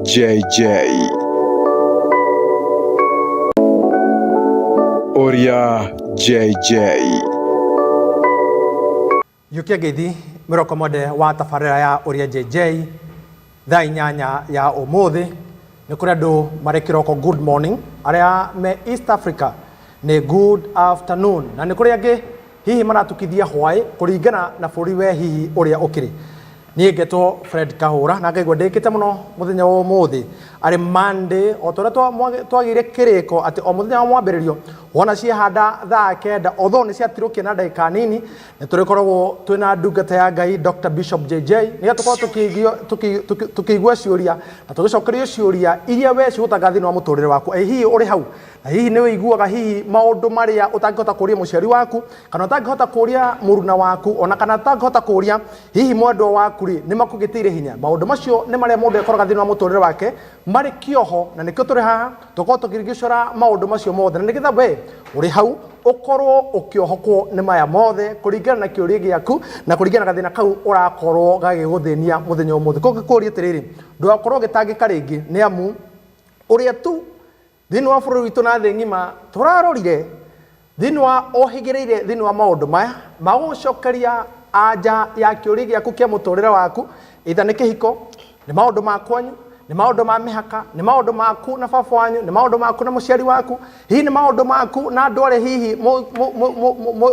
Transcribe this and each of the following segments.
JJ. Ũria JJ. Yukia ngeithi mĩroko mwende wa tabarĩra ya Ũria JJ thaa 8 ya ũmũthĩ. Nĩ kũrĩ andũ marĩ kĩroko, good morning, arĩa me East Africa nĩ good afternoon, na nĩ kũrĩ angĩ hihi maratukithia hwaĩ kũringana na bũrũri we hihi ũrĩa ũkĩrĩ. Niĩ ngetwo Fred Kahũra na ngaigua ndĩkĩte mũno mũthenya wa ũmũthĩ arĩ Monday, o ta ũrĩa twagĩire kĩrĩko atĩ o mũthenya wa mwambĩrĩrio wona ciahanda thaa 9, although nĩ ciatirũkia na ndagĩka nini, nĩ tũrĩkoragwo twĩna ndungata ya Ngai Dr. Bishop JJ nĩgetha tũkorwo tũkĩigua ciũria na tũgĩcokerio ciũria iria we cigũtanga thĩinĩ wa mũtũrĩre waku. Ĩ hihi ũrĩ hau na hihi nĩ ũiguaga hihi maũndũ marĩa ũtangĩhota kũria mũciari waku, kana ũtangĩhota kũria mũruna waku, ona kana ũtangĩhota kũria hihi mwendwa waku rĩ, nĩ makũgĩtĩire hinya? Maũndũ macio nĩ marĩa mũndũ ekoraga thĩinĩ wa mũtũrĩre wake marĩ kĩoho, na nĩkĩo tũrĩ haha tũkorwo tũkĩrigicũra maũndũ macio mothe, na nĩgetha we ũrĩ hau ũkorwo ũkĩohokwo nĩ maya mothe kũringana na kĩũria gĩaku na kũringana na gathĩna kau ũrakorwo gagĩgũthĩnia mũthenya ũmũthĩ. Koguo ngĩkũria atĩrĩrĩ, ndũgakorwo ũgĩtangĩka rĩngĩ, nĩ amu ũrĩa tu thĩinĩ wa bũrũri witũ na thĩ ng'ima tũrarorire thĩinĩ wa ũhĩgĩrĩire thĩinĩ wa maũndũ maya magũcokeria anja ya kĩũria gĩaku kĩa mũtũrĩre waku, either nĩ kĩhiko, nĩ maũndũ ma kwanyu, nĩ maũndũ ma mĩhaka, nĩ maũndũ maku na baba wanyu, nĩ maũndũ maku na mũciari waku, hihi nĩ maũndũ maku na andũ arĩa hihi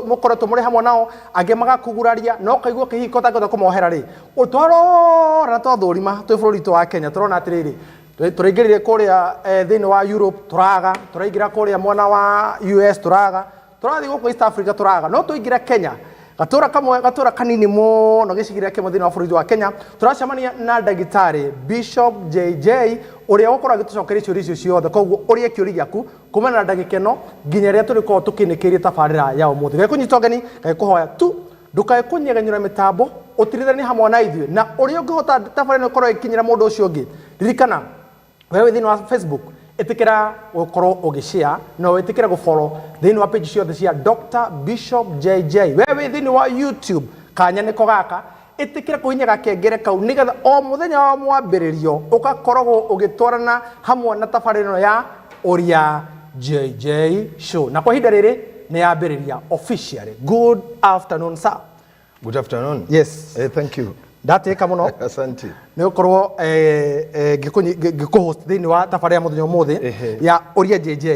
mũkoretwo mũrĩ hamwe nao, angĩ magakũguraria na ũkaigua kĩhiko ũtangĩhota kũmohera rĩ, twarora na twathũrima twĩ bũrũri witũ wa Kenya, tũrona atĩrĩrĩ, tũraingĩrire kũrĩa thĩinĩ wa Europe tũraga, tũraingĩra kũrĩa mwena wa US tũraga, tũrathiĩ gũkũ East Africa tũraga, no tũingĩra Kenya, gatũra kamwe, gatũra kanini mũno, gĩcigĩrĩra kĩmwe thĩinĩ wa bũrũri wa Kenya, tũracemania na ndagĩtarĩ Bishop JJ ũrĩa ũgũkorwo agĩtũcokeria ciũria icio ciothe. Koguo ũrie kĩũria gĩaku kumana na ndagĩka ĩno nginya rĩrĩa tũrĩkorwo tũkĩnĩkĩria tabarĩra ya ũmũthĩ. Gagĩkũnyita ũgeni, gagĩkũhoya tu ndũkae kũnyegenyũra mĩtambo, ũtirithanie hamwe na ithuĩ, na ũrĩa ũngĩhota tabarĩra ĩno ĩkorwo ĩkinyĩra mũndũ ũcio ũngĩ. Ririkana we wĩ thĩinĩ wa Facebook, ĩtĩkĩra gũkorwo ũgĩshare na wĩtĩkĩre gũfollow thĩinĩ wa page ciothe cia Dr. Bishop JJ. We wĩ thĩinĩ wa YouTube, kanya nĩko gaka, ĩtĩkĩra kũhinya gakengere kau nĩgetha o mũthenya wa mwambĩrĩrio ũgakoragwo ũgĩtwarana hamwe na tabarĩra ĩno ya Ũria JJ Show. Na kwa ihinda rĩrĩ nĩ yambĩrĩria officially. Good afternoon, sir. Good afternoon. Yes. Thank you. Ndatĩka mũno. Asante. Nĩ gũkorwo ngĩkũhost thĩinĩ wa tabarĩra ya mũthenya ũmũthĩ ya Ũria JJ.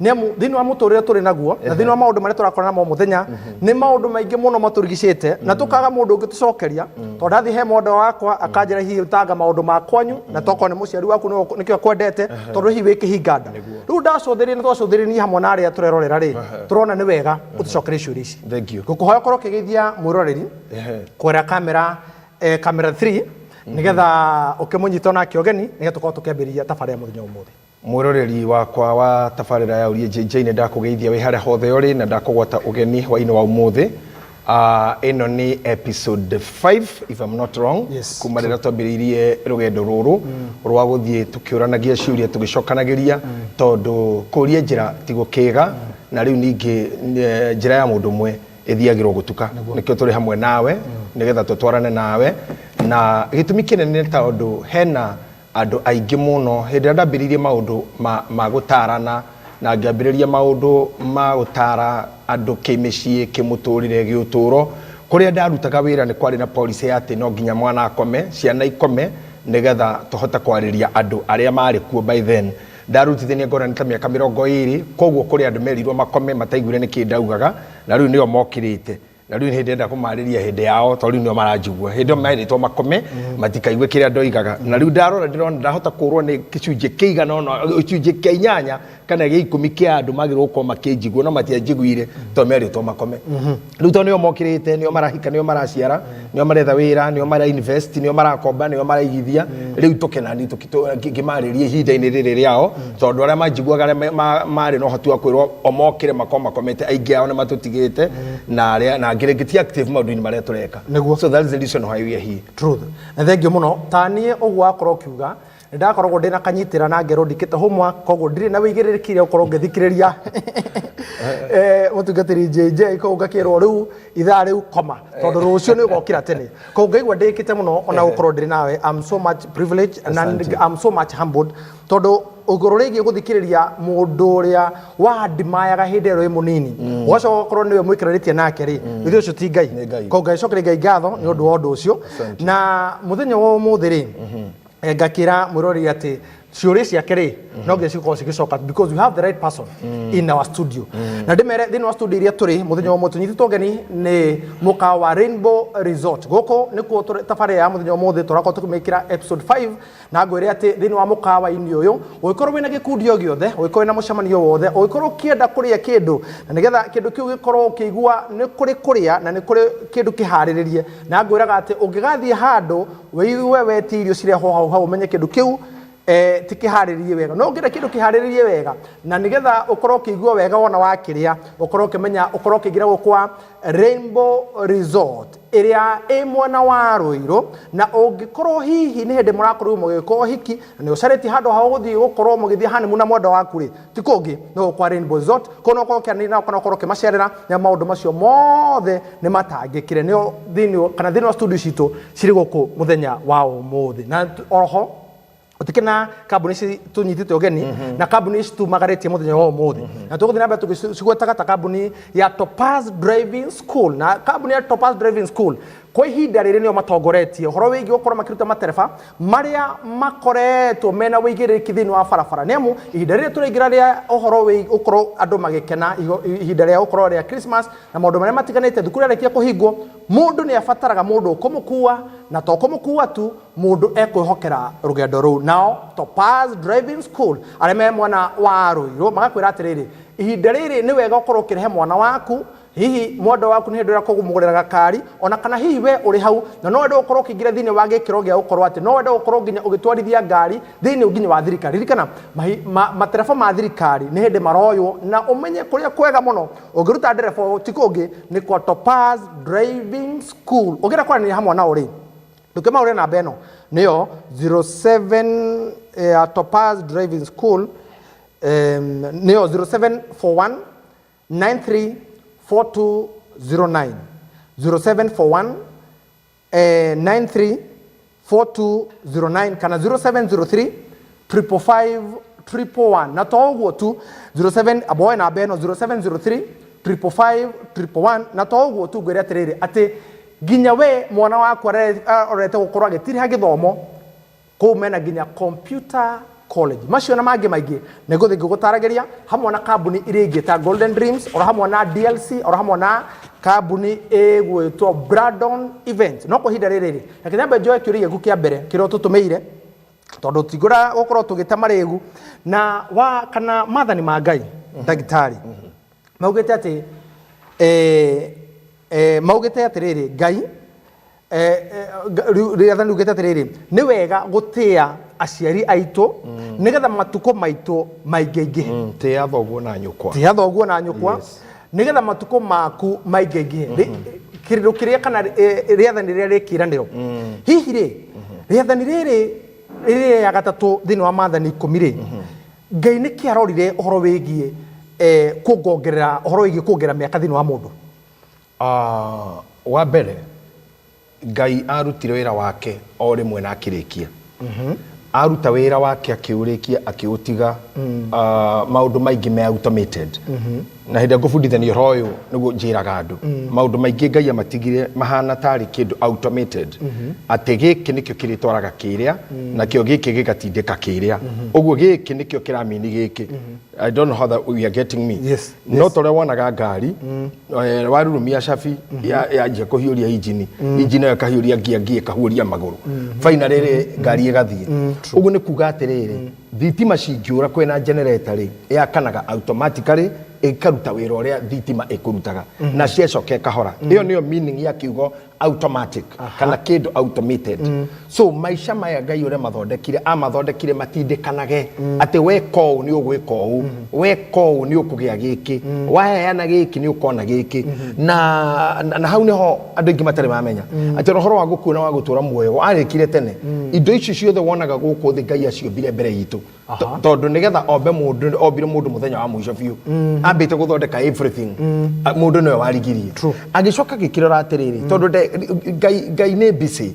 Nĩ amu thĩinĩ wa mũtũrĩre tũrĩ naguo na thĩinĩ wa maũndũ marĩa tũrakorana namo mũthenya, nĩ maũndũ maingĩ mũno matũrigicĩte na tũkaga mũndũ ũngĩtũcokeria, tondũ ndathiĩ he mwendwa wakwa akanjĩra hihi ũtanga maũndũ ma kwanyu, na tokorwo nĩ mũciari waku nĩkĩo akwendete, tondũ hihi wĩ kĩhinga nda. Rĩu ndacũthĩrĩria na twacũthĩrĩria hamwe na arĩa tũrerorera rĩ, tũrona nĩ wega ũtũcokerie ciũria ici. Thank you. Ngũkũhoya ũkorwo ũkĩgeithia mwĩroreri kwera kamera, kamera 3, nigetha ũkĩmũnyita onake ũgeni, nĩgetha tũkorwo tũkĩambĩrĩria tabarĩra ya mũthenya ũmũthĩ. Mwĩroreri wakwa wa tabarĩra ya Ũria JJ, nĩ ndakũgeithia wĩ harĩa hothe ũrĩ na ndakũgwata ũgeni hwainĩ wa ũmũthĩ. Ĩno nĩ episode 5 if I'm not wrong. Yes. Kuma rĩrĩa twambĩrĩirie rũgendo rũrũ rwa gũthiĩ tũkĩũranagia ciũria, tũgĩcokanagĩria, tondũ kũria njĩra ti gũkĩga, na rĩu ningĩ njĩra ya mũndũ ũmwe ĩthiagĩrwo gũtuka. Nĩkĩo tũrĩ hamwe nawe nĩgetha tũtwarane nawe, na gĩtũmi kĩnene nĩ tondũ hena andũ aingĩ mũno. Hĩndĩ ĩrĩa ndambĩrĩirie maũndũ ma gũtarana na ngĩambĩrĩria maũndũ ma gũtara andũ kĩmĩciĩ, kĩmũtũrĩre, gĩũtũro, kũrĩa ndarutaga wĩra nĩ kwarĩ na policy ya atĩ no nginya mwana akome, ciana ikome, nĩgetha tũhote kwarĩria andũ arĩa marĩ kuo. By then ndarutithania ngona nĩ ta mĩaka 20, koguo kũrĩ andũ merirwo makome mataiguire nĩkĩ ndaugaga, na rĩu nĩo mokĩrĩte, na rĩu nĩ ndĩrenda kũmarĩria hĩndĩ yao, tondũ rĩu nĩo maranjigua. Hĩndĩ ĩyo merĩtwo makome matikaigue kĩrĩa ndoigaga, na rĩu ndarora ndĩrona ndahota kũrwo nĩ gĩcunjĩ kĩigana ũna, gĩcunjĩ kĩa 8 kana gĩa 10 kĩa andũ magĩrĩirwo gũkorwo makĩnjigua, no matianjiguire tondũ merĩtwo makome. Rĩu tondũ nĩo mokĩrĩte, nĩo marahika, nĩo maraciara, nĩo maretha wĩra, nĩo mara invest, nĩo marakomba, nĩo maraigithia, rĩu tũkenani ngĩmarĩria ihinda-inĩ rĩrĩ rĩao, tondũ arĩa manjiguaga, arĩa marĩ na ũhoti wa kwĩrwo o mokĩre makorwo makomete, aingĩ ao nĩ matũtigĩte, na arĩa na angĩ rĩngĩ ti active maũndũ-inĩ marĩa tũreka. Nĩguo. So that's the reason why we are here. Truth. Na thengiũ mũno. Ta niĩ ũguo wakorwo ũkiuga, Nĩ ndakoragwo ndĩ na kanyitĩra na ngerwo ndikĩte homework, koguo ndirĩ na wĩigĩrĩrĩki rĩa gũkorwo ngĩthikĩrĩria mũtungatĩri JJ, koguo ngakĩrwo rĩu ithaa rĩu koma tondũ rũciũ nĩ ũgokĩra tene, koguo ngaigua ndĩkĩte mũno ona gũkorwo ndĩrĩ nawe. I'm so much privileged and Asante. I'm so much humbled tondũ ũgũrũ rĩgiĩ gũthikĩrĩria mũndũ ũrĩa wandimayaga hĩndĩ ĩrĩa wĩ mũnini, ũgacoka ũgakorwo nĩwe mũikaranĩtie nake rĩ, ithuĩ ũcio ti Ngai. Nĩ Ngai. Koguo ngacokeria Ngai ngatho nĩ ũndũ wa ũndũ ũcio. Asante. Na mũthenya wa ũmũthĩ rĩ, ngakĩra mwĩroreri atĩ ciũria ciake rĩ no nginya cikorwo cigĩcoka because we have the right person in our studio. Na ndĩmere thĩinĩ wa studio iria tũrĩ mũthenya wa ũmũthĩ tũnyitĩtwo ũgeni nĩ mũkawa wa Rainbow Resort. Gũkũ nĩkuo tabarĩra ya mũthenya wa ũmũthĩ tũrakorwo tũkĩmĩkĩra episode 5, na ngwĩre atĩ thĩinĩ wa mũkawa-inĩ ũyũ, ũngĩkorwo wĩna gĩkundi o gĩothe, ũngĩkorwo wĩna mũcemanio wothe, ũngĩkorwo ũkĩenda kũrĩa kĩndũ na nĩgetha kĩndũ kĩu gĩkorwo ũkĩigua nĩ kũrĩ kũrĩa na nĩ kũrĩ kĩndũ kĩharĩrĩrie, na ngwĩraga atĩ ũngĩgathiĩ handũ wĩigue wetie irio cirehwo hau hau, ũmenye kĩndũ kĩu ti kĩharĩrĩrie wega. No ũngĩenda kĩndũ kĩharĩrĩrie wega na nĩgetha ũkorwo ũkĩigua wega wona wakĩrĩa, ũkorwo ũkĩmenya ũkorwo ũkĩingĩra gũkũ kwa Rainbow Resort ĩrĩa ĩ mwena wa Ruiru. Na ũngĩkorwo hihi nĩ hĩndĩ mũrakorirwo mũgĩka ũhiki na nĩ ũcarĩtie handũ ha gũthiĩ gũkorwo mũgĩthiĩ honeymoon na mwendwa waku rĩ, ti kũngĩ no kwa Rainbow Resort. Kũu no ũkorwo ũkĩaranĩria nao kana ũkorwo ũkĩmacerera, na maũndũ macio mothe nĩ matangĩkĩre. Nĩo thĩinĩ kana thĩinĩ wa studio citũ cirĩ gũkũ mũthenya wa ũmũthĩ. Na oroho ũtikĩ kambuni ici tũnyitĩte ũgeni na kambuni ici tumagarĩtie mũthenya wa ũmũthĩ, na tũgũthiĩ na mbere tũgĩcigwetaga ta kambuni ya Topaz Driving School. Na kambuni ya Topaz Driving School kwa ihinda rĩrĩ nĩo matongoretie ũhoro wĩgiĩ gũkorwo makĩruta matereba marĩa makoretwo mena wĩigĩrĩrĩki thĩinĩ wa barabara, nĩ amu ihinda rĩrĩ tũraingĩra rĩa ũhoro wĩ gũkorwo andũ magĩkena, ihinda rĩa gũkorwo rĩa Christmas na maũndũ marĩa matiganĩte, thukuru yarĩkia kũhingwo, mũndũ nĩ abataraga mũndũ ũkũmũkua, na to kũmũkua tu, mũndũ ekwĩhokera rũgendo rũu. Nao Topaz Driving School arĩa me mwena wa Ruiru magakwĩra atĩrĩrĩ, ihinda rĩrĩ nĩ wega ũkorwo ũkĩrehe mwana waku, hihi mwendwa waku nĩ hĩndĩ ĩrĩa kũmũgũrĩra gakari, ona kana hihi we ũrĩ hau na no wende gũkorwo ũkĩingĩra thĩinĩ wa gĩkĩro gĩa gũkorwo atĩ no wende gũkorwo nginya ũgĩtwarithia ngari thĩinĩ nginya wa thirikari. Ririkana matereba ma thirikari nĩ hĩndĩ maroywo, na ũmenye kũrĩa kwega mũno ũngĩruta ndereba ũyũ ti kũngĩ nĩ kwa Topaz Driving School. Ũngĩenda kwaranĩria hamwe nao rĩ, ndũkĩmahũrĩre namba ĩno nĩyo 07 ya Topaz Driving School, nĩyo 0741 934209, 0741 934209 kana 0703 555 111. Na to ũguo tu, 07 aboe namba ĩno 0703 555 111. Na to ũguo tu, ngwĩre atĩrĩrĩ atĩ nginya we mwana waku arorete gũkorwo agĩtiriha gĩthomo kũu, mena nginya computer college. Macio na mangĩ maingĩ nĩ ngũthiĩ ngĩgũtaragĩria hamwe na kambuni iria ingĩ ta Golden Dreams, oro hamwe na DLC, oro hamwe na kambuni ĩgwĩtwo Brandon Event. No kwa ihinda rĩrĩ rĩ, reke nyambe njoe kĩũria gĩaku kĩa mbere kĩrĩa ũtũtũmĩire, tondũ tingũra gũkorwo tũgĩte marĩgu na wa kana maathani ma Ngai. Ndagĩtarĩ, maugĩte atĩ maugĩte atĩrĩrĩ, Ngai rĩathani riugĩte atĩrĩrĩ, nĩ wega gũtĩa aciari aitũ nĩgetha matukũ maitũ maingĩingĩhe. Tĩa thoguo na nyũkwa. Tĩa thoguo na nyũkwa nĩgetha matukũ maku maingĩingĩhe. Kĩrĩro kĩrĩa kana rĩathani rĩrĩa rĩ kĩĩranĩro hihi rĩ, rĩathani rĩrĩ rĩrĩa ya gatatũ thĩinĩ wa maathani 10 rĩ, Ngai nĩ kĩ arorire ũhoro wĩgiĩ kuongongerera, ũhoro wĩgiĩ kuongerera mĩaka thĩinĩ wa mũndũ? Ah, wa mbere Ngai arutire wĩra wake o rĩmwe na akĩrĩkia. Aruta wĩra wake akĩũrĩkia, akĩũtiga. Ah, maũndũ maingĩ me automated, na hĩndĩ ĩrĩa ngũbundithania ũhoro ũyũ nĩguo njĩraga andũ maũndũ maingĩ Ngai amatigire mahana tarĩ kĩndũ automated, atĩ gĩkĩ nĩkĩo kĩrĩtwaraga kĩrĩa, nakĩo gĩkĩ gĩgatindĩka kĩrĩa, ũguo gĩkĩ nĩkĩo kĩramini gĩkĩ. I don't know how that we are getting me. No ta ũrĩa wonaga ngari warurumia cabi yanjia kũhiũria injini, injini ĩyo ĩkahiũria ngia, ngia ĩkahuria magũrũ, finally rĩ ngari ĩgathiĩ. Ũguo nĩ kuga atĩrĩrĩ, thitima cingĩũra kwĩna generator rĩ, yakanaga automatically. Ĩkaruta wĩra ũrĩa thitima ĩkũrutaga na ciacoka ĩkahora. Ĩyo nĩyo meaning ya kiugo automatic kana kĩndũ automated. So maica maya Ngai ũrĩa mathondekire, amathondekire matindĩkanage atĩ weka ũũ nĩ ũgwĩka ũũ, weka ũũ nĩ ũkũgĩa gĩkĩ, waheana gĩkĩ nĩ ũkona gĩkĩ. Na hau nĩho andũ aingĩ matarĩ mamenya atĩ ona ũhoro wa gũkua na wa gũtũra muoyo warĩkire tene. Indo ici ciothe wonaga gũkũ thĩ, Ngai aciũmbire mbere itũ. Tondũ nĩgetha ombe mũndũ, ombire mũndũ mũthenya wa mũico biũ, ambĩte gũthondeka everything. Mũndũ nĩwe warigirie, agĩcoka agĩkĩrora atĩrĩrĩ, tondũ Ngai nĩ busy,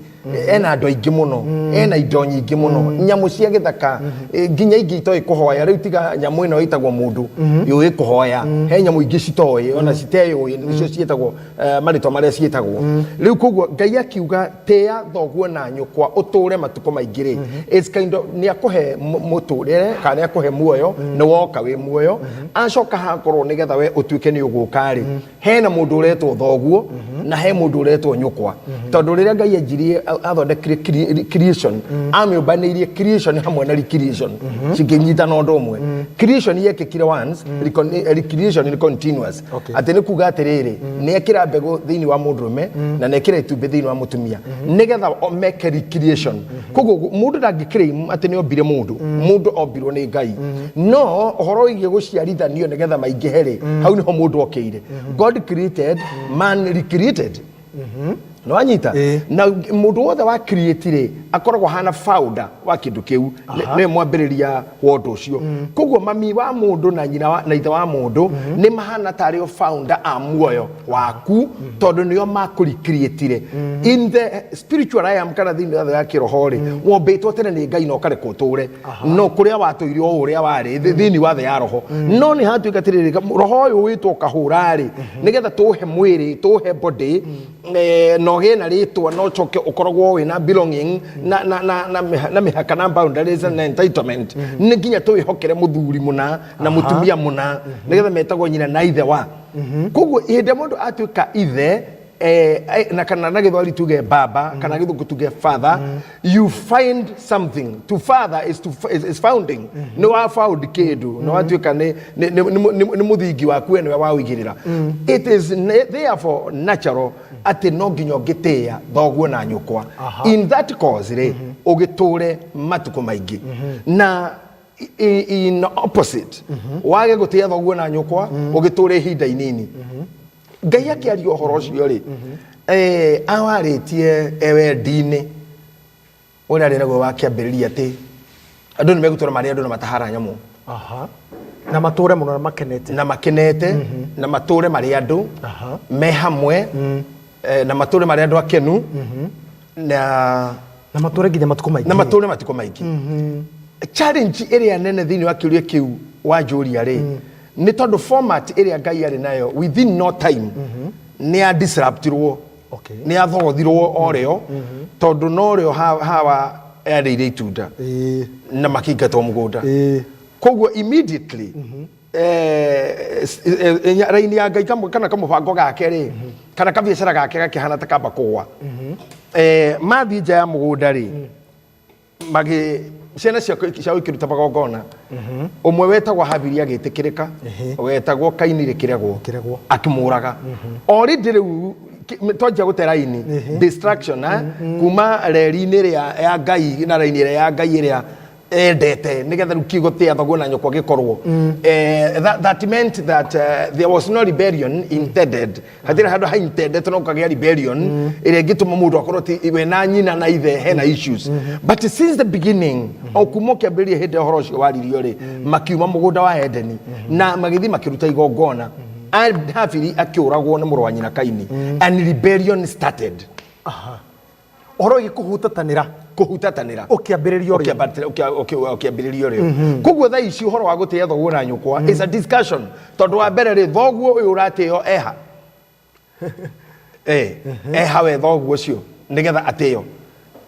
ena andũ aingĩ mũno, ena indo nyingĩ mũno, nyamũ cia gĩthaka, nginya ingĩ itoĩ kũhoya. Rĩu tiga nyamũ ĩno ĩtagwo mũndũ yũĩ kũhoya, he nyamũ ingĩ citoĩ ona citeyũĩ, nĩcio ciĩtagwo marĩtwa marĩa ciĩtagwo rĩu. Koguo Ngai akiuga, "Tĩa thoguo na nyũkwa ũtũre matukũ maingĩ" rĩ, it's kind of nĩ akũhe mũtũrĩre kana nĩ akũhe muoyo, nĩ woka wĩ muoyo. Acoka hakorwo nĩgetha we ũtuĩke nĩ ũgũka rĩ, hena mũndũ ũretwo thoguo na he mũndũ ũretwo nyũkwa, tondũ rĩrĩa Ngai anjirie athondekire creation, amĩũmbanĩirie creation hamwe na recreation cingĩnyitana ũndũ ũmwe. Creation yekĩkire once, recreation nĩ continuous. Atĩ nĩ kuga atĩrĩrĩ, nĩ ekĩra mbegũ thĩinĩ wa mũndũrũme na nĩ ekĩra itumbĩ thĩinĩ wa mũtumia nĩgetha meke recreation. Koguo mũndũ ndangĩclaim atĩ nĩ ombire mũndũ. Mũndũ ombirwo nĩ Ngai, no ũhoro wĩgiĩ gũciarithanio nĩgetha maingĩhe rĩ, hau nĩho mũndũ okĩire. God created, man recreated. Nĩ wanyita? Ĩĩ. Na mũndũ wothe wa create rĩ, akoragwo hana founder wa kĩndũ kĩu, nĩwe mwambĩrĩria wa ũndũ ũcio. Koguo mami wa mũndũ na nyina na ithe wa mũndũ nĩ mahana tarĩ o founder a muoyo waku, tondũ nĩo makũrecreatire in the spiritual realm kana thĩinĩ wa thĩ ya kĩroho rĩ, wombĩtwo tene nĩ Ngai na ũkarekwo ũtũre no kũrĩa watũire o ũrĩa warĩ thĩinĩ wa thĩ ya roho. No nĩ hatuĩka atĩrĩrĩ, roho ũyũ wĩtwo kahũra rĩ, nĩgetha tũhe mwĩrĩ, tũhe body, na ũgĩe na rĩtwa na ũcoke ũkoragwo wĩna belonging na mĩhaka na boundaries na entitlement, nĩ nginya tũwĩhokere mũthuri mũna na mũtumia mũna nĩgetha metagwo nyina na ithe wa. Koguo hĩndĩ ĩrĩa mũndũ atuĩka ithe, na kana na gĩthweri tuge baba kana gĩthũngũ tuge father, you find something. To father is to is founding. Nĩ wa found kĩndũ, nĩ watuĩka nĩ mũthingi waku we nĩwe waũigĩrĩra. It is therefore natural atĩ no nginya ũngĩtĩĩa thoguo na nyũkwa in that cause rĩ, ũgĩtũre matukũ maingĩ. Na in opposite, wage gũtĩĩa thoguo na nyũkwa, ũgĩtũre ihinda inini. Ngai akĩaria ũhoro ũcio rĩ, awarĩtie ewendi-inĩ ũrĩa arĩ naguo wa kĩambĩrĩria, atĩ andũ nĩ megũtũra marĩ andũ na matahara nyamũ. Na matũre mũno na makenete. Na makenete na matũre marĩ andũ me hamwe, na matũre marĩ andũ akenu na Na matũre nginya matukũ maingĩ. Na matũre matukũ maingĩ. Challenge ĩrĩa nene thĩinĩ wa kĩũria kĩu wanjũria rĩ, nĩ tondũ format ĩrĩa Ngai arĩ nayo within no time nĩ ya disruptirwo, nĩ yathogothirwo o rĩo, tondũ no rĩo Hawa yarĩire itunda na makĩingatwo mũgũnda. Koguo immediately raini ya Ngai kana kamũbango gake rĩ, kana kabiacara gake gakĩhana ta kamba kũgwa. Mathiĩ nja ya mũgũnda rĩ, magĩ ciana ciao ikĩruta magongona. Ũmwe wetagwo Habili agĩtĩkĩrĩka, wetagwo Kaini rĩkĩregwo. Rĩkĩregwo. Akĩmũraga already. Rĩu twanjia gũte raini distraction, kuma reri-inĩ ĩrĩa ya Ngai na raini ĩrĩa ya Ngai ĩrĩa endete, nigetha rĩu kiugo tĩa thoguo na nyũkwa gĩkorwo, that meant that there was no rebellion intended. Hatirĩ handũ ha intended no kagĩa rebellion ĩrĩa ĩngĩtũma mũndũ akorwo ti we na nyina na ithe hena issues. But since the beginning, o kuma ũkĩambĩrĩria hĩndĩ ya ũhoro ũcio waririo rĩ, makiuma mũgũnda wa Edeni na magĩthiĩ makĩruta igongona. Habili akĩũragwo nĩ mũrũ wa nyina Kaini and rebellion started. Ũhoro wĩgiĩ kũhutatanĩra. Kũhutatanĩra. Ũkĩambĩrĩria ũrĩa. Ũkĩambĩrĩria ũrĩo. Koguo thaa ici ũhoro wa gũtĩĩa thoguo na nyũkwa is a discussion, tondũ wa mbere rĩ, thoguo ũyũ ũratĩo eha, eha we thoguo ũcio nĩgetha atĩo?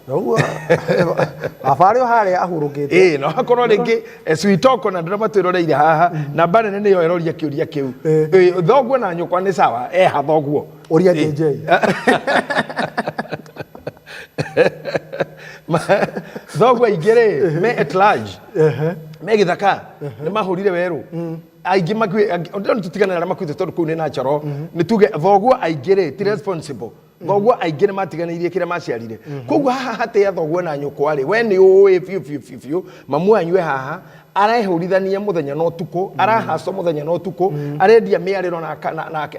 Ũguo baba arĩ o harĩa ahurũkĩte. Ĩĩ, no hakorwo rĩngĩ switoko na ndĩra matwĩroreire haha namba nene nĩyo ĩroria kĩũria kĩu. Thoguo na nyũkwa nĩ sawa, eha thoguo? Ũria JJ. Thoguo aingĩ rĩ me at large. Me gĩthaka nĩ mahũrire werũ aingĩ makue ndĩrona tũtigane na arĩa makuĩte tondũ kũu nĩ natural. Nĩ tuge thoguo aingĩ rĩ ti responsible, thoguo aingĩ nĩ matiganĩirie kĩrĩa maciarire. Koguo haha hatĩa thoguo na nyũkwa rĩ, we nĩ ũĩ biũ biũ biũ biũ mamu wanyu e haha arehũrithania mũthenya na ũtukũ, arahacwo mũthenya na ũtukũ, arendia mĩarĩro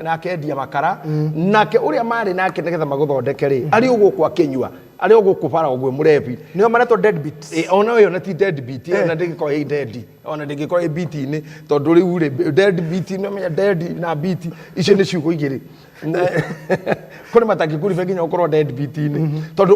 na akendia makara nake ũrĩa marĩ nake nĩgetha magũthondeke rĩ, arĩ o gũkũ akĩnyua, arĩ o gũkũ bara ũguo mũrebi. Nĩo maretwo deadbeats. Ĩ, ona ĩyo na ti deadbeat, ona ndĩngĩkorwo ĩ dead, ona ndĩngĩkorwo ĩ beat-inĩ, tondũ rĩu rĩ dead beat nĩ ũmenya dead na beat icio nĩ ciugo igĩrĩ. Kũrĩ matangĩkũribe nginya ũkorwo dead beat-inĩ, tondũ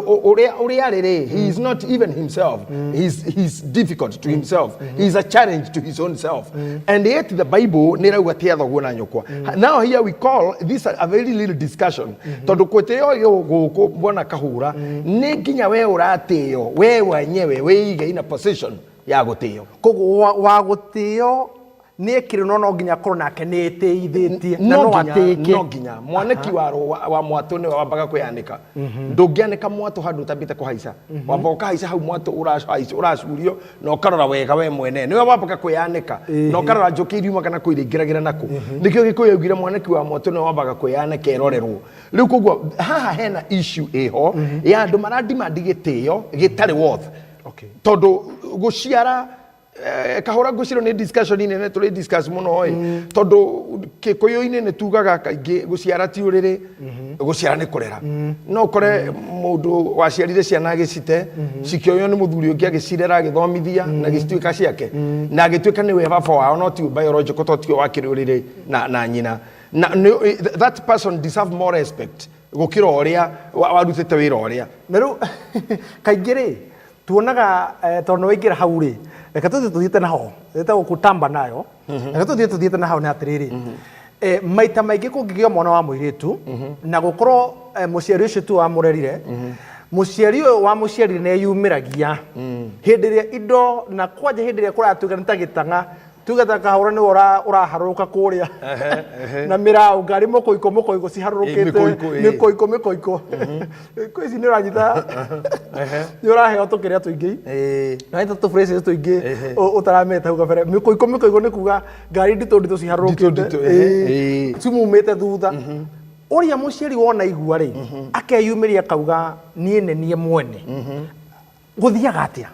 ũrĩa arĩ rĩ, he is not even himself. He's difficult to himself, he is a challenge to his own self, and yet the Bible nĩ ĩrauga tĩa thoguo na nyũkwa. Now here we call this a very little discussion, tondũ gwĩtĩo gũkũ bwana Kahũra nĩ nginya we ũratĩo, we wenyewe wĩige in a position ya gũtĩo. Koguo wa gũtĩo nĩ ekĩrĩ no nginya akorwo nake nĩ ĩtĩithĩtie na no atĩke. No nginya mwanĩki wa mwatũ nĩwe wambaga kwĩyanĩka. Ndũngĩanĩka mwatũ handũ ũtambĩte kũhaica. Wamba ũkahaica hau mwatũ ũracurio na ũkarora wega we mwene nĩwe wambaga kwĩyanĩka na ũkarora njũkĩ iriumaga na kũ irĩingĩragĩra nakũ. Nĩkĩo Gĩkũyũ augire mwanĩki wa mwatũ nĩwe wambaga kwĩyanĩka ĩrorerwo. Rĩu koguo haha hena issue ĩho ya andũ maradimandi gĩtĩo gĩtarĩ worth, tondũ gũciara Kahũra ngwĩciria nĩ discussion nene tũrĩ discuss mũno ĩ, tondũ Gĩkũyũ-inĩ nĩ tugaga kaingĩ gũciara ti ũrĩrĩ, gũciara nĩ kũrera. No ũkore mũndũ waciarire ciana agĩcite cikĩoywo nĩ mũthuri ũngĩ, agĩcirera, agĩthomithia na gĩcituĩka ciake na agĩtuĩka nĩwe baba wao, no ti biological to tiwe wakĩrĩ ũrĩrĩ na nyina na that person deserve more respect gũkĩra ũrĩa warutĩte wĩra ũrĩa. Na rĩu kaingĩ rĩ tuonaga tondũ nĩ waingĩra hau rĩ, reke tũthiĩ tũthiĩte naho ĩtagwo kutamba nayo, reke tũthiĩ tũthiĩte naho. Nĩ atĩrĩrĩ, maita maingĩ kũngĩgĩa mwana wa mũirĩtu na gũkorwo mũciari ũcio tu wamũrerire, mũciari ũyũ wamũciarire nĩ eyumĩragia hĩndĩ ĩrĩa indo na kwanja hĩndĩ ĩrĩa kũratuĩka nĩ ta gĩtang'a, tuge ta Kahũra nĩwe ũraharũrũka kũrĩa na mĩraũ, ngari mũkũikũ mũkũikũ ciharũrũkĩte. Mĩkũikũ, ĩ. Mĩkũikũ mĩkũikũ kwĩ ici nĩ ũranyita, nĩ ũraheo tũkĩrĩa tũingĩ na tũ phrases tũingĩ ũtarameta hau kabere. Mĩkũikũ mĩkũikũ nĩ kuga ngari nditũ nditũ ciharũrũkĩte. Nditũ nditũ, ehe, ĩ. Cimumĩte thutha. Ũrĩa mũciari wona igua rĩ akeyumĩria akauga niĩ nĩ niĩ mwene, gũthiaga atĩa?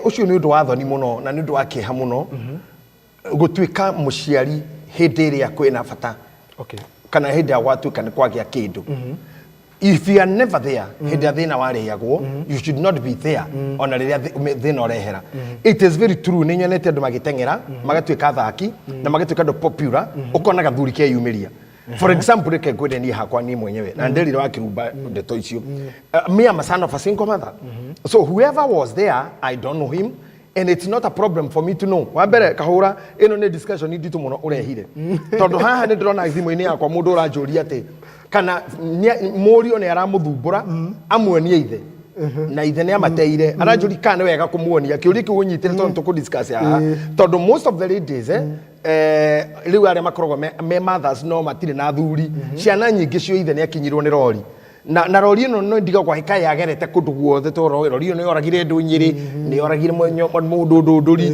Ũcio nĩ ũndũ wa thoni mũno na nĩ ũndũ wa kĩeha mũno gũtuĩka mũciari hĩndĩ ĩrĩa kwĩna bata kana hĩndĩ ĩrĩa gwatuĩka nĩ kwagĩa kĩndũ. If you are never there hĩndĩ ĩrĩa thĩna warĩagwo, you should not be there ona rĩrĩa thĩna ũrehera. It is very true, nĩ nyonete andũ magĩteng'era magatuĩka athaki na magatuĩka andũ popular, ũkona gathuri keyumĩria. For example, reke ngwĩre niĩ hakwa niĩ mwenyewe na nderire wa kĩrumba ndeto icio. Me am a son of a single mother, so whoever was there, I don't know him and it's not a problem for me to know. Wa mbere Kahũra, ĩno nĩ discussion nditũ mũno ũrehire, tondũ haha nĩ ndĩrona thimũ-inĩ yakwa mũndũ ũranjũria atĩ kana mũriũ nĩ aramũthumbũra amuonie ithe na ithe nĩ amateire. Aranjũria kana nĩ wega kũmuonia. Kĩũria kĩu ũnyitĩre tondũ tũkũ-discuss haha, tondũ most of the ladies rĩu arĩa makoragwo me mothers no matirĩ na athuri, ciana nyingĩ cio ithe nĩ akinyirwo nĩ rori na rori ĩno no ndigagwo kaĩ yagerete kũndũ guothe, tondũ rori ĩyo nĩ yoragire andũ Nyĩrĩ, nĩ yoragire mũndũ Ndũndũri.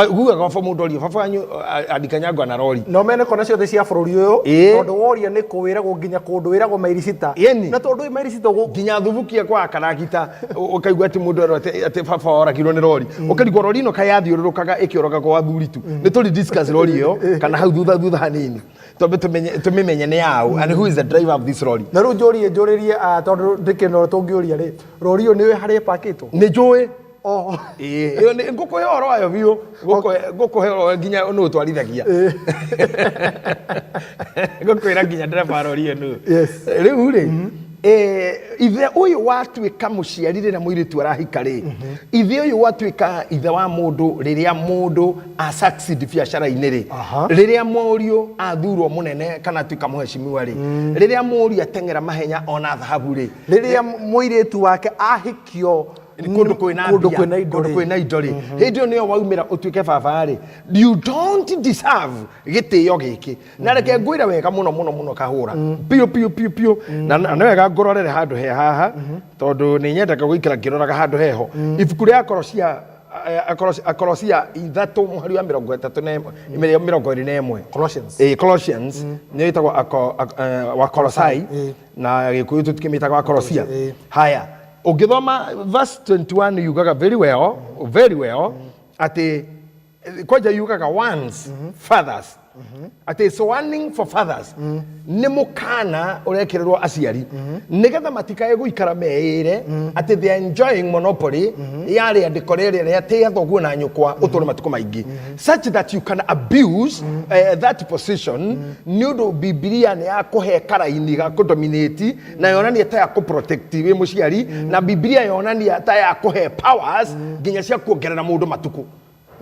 Gugaga baba mũndũ orio baba wanyu andikanyangwa na rori. No mene kona ciothe cia bũrũri ũyũ. Tondũ woria nĩ kũ wĩragwo nginya kũndũ wĩragwo mairi 6. Ĩni. Na tondũ wĩ mairi 6 nginya thubukia kwa karagita ũkaigua atĩ mũndũ erwo atĩ baba oragirwo nĩ rori, ũkarigwo rori ĩno kaĩ yathiũrũrũkaga ĩkĩũragagwo athuri tu. Nĩ tũri discuss rori ĩyo kana hau thutha hanini twambe tũmĩmenye nĩ yaũ and who is the driver of this lorry. Na rĩu njũrie njũrĩrie, tondũ ndĩkĩrĩ na ũrĩa tũngĩũria rĩ, rori ĩyo nĩ harĩa ĩpakĩtwo? Nĩ njũĩ. Oh. Ĩĩ, ĩyo nĩ ngũkũhe ũhoro wayo biũ. Ngũkũhe ũhoro nginya nũ ũtwarithagia, ngũkwĩra nginya ndereba wa rori ĩyo nũ. Rĩu rĩ, ithe ũyũ watuĩka mũciari rĩrĩa mũirĩtu arahika rĩ, ithe ũyũ watuĩka ithe wa mũndũ rĩrĩa mũndũ a succeed biacara-inĩ rĩ, rĩrĩa mũriũ athurwo mũnene kana atuĩka mũheshimiwa rĩ, rĩrĩa mũriũ ateng'era mahenya ona thahabu rĩ, rĩrĩa mũirĩtu wake ahikio kũndũ kwĩna kũndũ mbia, kwĩna indo kũndũ rĩ. Kwĩna indo rĩ, hĩndĩ ĩyo nĩyo waumĩra ũtuĩke baba rĩ, you don't deserve gĩtĩo gĩkĩ. Na reke ngwĩre wega mũno mũno mũno Kahũra, biũ biũ biũ biũ, na nĩ wega ngũrorere handũ he haha, tondũ nĩ nyendaga gũikara ngĩroraga handũ heho. Ibuku rĩa Korocia Akolosia 3 mũhari wa 31, 21. Colossians. Colossians nĩ ĩtagwo wa Kolosai na Gĩkũyũ tũtikĩmĩtaga wa Kolosia. Haya, ũngĩthoma verse 21 yugaga very well, very well, atĩ kwanja yugaga once fathers, atĩ it's warning for fathers, nĩ mũkana ũrekĩrĩrwo aciari nĩgetha matikae gũikara meĩre atĩ they are enjoying monopoly ya rĩandĩko rĩrĩa rĩa tĩa thoguo na nyũkwa ũtũre matukũ maingĩ, such that you can abuse that position, nĩ ũndũ Bibilia nĩ ya kũhe karaini ga kũdominate na yonania ta ya kũprotect wĩ mũciari, na Bibilia yonania ta ya kũhe powers nginya cia kuongerera mũndũ matukũ,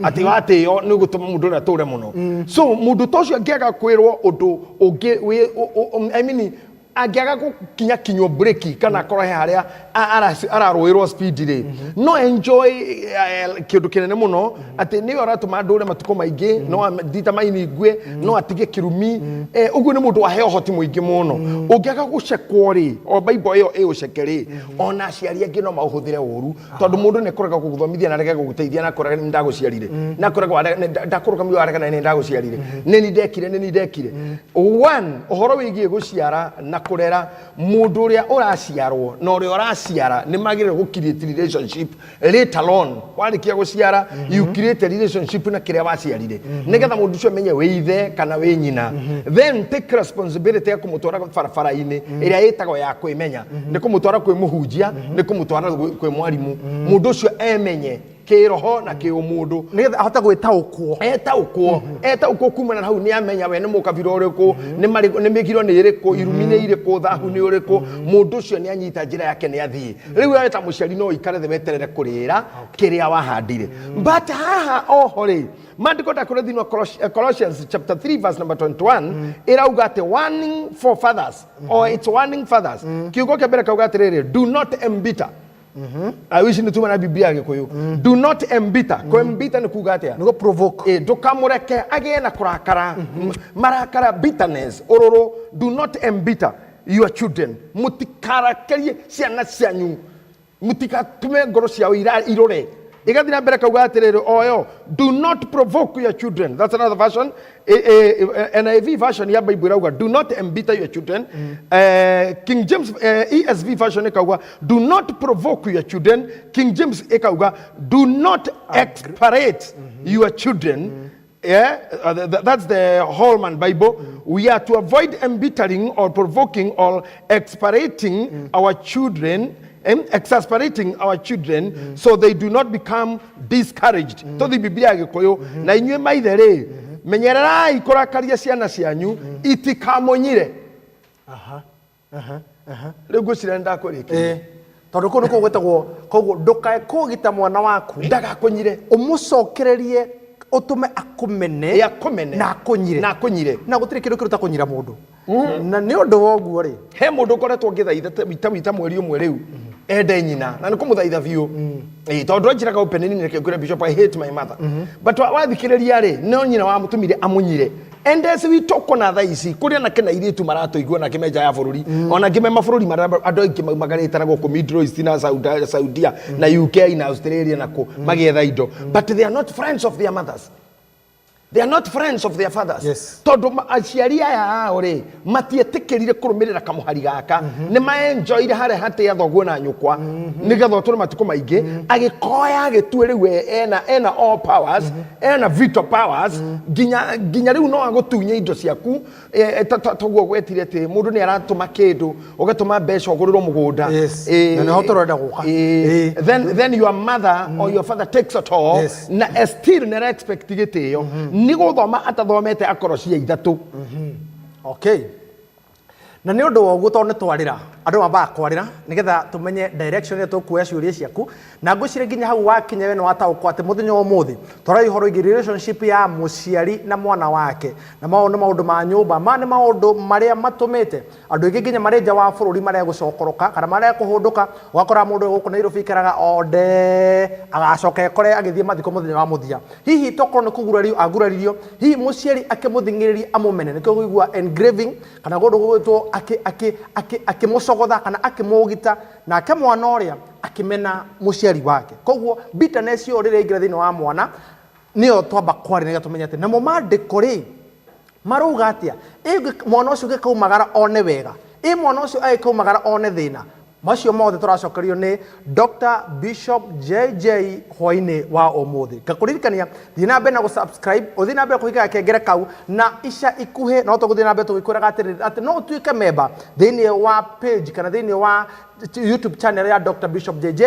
atĩ watĩo nĩ gũtũma mũndũ ũrĩa atũre mũno. So mũndũ ta ũcio angĩaga kwĩrwo ũndũ ũngĩ I mean, angĩaga gũkinya kinywo breki kana akorwo he harĩa ararũĩrwo speed rĩ, no enjoy kĩndũ kĩnene mũno, atĩ nĩwe ũratũma ndũre matukũ maingĩ, no ndita maini ngue, no atige kĩrumi. Ũguo nĩ mũndũ waheo ũhoti mũingĩ mũno. Ũngĩaga gũcekwo rĩ, o Bible ĩyo ĩũceke rĩ, ona aciari angĩ no maũhũthĩre ũru, tondũ mũndũ nĩ kũrega gũgũthomithia na arege gũgũteithia na kũrega nĩ ndagũciarire na kũrega ndakũrũgamia waregana nĩ ndagũciarire, nĩ ni ndekire, nĩ ni ndekire. One, ũhoro wĩgiĩ gũciara na kũrera, mũndũ ũrĩa ũraciarwo na ũrĩa ũraciara nĩ magĩrĩire gũ create relationship. Let alone warĩkia gũciara, you create a relationship na kĩrĩa waciarire, nĩgetha mũndũ ũcio amenye wĩ ithe kana wĩ nyina. Then take responsibility ya kũmũtwara barabara-inĩ ĩrĩa ĩtagwo ya kwĩmenya, nĩ kũmũtwara kwĩ mũhunjia, nĩ kũmũtwara kwĩ mwarimũ, mũndũ ũcio emenye kĩroho na kĩũmũndũ, nĩgetha ahote gwĩtaũkwo. Etaũkwo kumana na hau nĩ amenya we nĩ mũkabira ũrĩkũ, nĩ mĩgiro nĩ ĩrĩkũ, irumi nĩ irĩkũ, thahu nĩ ũrĩkũ. Mũndũ ũcio nĩ anyita njĩra yake, nĩ athiĩ. Rĩu we ta mũciari no ũikare thĩ weterere kũrĩra kĩrĩa wahandire. But haha oho rĩ, maandĩko ndakũrĩ thĩinĩ wa Colossians chapter 3 verse number 21 ĩrauga atĩ warning for fathers, or it's warning fathers. Kiugo kĩa mbere kauga atĩrĩrĩ, "Do not embitter." I wish nĩ tuma na Biblia ya Gĩkũyũ. Do not embitter. Kũembitter nĩ kuga atĩa? Nĩguo provoke. Ndũkamũreke agĩe na kũrakara, marakara, bitterness, ũrũrũ. Do not embitter your children. Mũtikarakerie ciana cianyu, mũtikatũme ngoro ciao irũre. Ĩgathiĩ na mbere kauga atĩrĩrĩ, oyo, "Do not provoke your children." That's another version. NIV version ya Bible ĩrauga, "Do not embitter your children." King James, ESV version ĩkauga, "Do not provoke your children." King James ĩkauga, "Do not exasperate your children." Yeah, that's the Holman Bible. We are to avoid embittering or provoking or exasperating our children, exasperating our children so they do not become discouraged. Tothi Biblia ya Gĩkũyũ, na inyuĩ maithe rĩ, menyererai kũrakaria ciana cianyu itikamũnyire. Rĩu ngwĩciria nĩ ndakũrĩkia. Tondũ kũu nĩkuo gwĩtagwo, koguo ndũkae kũgita mwana waku ndagakũnyire, ũmũcokererie ũtũme akũmene. Ĩ, akũmene. Na akũnyire. Na akũnyire. Na gũtirĩ kĩndũ kĩruta kũnyira mũndũ, na nĩ ũndũ wa ũguo rĩ, he mũndũ ũkoretwo ngĩthaitha ta mweri ũmwe rĩu ende nyina, na nĩ kũmũthaitha biũ. Ĩ, tondũ anjĩraga openly, nĩkĩo ngwĩra Bishop, "I hate my mother," but wathikĩrĩria rĩ, no nyina wamũtũmire amũnyire. And as we talk, ona thaa ici kũrĩ anake na airĩtu maratũigua na me nja ya bũrũri, ona angĩ me mabũrũri marĩa andũ aingĩ maumagarĩte na gũkũ Middle East na Saudia na UK na Australia na kũ magĩetha indo, but they are not friends of their mothers, they are not friends of their fathers, tondũ aciari aya ao rĩ, matietĩkĩrire kũrũmĩrĩra kamũhari gaka. Nĩ maenjoire harĩa hatĩa thoguo na nyũkwa nĩgetha ũtũre matukũ maingĩ. Agĩkoya agĩtue rĩu ena all powers, ena veto powers, nginya rĩu no agũtunye indo ciaku. Toguo gwetire atĩ mũndũ nĩ aratũma kĩndũ, ũgatũma mbeca ũgũrĩrwo mũgũnda. Na nĩho tũrenda gũka. Then your mother or your father takes it all, na still nĩ ara expect gĩtĩo nĩ gũthoma atathomete akorocia 3. Okay, na nĩ ũndũ wa ũguo, tondũ nĩ twarĩra andũ mambaga kwarĩra nĩgetha tũmenye direction ĩrĩa tũkuoya ciũria ciaku, na ngwĩciria nginya hau wakinya we nĩ wataũkwo atĩ mũthenya wa ũmũthĩ tũraria ũhoro wĩgiĩ relationship ya mũciari na mwana wake, na maũ nĩ maũndũ ma nyũmba, ma nĩ maũndũ marĩa matũmĩte andũ aingĩ nginya marĩ nja wa bũrũri marĩa gũcokoroka kana marĩa kũhũndũka. Ũgakora mũndũ ũyũ gũkũ Nairobi ikaraga onde, agacoka ekore agĩthiĩ mathiko mũthenya wa mũthia, hihi tokorwo nĩ kũgurario aguraririo, hihi mũciari akĩmũthing'ĩrĩria amũmene, nĩkĩo kũigua engraving kana kũndũ gũgwĩtwo akĩmũcogotha. Akĩmũcogotha kana akĩmũgita, nake mwana ũrĩa akĩmena mũciari wake. Koguo bitterness ĩyo rĩrĩa ĩingĩra thĩinĩ wa mwana nĩyo twamba kwaria nĩgetha tũmenye atĩ namo maandĩko rĩ marauga atĩa. Ĩ mwana ũcio ũngĩkaumagara one wega, ĩ mwana ũcio agĩkaumagara one thĩna. Macio mothe tũracokerio nĩ Dr. Bishop JJ hwainĩ wa ũmũthĩ. Ngakũririkania thiĩ na mbere na gũ-subscribe, ũthiĩ na mbere kũhinga gakengere kau, na ica ikuhĩ no tũgũthiĩ na mbere tũgĩkwĩraga atĩrĩrĩ atĩ no ũtuĩke memba thĩinĩ wa page kana thĩinĩ wa YouTube channel ya Dr. Bishop JJ,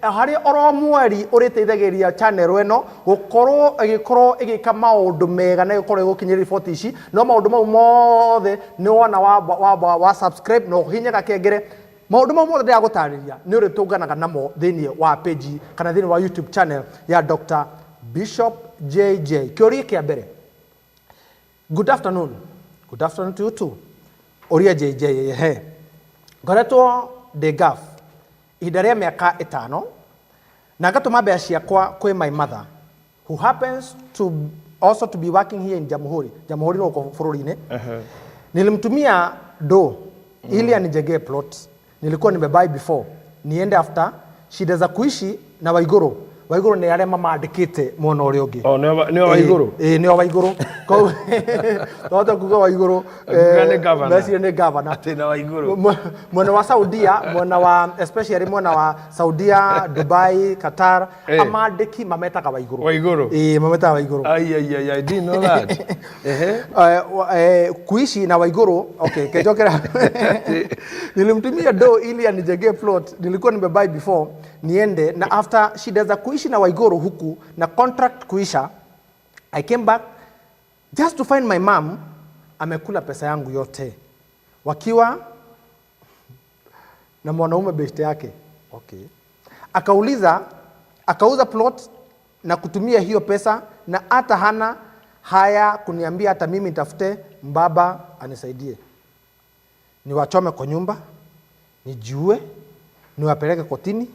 harĩa oro mweri ũrĩteithagĩrĩria channel ĩno gũkorwo ĩgĩkorwo ĩgĩka maũndũ mega na ĩgĩkorwo ĩgũkinyĩria riboti ici. No maũndũ mau mothe nĩ wona wa subscribe na ũhihinye gakengere, maũndũ mau mothe ndĩragũtarĩria nĩ ũrĩtũnganaga namo thĩinĩ wa page kana thĩinĩ wa YouTube channel ya Dr. Bishop JJ. Kĩũria kĩa mbere. Good afternoon. Good afternoon to you too. Ũria JJ he. Ngoretwo ndĩ Gulf ihinda rĩa mĩaka 5 na ngatũma mbeca ciakwa kwĩ my mother who happens to also to be working here in Jamhuri. Jamhuri no gũkũ bũrũri-inĩ. Nilimtumia do ili anijengee plot. Nilikuwa nimebuy before niende after shida za kuishi na Waiguru. Waiguru nĩ arĩa mamandĩkĩte mwena ũrĩa ũngĩ. O nĩo Waiguru. Ĩĩ, nĩo Waiguru. Koguo twahota kuga Waiguru. Kuga nĩ governor. Meciria nĩ governor. Atĩ na Waiguru. Mwena wa Saudia, mwena wa especially mwena wa Saudia, Dubai, Qatar, amandĩki mametaga Waiguru. Waiguru. Ĩĩ, mametaga Waiguru. Ai ai ai, I didn't know that. Ehe. Kuishi na Waiguru, okay, kejokera. Nilimtumia do ili anijengee plot, nilikuwa nimebuy before niende, na after shida za kuishi na Waiguru huku na contract kuisha, I came back just to find my mom amekula pesa yangu yote wakiwa na mwanaume beshte yake. Okay. Akauliza, akauza plot na kutumia hiyo pesa, na hata hana haya kuniambia hata mimi nitafute mbaba anisaidie. Niwachome kwa nyumba, nijiue, niwapeleke kotini.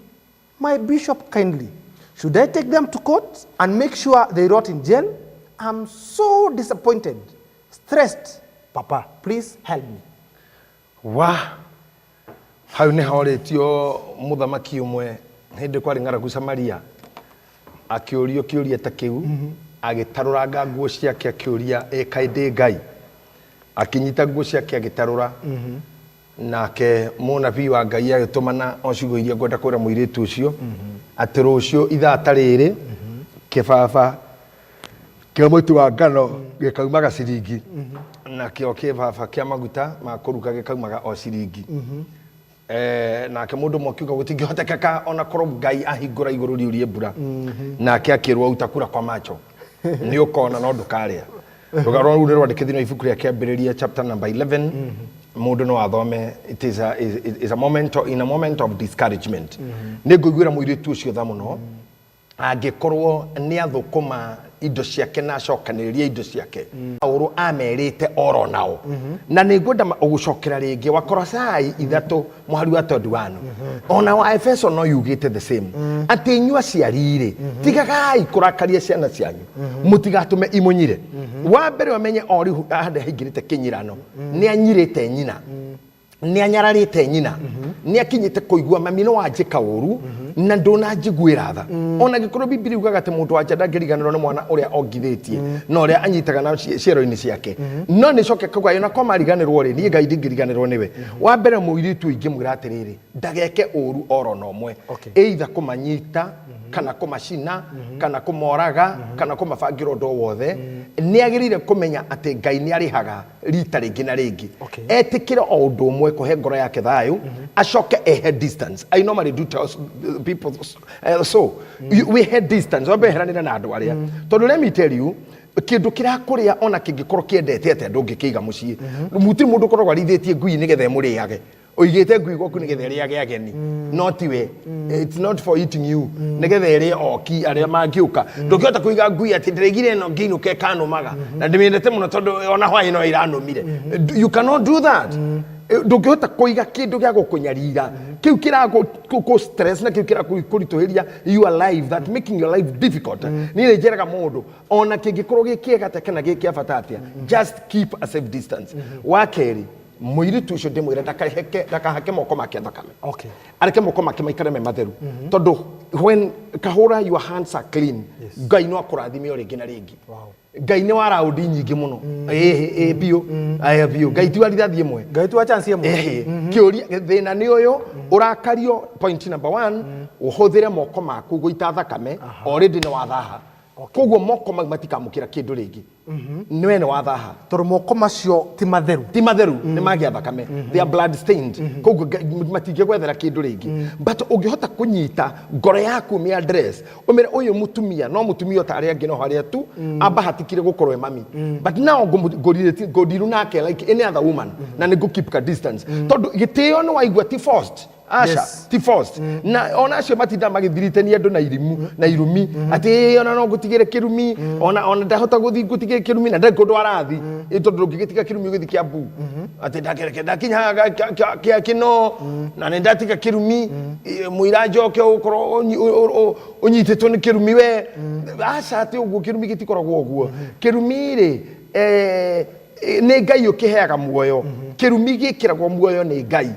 My bishop, kindly, should I take them to court and make sure they rot in jail? I'm so disappointed, stressed. Papa, please help me. Wa hau nĩ horĩtio mũthamaki ũmwe hĩndĩ kwarĩ ng'aragu Samaria, akĩũrio kĩũria ta kĩu, agĩtarũranga nguo ciake akĩũria, ĩ kaĩ ndĩ Ngai? Akĩnyita nguo ciake agĩtarũra. Nake mũnabii wa Ngai agĩtũmana o ciugo iria ngwenda kwĩra mũirĩtu ũcio, atĩ rũciũ ithaa ta rĩrĩ kĩbaba kĩa mũtu wa ngano gĩkaumaga ciringi, nakĩo kĩbaba kĩa maguta ma kũruga gĩkaumaga o ciringi. Nake mũndũ ũmwe akiuga gũtingĩhotekeka ona korwo Ngai ahingũra igũrũ riurie mbura. Nake akĩrwo utakura kwa macho, nĩ ũkona no ndũkarĩa. Rũgano rũu nĩ rwandĩkĩtio na ibuku rĩa Kĩambĩrĩria chapter number 11. Mũndũ no athome. It is a, is, is a moment in a moment of discouragement. Nĩ ngũiguĩra mũirĩtu ũcio tha mũno, angĩkorwo nĩ athũkũma indo ciake na acokanĩrĩria indo ciake. Paulo amerite oro nao, na nĩ ngwenda gũcokera rĩngĩ wa Kolosai 3 mũhari wa 21, ona wa Efeso no yugĩte the same, atĩ inyuĩ aciari rĩ, tigagai kũrakaria ciana cianyu, mũtigatũme imunyire. Wa mbere ũmenye o rĩu handũ haingĩrĩte kĩnyirano, nĩ anyirĩte nyina, nĩ anyararĩte nyina, nĩ akinyĩte kũigua mami no wanjĩka ũru na ndũnanjiguĩra tha. Ona gĩkorwo Bibilia yugaga atĩ mũndũ wa nja ndangĩriganĩrwo nĩ mwana ũrĩa ongithĩtie na ũrĩa anyitaga na ciero-inĩ ciake, no nĩ coke kauga ona kwa mariganĩrwo rĩ, niĩ Ngai ndingĩriganĩrwo nĩwe. Wa mbere mũirĩtu ingĩmwĩra atĩrĩrĩ, ndageke ũru oro na ũmwe, either kũmanyita kana kũmacina kana kũmoraga kana kũmabangĩra ũndũ o wothe. Nĩ agĩrĩire kũmenya atĩ Ngai nĩ arĩhaga rita rĩngĩ na rĩngĩ. Etĩkĩre o ũndũ ũmwe, kũhe ngoro yake thayũ, acoke ehe distance. I normally do tell people so we had distance, wambe eheranĩre na andũ arĩa, tondũ let me tell you, kĩndũ kĩrakũrĩa ona kĩngĩkorwo kĩendete atĩa, ndũngĩkĩiga mũciĩ. Mũtirĩ mũndũ ũkoragwo arĩithĩtie ngui nĩgetha ĩmũrĩage. Ũigĩte ngui gwaku nĩgetha ĩrĩage ageni, no tiwe. It's not for eating you, nĩgetha ĩrĩe oki arĩa mangĩũka. Ndũngĩhota kũiga ngui atĩ ndĩraigire ĩno ngĩinũka ĩkanũmaga na ndĩmĩendete mũno tondũ ona hwaĩ no ĩranũmire. You cannot do that. Ndũngĩhota kũiga kĩndũ gĩa gũkũnyarira, kĩu kĩragũ stress na kĩu kĩrakũritũhĩria your life, that making your life difficult. Niĩ nĩ njĩraga mũndũ ona kĩngĩkorwo gĩ kĩega atĩa kana gĩ kĩa bata atĩa, just keep a safe distance. Wa kerĩ, Mũirĩtu ũcio ndĩmwĩre ndakareke, ndakahake moko make thakame. Areke moko make maikare me matheru, tondũ when kahũra your hands are clean, Ngai no akũrathime o rĩngĩ na rĩngĩ. Ngai nĩ wa raũndi nyingĩ mũno. Ĩĩ, ĩĩ biũ, aya biũ. Ngai ti wa rithathi ĩmwe. Ngai tu wa chance ĩmwe. Ĩhĩ. Kĩũria, thĩna nĩ ũyũ ũrakario. Point number one, ũhũthĩre moko maku gũita thakame, already nĩ wathaha. Koguo moko mau matikamũkĩra kĩndũ rĩngĩ, nĩwe nĩ wathaha. Tondũ moko macio ti matheru. Ti matheru, nĩ magĩa thakame, they are blood stained. Koguo matingĩgwethera kĩndũ rĩngĩ. But ũngĩhota kũnyita ngoro yaku, ũmĩ address, ũmĩre ũyũ mũtumia no mũtumia o ta arĩa angĩ, no harĩa tu amba hatikire gũkorwo e mami, but now ngũdiru nake like any other woman, na nĩ ngũ keep ka distance, tondũ gĩtĩo nĩ waigua ti forced. Aca. Ti forced. Na ona acio matinda magĩthiritania andũ na irimu na irumi atĩ, "Ĩ, ona no ngũtigĩre kĩrumi, ona ndahota gũthiĩ ngũtigĩre kĩrumi," na ndarĩ kũndũ arathi. Ĩ, tondũ ndũngĩgĩtiga kĩrumi ũgĩthiĩ Kĩambu atĩ ndakereke ndakinya haha kĩa kĩno na nĩ ndatiga kĩrumi. Ĩ, mũira njoke ũkorwo ũnyitĩtwo nĩ kĩrumi we. Aca, atĩ ũguo kĩrumi gĩtikoragwo ũguo. Kĩrumi rĩ, nĩ Ngai ũkĩheaga muoyo. Kĩrumi gĩkĩragwo muoyo nĩ Ngai.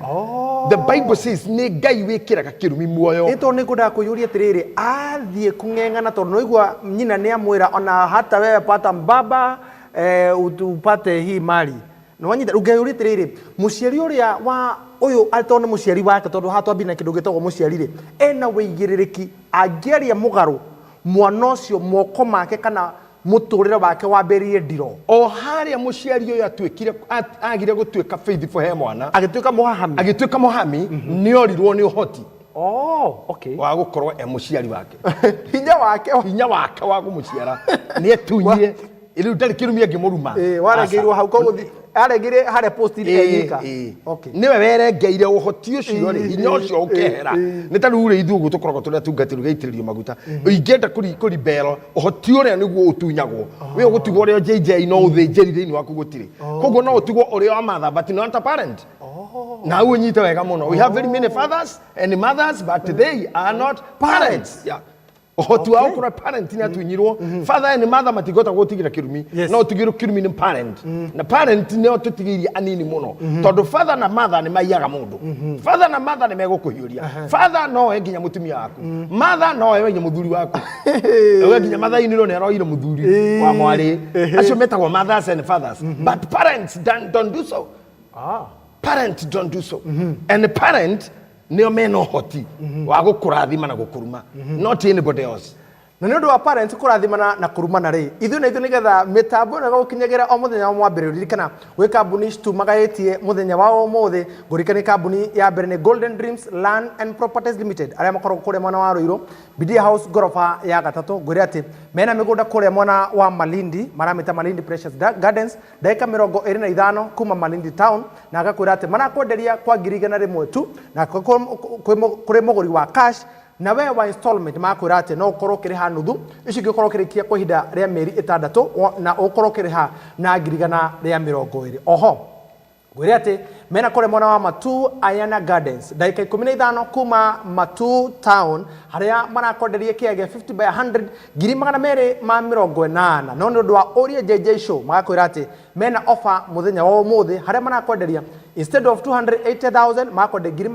The Bible says nĩ Ngai wĩkĩraga kĩrumi muoyo. Ĩ, tondũ nĩ ngwendaga kwĩyũria atĩrĩrĩ, athiĩ kũng'eng'ana, tondũ nĩwaigua nyina nĩ amwĩra, ona hata wewe pata mbaba, upate hii mali nĩwanyita. Rĩu ngeyũria atĩrĩrĩ, mũciari ũrĩa wa ũyũ, tondũ nĩ mũciari wake, tondũ haha twambia na kĩndũ gĩtagwo mũciari rĩ, ena wĩigĩrĩrĩki angĩaria mũgarũ mwana ũcio, moko make kana mũtũrĩre wake wambĩrĩrie ndiro. O harĩa mũciari ũyũ atuĩkire agire gũtuĩka faithful he mwana, agĩtuĩka mũhahami. Agĩtuĩka mũhami, nĩ orirwo nĩ ũhoti wa gũkorwo e mũciari wake. Hinya wake hinya wake wa kũmũciara nĩ etunyire. Rĩu ndarĩ kĩrumi angĩmũruma. Warengeirwo hau, koguo arengeire harĩa post enyika. Nĩwe werengeire ũhoti ũcio rĩ, hinya ũcio ũkehera. Nĩ ta rĩu rĩ, ithuĩ ũguo tũkoragwo tũrĩ atungatĩri gaitĩrĩrio maguta, ingĩenda kũribel ũhoti ũrĩa nĩguo ũtunyagwo, we ũgũtigwo ũrĩa JJ no ũthĩnjĩri thĩinĩ waku gũtirĩ. Koguo no ũtigwo ũrĩa wa mother but not a parent. Na u ũnyite wega mũno, we have very many fathers and mothers, but they are not parents. Yeah. Ũhoti wa gũkorwo parent nĩ atunyirwo. Father and mother matingĩhota gũtigĩra kĩrumi. No ũtigĩrwo kĩrumi nĩ parent, na parent nĩo tũtigĩirie anini mũno, tondũ father na mother nĩ maiyaga mũndũ. Father na mother nĩ megũkũhiũria. Father no oe nginya mũtumia waku, mother no oe nginya mũthuri waku, we nginya mathainirwo nĩ aroire mũthuri wa mwarĩ. Acio metagwo mothers and fathers, but parents don't do so. Parent don't do so, and parent nĩo mena ũhoti wa gũkũrathima na gũkũruma, not anybody else. Na nĩ ũndũ wa parents kũrathimana na kũrumana rĩ, ithuĩ na ithuĩ nĩgetha mĩtambo ĩno ĩgagũkinyagĩra o mũthenya wa mwambĩrĩrio, ririkana gwĩ kambuni citumagaĩtie mũthenya wa ũmũthĩ. Ngũririkanie kambuni ya mbere nĩ Golden Dreams Land and Properties Limited, arĩa makoragwo kũrĩa mwena wa Ruiru, Bidia House, ngoroba ya gatatũ. Ngwĩre atĩ mena mĩgũnda kũrĩa mwena wa Malindi, maramĩta Malindi Precious Gardens, ndagĩka 25 kuma Malindi Town, na agakwĩra atĩ marakwenderia kwa 100,000 tu, na kũrĩ mũgũri wa cash na we wa installment makwĩra atĩ no ũkorwo ũkĩrĩha nuthu icio ingĩ, ũkorwo ũkĩrĩkia kwa ihinda rĩa mĩeri 6, na ũkorwo ũkĩrĩha na 120,000. Oho ngwĩre atĩ mena kũrĩa mwena wa Matu, Ayana Gardens, ndagĩka 15 kuma Matu Town, harĩa marakwenderia kĩaya gĩa 50 by 100 280,000. No nĩ ũndũ wa Ũria JJ Show, magakwĩra atĩ mena offer mũthenya wa ũmũthĩ, harĩa marakwenderia instead of 280,000 magakwenderia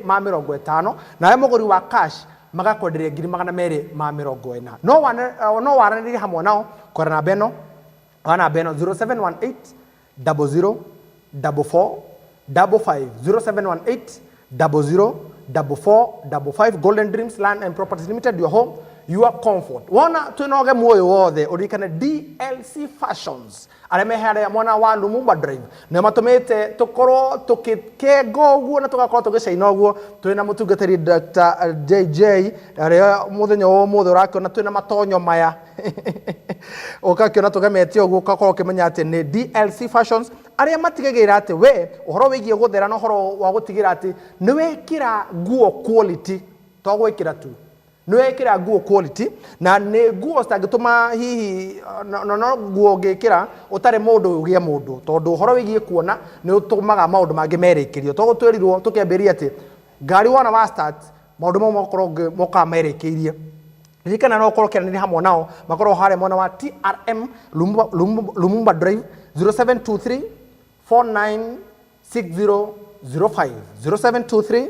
250,000, nawe mũgũri wa cash magakwenderia 240,000. No waranĩrie hamwe nao kwara namba ĩno, wa namba ĩno 0718 00 44 55, 0718 00 44 55. Golden Dreams Land and Properties Limited, your home, your comfort. Wona twĩnoge muoyo wothe, ũririkane DLC Fashions, arĩa me harĩa mwena wa Lumumba Drive, nĩo matũmĩte tũkorwo tũkĩkenga ũguo na tũgakorwo tũgĩcaina ũguo twĩna mũtungatĩri Dr. JJ, arĩa mũthenya wa ũmũthĩ ũrakĩona twĩna matonyo maya, ũgakĩona tũgemetie ũguo, ũgakorwo ũkĩmenya atĩ nĩ DLC Fashions, arĩa matigagĩrĩra atĩ we ũhoro wĩgiĩ gũthera na ũhoro wa gũtigĩra atĩ nĩ wekĩra nguo quality, to gwĩkĩra tu, nĩ wekĩra nguo quality, na nĩ nguo citangĩtũma hihi no nguo ũngĩkĩra ũtarĩ mũndũ ũgĩe mũndũ, tondũ ũhoro wĩgiĩ kuona nĩ ũtũmaga maũndũ mangĩ merekĩrio. Toguo twĩrirwo tũkĩambĩrĩria atĩ ngari wona wa start, maũndũ mau makorwo mokaga merekeirie. Ririkana no ũkorwo ũkĩaranĩria hamwe nao, makorwo harĩa mwena wa TRM, Lumumba, Lumumba, Lumumba Drive, 0723 496. 6005. 0723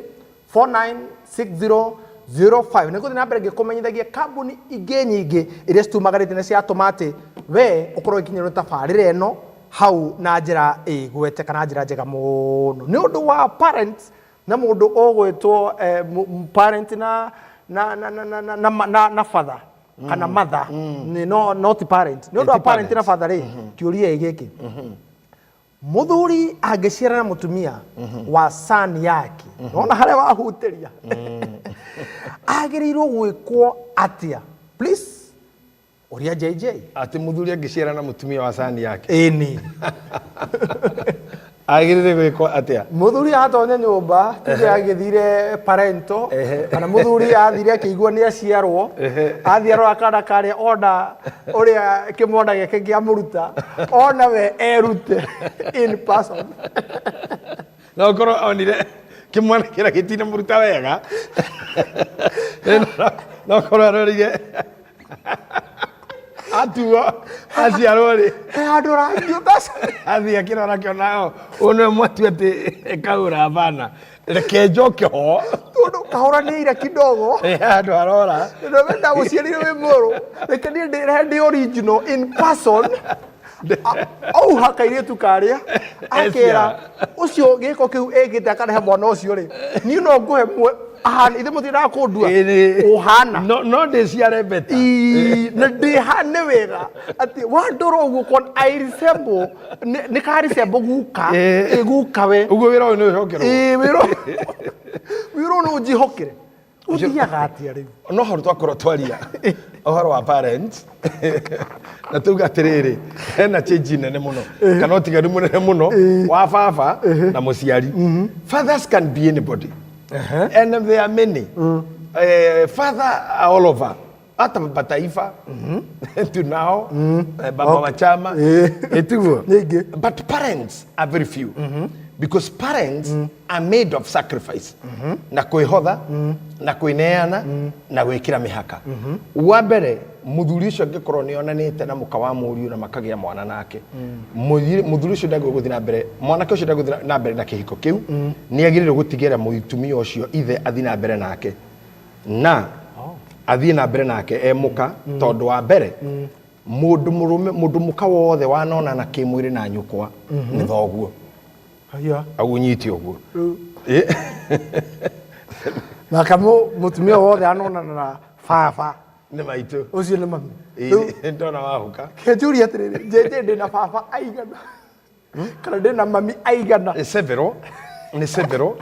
49 6005. Nä ngå thiä na mbere ngä kå menyithagia kambuni ingä nyingä iria citumagarĩte na ciatũma atĩ we ũkorwo ũgĩkinyĩrwo nĩ tabarĩra ĩno hau na njĩra ĩgwete kana njĩra njega mũno nĩ ũndũ wa parents na mũndũ ũgwĩtwo parent na na na na na na na, na, na father kana mother. Nĩ no not parent, nĩ ũndũ wa Ti parent na parents. father rĩ, kĩũria gĩkĩ: muthuri angĩciara na mũtumia wa son yake, nona harĩa wahutĩria, agĩrĩirwo gwĩkwo atĩa? Please, ũria JJ. Atĩ mũthuri angĩciara na mũtumia wa son yake, Ĩni. Agĩrĩire gwĩkwo atĩa? Muthuri atonya nyũmba, tuge agĩthire parento, kana muthuri athire akĩigua nĩ aciarwo, athiĩ arora kana karĩa, ona ũrĩa kĩmwana gĩake kĩamũruta, ona we erute in person. No ũkorwo onire kĩmwana kĩrĩa gĩtinamũruta wega, no ũkorwo arorire atuo aciarwo rĩ, he handũ ũrangiũta. Athiĩ akĩrora, akĩona ũyũ nĩwe mwatu atĩ ĩkaura bana, reke njoke ho. Tondũ kahũra nĩ ira kidogo. He handũ harora. Nĩ wenda gũciarire wĩ mũrũ, reke niĩ ndĩrehe ndĩ original in person. Auha kairĩtu karĩa akera ũcio gĩko kĩu ĩkĩte akarehe mwana ũcio rĩ, niĩ no ngũhe mwe ahana ithe mũtiendaga kũndua ũhana. No ndĩciare better. Ii, na ndĩhane wega atĩ wandora ũguo kon I resemble nĩ ka resemble guka. Ĩ guka we. Ũguo wĩra ũyũ nĩ ũcokerwo. Ĩ, wĩra ũyũ no ũnjĩhokere. Ũthiaga atĩa rĩu? No hau twakorwo twaria ũhoro wa parents na tuga atĩrĩrĩ, hena change nene mũno kana ũtiganu mũnene mũno wa baba na mũciari. Fathers can be anybody and there are many. Father are all over, hata baba taifa tunao, baba wa chama etiguo. Nyingĩ. But parents are very few because parents are made of sacrifice na kwĩhotha na kwĩneana na gwĩkĩra mĩhaka. Wa mbere, mũthuri ũcio angĩkorwo nĩ onanĩte na mũka wa mũriũ na makagĩa mwana nake, mũthuri ũcio ndagĩrĩirwo gũthiĩ na mbere, mwanake ũcio ndagĩrĩirwo gũthiĩ na mbere na kĩhiko kĩu. Nĩ agĩrĩirwo gũtigĩra mũtumia ũcio ithe athiĩ na mbere nake na athiĩ na mbere nake e mũka, tondũ wa mbere, mũndũ mũrũme, mũndũ mũka wothe wanonana kĩmwĩrĩ na nyũkwa nĩ thoguo. Haya. Agunyite ũguo. Nake mũtumia wothe anonana na baba nĩ maitũ. Ũcio nĩ mami. Ĩĩ, ndona wahuka. Kĩnjũria atĩrĩrĩ, njenje, ndĩna baba aigana kana ndĩna mami aigana? Nĩ several, nĩ several.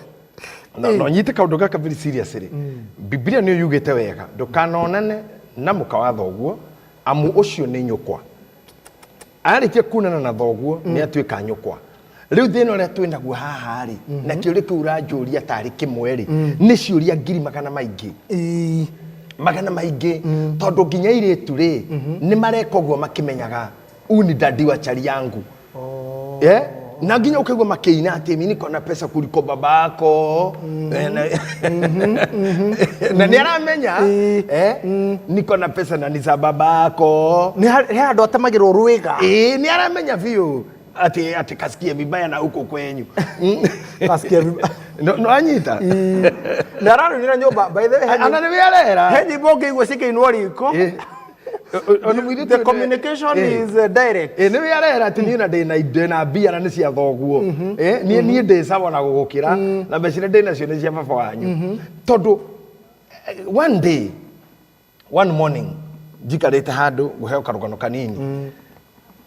Na nyite kaũndũ gaka very seriously. Biblia nĩ yugĩte wega, ndũkanonane na mũka wa thoguo, amu ũcio nĩ nyũkwa. Arĩkia kunana na thoguo, nĩ atuĩka nyũkwa. Rĩu thĩna ũrĩa twĩ naguo haha rĩ, na kĩũria kĩu ũranjũria tarĩ kĩmwe rĩ, nĩ ciũria ngiri magana maingĩ, magana maingĩ, tondũ nginya airĩtu rĩ, nĩ mareka ũguo makĩmenyaga huu ni daddy wa chali yangu. Eh? Na nginya ukaigua makĩina atĩ mimi niko na pesa kuliko babako. Na nĩ aramenya, eh? Niko na pesa na ni za babako. Nĩ he handũ atemagĩrwo rwĩga. Ĩĩ, nĩ aramenya biũ atĩ kasikie vibaya na huko kwenyu. Kasikia vibaya. No anyita. Na ararũnĩra nyũmba, by the way, ana nĩ arera. He nyĩmbo ũngĩigua cikĩinwo riko. Ona mũirĩtu The communication is direct. Ĩ, nĩ arera atĩ niĩ na ndĩna mbia na nĩ cia thoguo. Niĩ ndĩ sawa na gũgũkĩra na mbeca iria ndĩ nacio nĩ cia baba wanyu. Tondũ one day, one morning, njikarĩte handũ ngũheo karũgano kanini,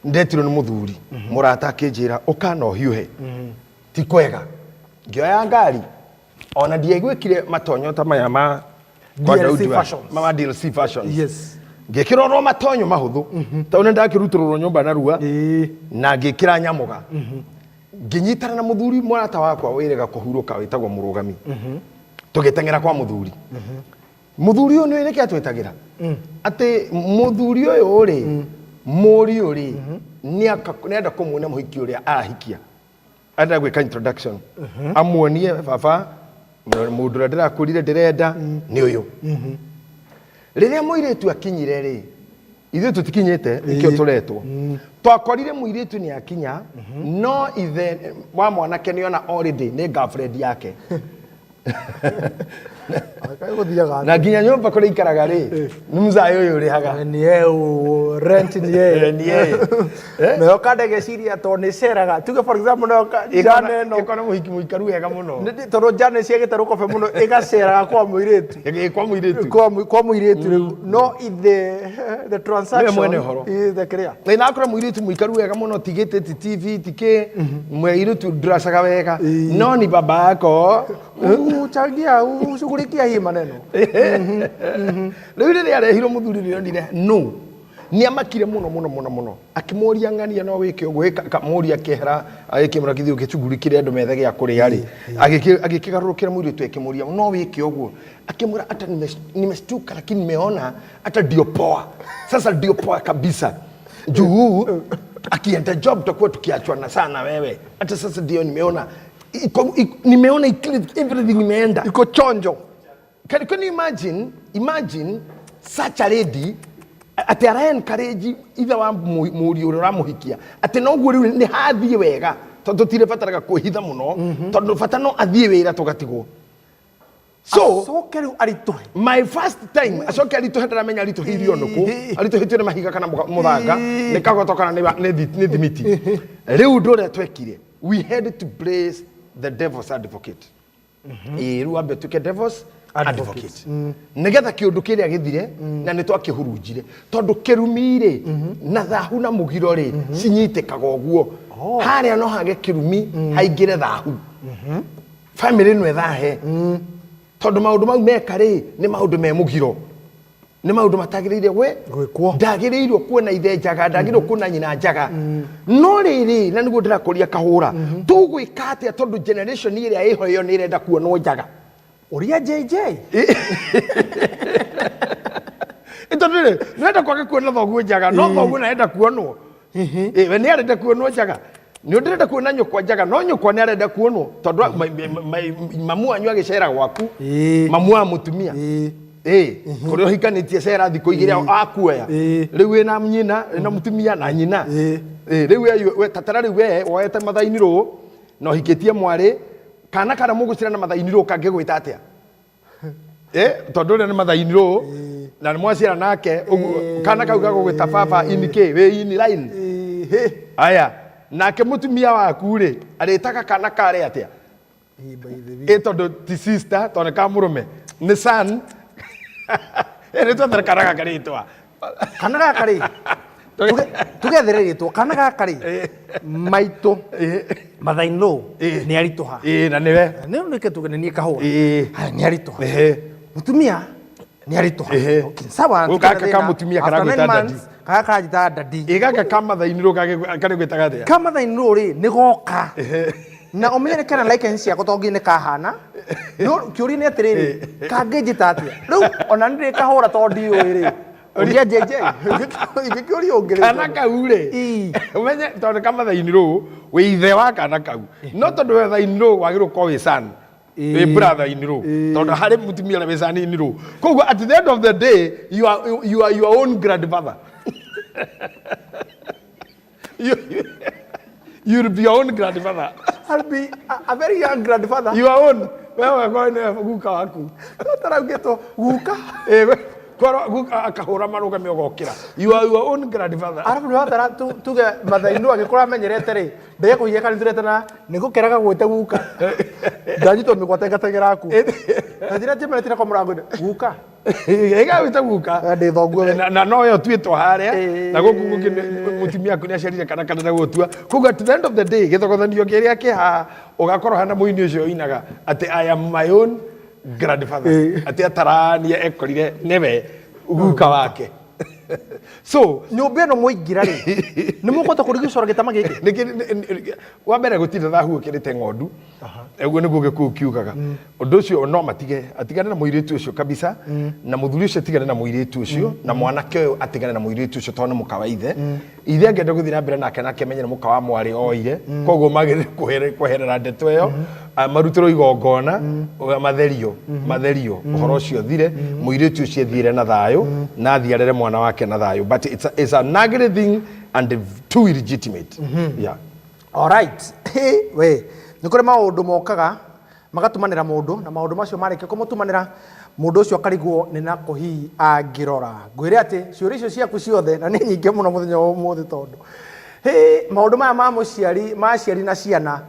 ndetirwo nĩ mũthuri mũrata, akĩnjĩra, "Ũka na ũhiũhe, ti kwega." Ngĩoya ngari, ona ndiaigwĩkire matonyo ta maya ma kwa DLC Daudi Fashions. ma DLC Fashions. Ngĩkĩra oro matonyo mahũthũ, tondũ nĩ ndakĩrutũrũrwo nyũmba narua, na ngĩkĩra nyamũga, ngĩnyitana na mũthuri mũrata wakwa wĩrĩga kũhurũka wĩtagwo Mũrũgami, tũgĩteng'era kwa mũthuri. Mũthuri ũyũ nĩ nĩkĩ atwĩtagĩra atĩ mũthuri ũyũ rĩ, mũriũ rĩ, nĩenda kũmuonia mũhiki ũrĩa arahikia, arenda gwĩka introduction, amuonie, "Baba, mũndũ ũrĩa ndĩrakũrire ndĩrenda nĩ ũyũ." Rĩrĩa mũirĩtu akinyire rĩ, Ithuĩ tũtikinyĩte, nĩkĩo tũretwo. Twakorire mũirĩtu nĩ akinya, no ithe wa mwanake nĩona already nĩ girlfriend yake. Kaĩ gũthiaga Na nginya nyũmba kũrĩa ikaraga rĩ, nĩ mzaĩ ũyũ ũrĩhaga. Ni yeye, rent ni yeye. Ni yeye. Nayo kanda geciria tondũ nĩ ceraga, tuge for example nayo njane ĩno Ĩkona mũhiki mũikaru wega mũno. Tondũ njane ciagĩte rũkobe mũno, ĩgaceraga kwa mũirĩtu. Ĩ, kwa mũirĩtu. Kwa mũirĩtu rĩu no ithe the transaction Nĩwe mwene ũhoro. Is the clear. Ĩ, na akora mũirĩtu mũikaru wega mũno, tigĩte ti TV tikĩ mũirĩtu nduracaga wega, no ni baba yako Uchangia ushughulikia hii maneno. Rĩu rĩrĩa arehirwo mũthuri nĩonire no nĩ amakire mũno mũno mũno mũno, akĩmũria ng'ania no wĩke ũguo. Kamũria akĩehera, agĩkĩmũra kĩthiĩ ũgĩcugurikĩre andũ methe gĩa kũrĩa rĩ, agĩkĩgarũrũkĩra mũirĩtu akĩmũria no wĩke ũguo, akĩmwĩra hata nimestuka, lakini nimeona hata ndio poa sasa, ndio poa kabisa, juu akienda job tutakuwa tukiachwana sana wewe, hata sasa ndio nimeona nimeona everything imeenda iko chonjo. Can you imagine such a lady atĩ ara encourage ithe wa mũriũ ũrĩa ũramũhikia atĩ noguo rĩu nĩ hathiĩ wega, tondũ tũtirĩbataraga kwĩhitha mũno, tondũ bata no athiĩ wĩra tũgatigwo, so Acoke rĩu aritũhe. My first time acoke aritũhe, ndaramenya aritũhĩirio nũkũ, aritũhĩtio nĩ mahiga kana mũthanga, nĩ kagoto kana nĩ thimiti. Rĩu ũndũ ũrĩa twekire, we had to place the devil's advocate. Ĩĩ, rĩu wambe ũtuĩke devil's advocate nĩgetha kĩũndũ kĩrĩa gĩthire, na nĩ twakĩhurunjire, tondũ kĩrumi rĩ na thahu na mũgiro rĩ cinyitĩkaga ũguo. Harĩa no hage kĩrumi, haingĩre thahu, family ĩno ĩthahe, tondũ maũndũ mau meka rĩ nĩ maũndũ me mũgiro, nĩ maũndũ matagĩrĩire gwe Gwĩkwo. Ndagĩrĩirwo kuona ithe njaga, ndagĩrĩirwo kuona nyina njaga, no rĩrĩ na nĩguo ndĩrakũria kahũra, tũgwĩka atĩa, tondũ generation ĩrĩa ĩho ĩyo nĩ ĩrenda kuonwo njaga? Ũria JJ. Tondũ rĩ nĩrenda kwaga kuona thoguo njaga, no thoguo narenda kuonwo. Ĩ, we nĩ arenda kuonwo njaga, nĩ ndĩrenda kuona nyũkwa njaga, no nyũkwa nĩ arenda kuonwo, tondũ mamu wanyu agĩcera gwaku, mamu wa mũtumia, ĩ kũrĩa ũhikanĩtie, cera thikũ 2 akuoya. Rĩu wĩna nyina, wĩna mũtumia na nyina. Ĩ, rĩu we tatara, rĩu we woete mathaini rũ na ũhikĩtie mwarĩ, kana mũgũcira na mathaini rũ kangĩgwĩta atĩa? Tondũ ũrĩa nĩ mathaini rũ na nĩ mwaciara nake ũguo, kana kau gagũgwĩta baba ini kĩ wĩ ini line. Aya, nake mũtumia waku rĩ arĩtaga kana karĩ atĩa? Ĩ, tondũ ti sister, tondũ nĩ ka mũrũme, nĩ son. Ĩ, nĩ twethere kana gaka rĩtwa. Kana gaka rĩ, tugethere rĩtwa kana gaka rĩ, maitũ mathainĩ nĩ aritũha. Ĩ, na nĩwe. Nĩ nĩke tuge nĩ niĩ kahũa. Haya, nĩ aritũha. Mũtumia nĩ aritũha. Okay, sawa. Gũkũ gaka ka mũtumia After karagwĩta 9 daddy. months, gaka karanjĩta daddy. Ĩ, gaka ka mathaini rũ karĩgwĩtaga atĩa? Ka mathainĩ rũ rĩ nĩ goka na ũmenye nĩ kena likeness ciakwa, tondũ nginya nĩ kahana, no kĩũria nĩ atĩrĩrĩ, kangĩnjĩta atĩa rĩu? Ona nĩ ndĩkahũra tondũ ndiũĩ rĩ, ũria JJ ingĩkĩũria ũngĩ. Kana kau rĩ, ũmenye tondũ ka mathaini rũ wĩ ithe wa kana kau, no tondũ we thaini rũ wagĩrĩirwo gũkorwo wĩ son, wĩ brother in law, tondũ harĩ mũtumia ũrĩa wĩ son in law. Koguo at the end of the day you are your own grandfather. You will be your own grandfather. I'll be a very young grandfather. Your own, wewe wewe nĩwe guka waku. Taraugĩtwo guka. Eh, korwo guka akahũra marũgame ũgokĩra, you are your own grandfather. Arabu nĩ watara tuge mathainũ angĩkorwo amenyerete rĩ ndegũiye kana turete na nĩ gũkeraga gwĩte guka, ndanyitwo mĩgwate ngateng'era ku na njĩra njĩmeretire kwa mũrango-inĩ guka. Ĩgagwĩta guka. Eh, ndĩ thoguo we. Na no yo tuĩtwo harĩa. Na gũkũ gũkĩ mũtumia waku nĩ aciarire kana kana gũtua. Koguo at the end of the day gĩthogothanio kĩrĩa kĩ haha ũgakorwo hana mũini ũcio ũinaga atĩ "I am my own grandfather", atĩ atarania ekorire nĩwe guka wake, so Nyũmba ĩno mwaingĩra rĩ, nĩ mũkũhota kũrigicũra gĩtama gĩkĩ? Wa mbere gũtirĩ thahu ũkĩrĩte ng'ondu, ũguo nĩguo gĩkũyũ kiugaga. Ũndũ ũcio no matige, atigane na mũirĩtu ũcio kabisa, na mũthuri ũcio atigane na mũirĩtu ũcio, na mwanake ũyũ atigane na mũirĩtu ũcio, tondũ nĩ mũka wa ithe. Ithe angĩenda gũthiĩ na mbere nake, nake amenye nĩ mũka wa mwarĩ oire, koguo magĩrĩire kweherera ndeto ĩyo. Marutĩrwo igongona, matherio matherio, ũhoro ũcio ũthire, mũirĩtu ũcio athiĩre na thayũ na athiĩ arere mwana wake na thayũ. But it's an ugly thing and too illegitimate, yeah. Alright. We nĩ kũrĩ maũndũ mokaga magatumanĩra mũndũ, na maũndũ macio marĩkia kũmũtumanĩra mũndũ ũcio akarigwo nĩ nakũ hihi angĩrora. Ngwĩre atĩ ciũria icio ciaku ciothe na nĩ nyingĩ mũno mũthenya wa ũmũthĩ, tondũ hĩ, maũndũ maya ma mũciari, ma aciari na ciana,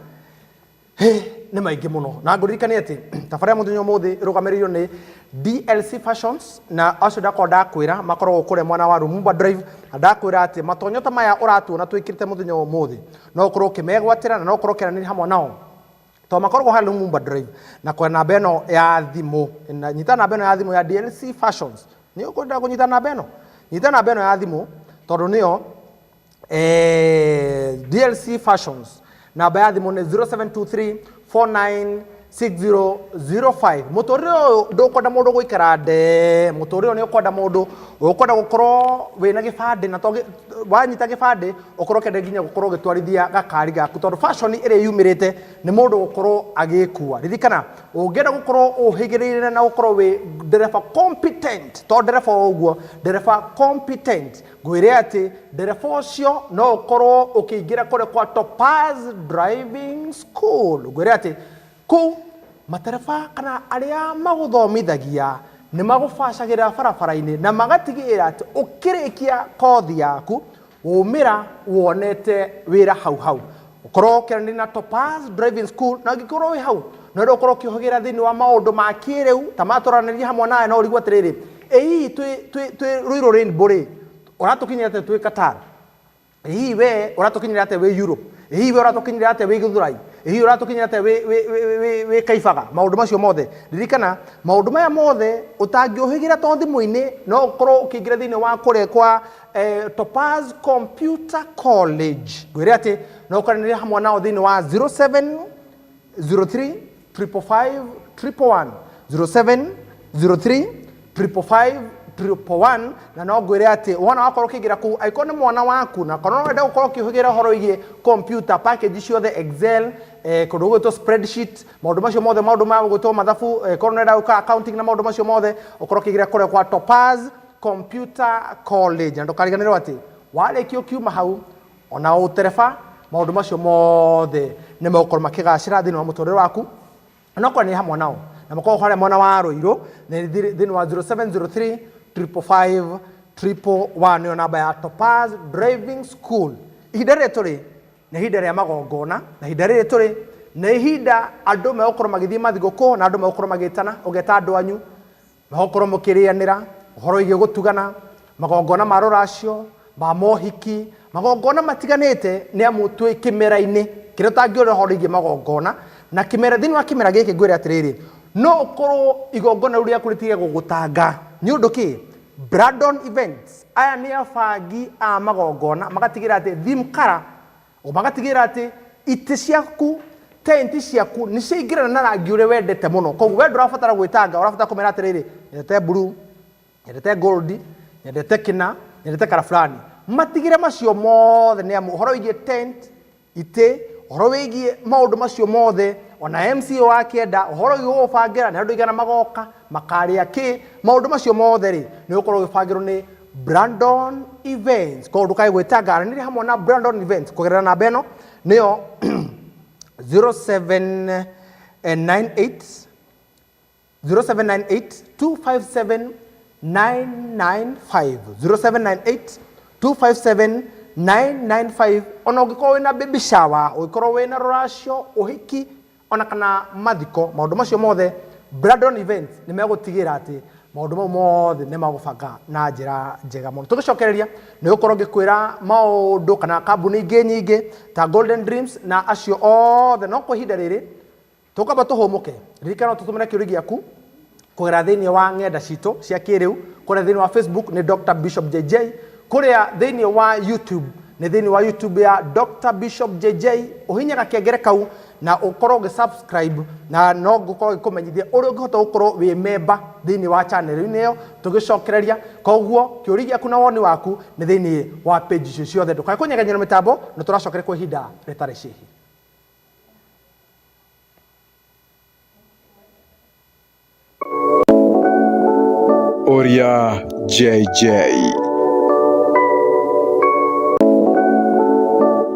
hĩ, nĩ maingĩ mũno. Na ngũririkanie atĩ tabarĩra mũthenya ũmũthĩ ĩrũgamĩrĩirio nĩ DLC Fashions, na acio ndakorwo ndakwĩra makoragwo kũrĩa mwena wa Lumumba Drive, na ndakwĩra atĩ matonyo ta maya ũratuona twĩkĩrĩte mũthenya wa ũmũthĩ no ũkorwo ũkĩmegwatĩra na no ũkorwo ũkĩaranĩria hamwe nao, to makoragwo harĩa Lumumba Drive. Na kwa namba ĩno ya thimũ, na nyita namba ĩno ya thimũ ya DLC Fashions. Nĩ ũkwenda kũnyita namba ĩno, nyita namba ĩno ya thimũ, tondũ nĩyo DLC Fashions. Namba ya thimũ nĩ 0723 496005. Mũtũrĩre ũyũ ndũkwenda mũndũ gũikara nde, mũtũrĩre ũyũ nĩ ũkwenda mũndũ ũkwenda gũkorwo wĩna gĩbandĩ, na to wanyita gĩbandĩ ũkorwo ũkĩenda nginya gũkorwo ũgĩtwarithia gakari gaku, tondũ fashion ĩrĩa yumĩrĩte nĩ mũndũ gũkorwo agĩkua. Ririkana, ũngĩenda gũkorwo ũhĩgĩrĩire na gũkorwo wĩ ndereba competent, to ndereba o ũguo, ndereba competent, ngwĩre atĩ ndereba ũcio no ũkorwo ũkĩingĩra kũrĩa kwa Topaz Driving School. Ngwĩre atĩ kũu matereba kana arĩa magũthomithagia nĩ magũbacagĩra barabara-inĩ na magatigĩrĩra atĩ ũkĩrĩkia kothi yaku umĩra wonete wĩra hau hau. Ũkorwo ũkĩaranĩria na Topaz Driving School, na ũngĩkorwo wĩ hau no ũrĩa ũkorwo ũkĩhũgĩra thĩinĩ wa maũndũ ma kĩrĩu ta matũranĩria hamwe nawe, no ũrigwo atĩrĩrĩ, ĩ hihi twĩ Ruiru Rainbow rĩ, ũratũkinyĩra atĩa twĩ Qatar? Ĩ hihi we ũratũkinyĩra atĩa wĩ Europe? Ĩ hihi we ũratũkinyĩra atĩa wĩ Gĩthũrai? Ĩ hihi ũratũkinyĩra atĩa wĩ Kaibaga? Maũndũ macio mothe, ririkana, maũndũ maya mothe ũtangĩũhĩgĩra to thimũ-inĩ, no ũkorwo ũkĩingĩra thĩinĩ wa kũrĩa kwa Topaz Computer College. Ngwĩre atĩ no ũkaranĩria hamwe nao thĩinĩ wa 0703 555 111, 0703 555 111. Na no ngwĩre atĩ wona wakorwo ũkĩingĩra kũu, angĩkorwo nĩ mwana waku na korwo no wenda gũkorwo ũkĩhũthĩra ũhoro wĩgiĩ computer package ciothe, Excel, kũndũ gũgwĩtwo spreadsheet, maũndũ macio mothe, maũndũ ma gũgwĩtwo mathabu, korwo nĩ ũrenda gwĩka accounting na maũndũ macio mothe, ũkorwo ũkĩingĩra kũrĩa kwa Topaz Computer College. Na ndũkariganĩrwo atĩ warĩkia ũkiuma hau ona ũtereba, maũndũ macio mothe nĩ megũkorwo makĩgacĩra thĩinĩ wa mũtũrĩre waku. No kwaranĩria hamwe nao na makorwo harĩa mwena wa Ruiru nĩ thĩinĩ wa 0703 555 111, nĩyo namba ya Topaz Driving School. Ihinda rĩrĩ tũrĩ nĩ ihinda rĩa magongona, na ihinda rĩrĩ tũrĩ nĩ ihinda andũ megũkorwo magĩthiĩ mathigũkũ, na andũ megũkorwo magĩtana, ũgeta andũ anyu megũkorwo mũkĩrĩanĩra ũhoro wĩgiĩ gũtugana, magongona ma rũracio, ma mohiki, magongona matiganĩte, nĩ amu twĩ kĩmera-inĩ kĩrĩa ũtangĩũrĩra ũhoro wĩgiĩ magongona na kĩmera. Thĩinĩ wa kĩmera gĩkĩ, ngwĩre atĩrĩrĩ, no ũkorwo igongona rĩu rĩaku rĩtige gũgũtanga. Nĩ ũndũ kĩ? Brandon Events, aya nĩ abangi a magongona, magatigĩrĩra atĩ theme color, magatigĩrĩra atĩ itĩ ciaku, tenti ciaku nĩ ciaingĩrana na rangi ũrĩa wendete mũno. Koguo we ndũrabatara gwĩtanga, ũrabatara kũmera atĩrĩrĩ, nyendete blue, nyendete gold, nyendete kĩna, nyendete kara fulani. Matigĩre macio mothe, nĩ amu ũhoro wĩgiĩ tent, itĩ, ũhoro wĩgiĩ maũndũ macio mothe, ona MC wakĩenda ũhoro wĩgiĩ gũgũbangĩra nĩ andũ igana magoka, makarĩa kĩ, maũndũ macio mothe rĩ, nĩ ũgũkorwo ũgĩbangĩrwo nĩ Brandon Events. Koguo ndũkae gwĩtanga, aranĩria hamwe na Brandon Events kũgerera namba ĩno, nĩyo 0798 0798 257 995, 0798 257 995. Ona ũngĩkorwo wĩna baby shower, ũngĩkorwo wĩna rũracio, ũhiki, ona kana mathiko, maũndũ macio mothe Brandon Events nĩ megũtigĩra atĩ maũndũ mau mothe nĩ magũbanga na njĩra njega mũno. Tũgĩcokereria nĩ gũkorwo ngĩkwĩra maũndũ kana kambuni ingĩ nyingĩ ta Golden Dreams na acio othe, no kwa ihinda rĩrĩ tũkwamba tũhũmũke. Ririkana tũtũmĩre kĩũria gĩaku kũgerera thĩinĩ wa ng'enda citũ cia kĩrĩu. Kũrĩa thĩinĩ wa Facebook nĩ Dr Bishop JJ, kũrĩa thĩinĩ wa YouTube nĩ thĩinĩ wa YouTube ya Dr Bishop JJ. Ũhinye gakengere kau na ũkorwo ũgĩ-subscribe, na no ngũkorwo ngĩkũmenyithia ũrĩa ũngĩhota gũkorwo wĩ member thĩinĩ wa channel-inĩ ĩyo tũgĩcokereria. Koguo kĩũria gĩaku na woni waku nĩ thĩinĩ wa page icio ciothe. Ndũkae kũnyeganyera mĩtambo, na tũracokeria kwa ihinda rĩtarĩ cihi. Ũria JJ.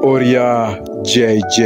Ũria JJ.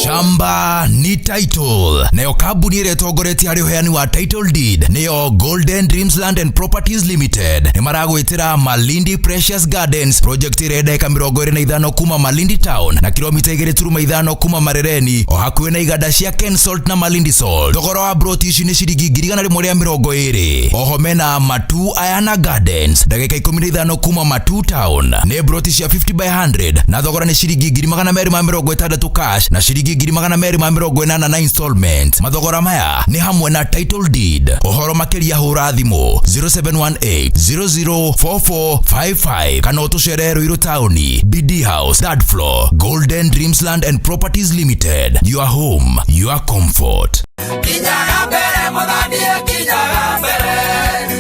Shamba ni title nayo kambuni ĩrĩa ĩtongoretie harĩ ũheani wa title deed nĩyo Golden Dreams Land and Properties Limited. Nĩ maragwĩtĩra Malindi Precious Gardens project ĩrĩa ndagĩka 25 kuma Malindi Town na kilomita 2.5 kuma Marereni, o hakuhĩ na iganda cia Kensalt na Malindi Salt. Thogora wa broti ici nĩ ciringi 120,000. Oho mena Matu Ayana Gardens, ndagĩka 15 kuma Matu Town, nĩ broti cia 50 by 100 na thogora nĩ ciringi 260,000 cash na ciringi 280,000 na installment. Mathogora maya nĩ hamwe na title deed. Ũhoro makĩria hũra thimũ 0718 004455 kana ũtũcerere Ruiru taũni, BD House, third floor. Golden Dreams Land and Properties Limited, your home, your comfort. Kinyaga mbere mwathani, kinyaga mbere,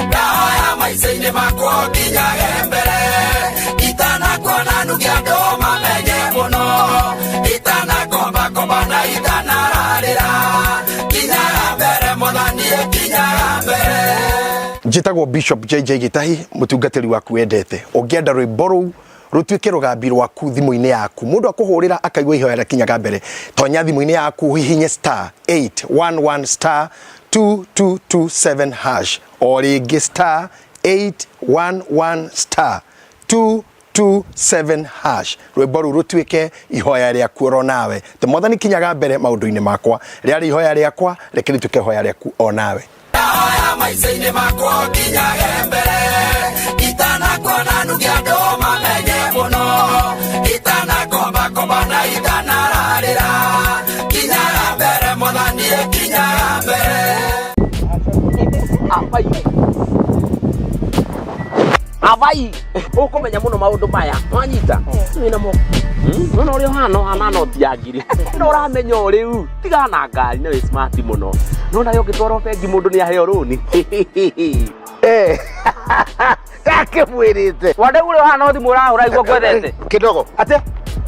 ndahoya maica-inĩ makwa kinyage mbere, itanakuona nuge andũ mamenye mũno, itanakombakomba na itanararĩra, kinyaga mbere mwathani, kinyaga mbere. Njĩtagwo Bishop JJ Gĩtahi, mũtungatĩri waku wendete. Ũngĩenda rwĩmbo rũu rũtuĩke rũgambi rwaku thimũ-inĩ yaku, mũndũ akũhũrĩra akaigua ihoya rĩkinyaga mbere, tonya thimũ-inĩ yaku, hihinye star 811 star 2227 hash, o rĩngĩ star 811 star 227 hash, rwĩmbo rũu rũtuĩke ihoya rĩaku oro nawe. Te Mwathani kinyaga mbere maũndũ-inĩ makwa, rĩarĩ ihoya rĩakwa, reke rĩtuĩke ihoya rĩaku o nawe. Ndahoya maica-inĩ makwa kinyage mbere, itanakuona nuge andũ mamenye mũno, itanakombakomba na itanararĩra, kinyaga mbere mwathani, kinyaga mbere. Abai, abai, ũkũmenya mũno maũndũ maya wanyita wĩna mo nona ũrĩa ũhana, ũhana noti ya ngiri no ũramenya o rĩu tigana na ngari na wĩ smart mũno, nona yo ũngĩtwarwo bengi mũndũ nĩ aheo rũni. Ndakĩmwĩrĩte. Wandau, ũrĩa ũhana thimũ ũrahũra igua ngwethete. Kidogo atĩa?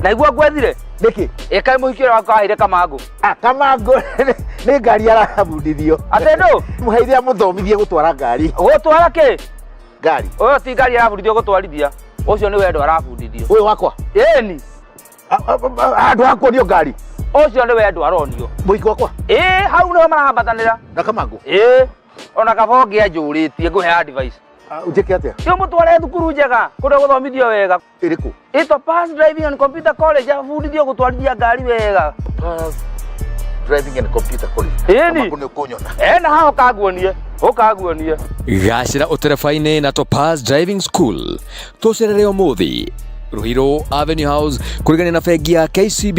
Na igua ngwethire. Nĩkĩ? Ĩkaĩ mũhiki ũrĩa waku aheire kamangũ. Ah, kamangũ nĩ ngari arabundithio. Atĩ ndũ? Mũheire amũthomithie gũtwara ngari. Gũtwara kĩ? Ngari. Ũyũ ti ngari arabundithio gũtwarithia, ũcio nĩ wendo arabundithio. Ũyũ wakwa? Ĩni. Andũ akuonio ngari. Ũcio nĩ wendo aronio. Mũhiki wakwa? Ĩĩ, hau nĩho marahambatanĩra. Na kamangũ? Ĩĩ, ona kaba ũngĩanjũrĩtie ngũhe advice. Ũnjĩke atĩa? Ti ũmũtware thukuru njega kũrĩa gũthomithio wega. Ĩrĩkũ? Ĩtwa Pass Driving and Computer College, abundithio gũtwarithia ngari wega. Pass Driving and Computer College? Ĩni. Kamangũ nĩ ũkũnyona. Ena haha ũkanguonie, ũkanguonie. Gacĩra ũtereba-inĩ na Topaz Driving School. Tũcerere ũmũthĩ Ruiru Avenue House, kũrigania na bengi ya KCB.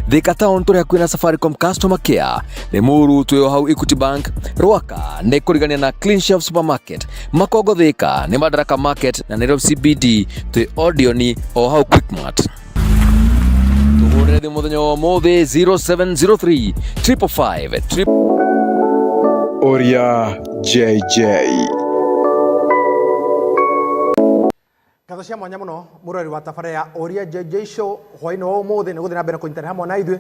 Thika Town tũrĩ hakuhĩ na Safaricom Customer Care. Limuru twĩ o hau Equity Bank. Rwaka nĩ kũrigania na Clean Shelf Supermarket. Makongo Thika nĩ Madaraka Market, na Nairobi CBD twĩ Odeon o hau Quickmart. Tũhũrĩre thimũ mũthenya wa ũmũthĩ 0703 555 triple Ũria JJ. Ngatho cia mwanya mũno mũrori wa tabarĩra ya Ũria JJ Show hwaĩ-inĩ wa ũmũthĩ nĩ gũthiĩ na mbere kũnyitanĩra hamwe na ithuĩ.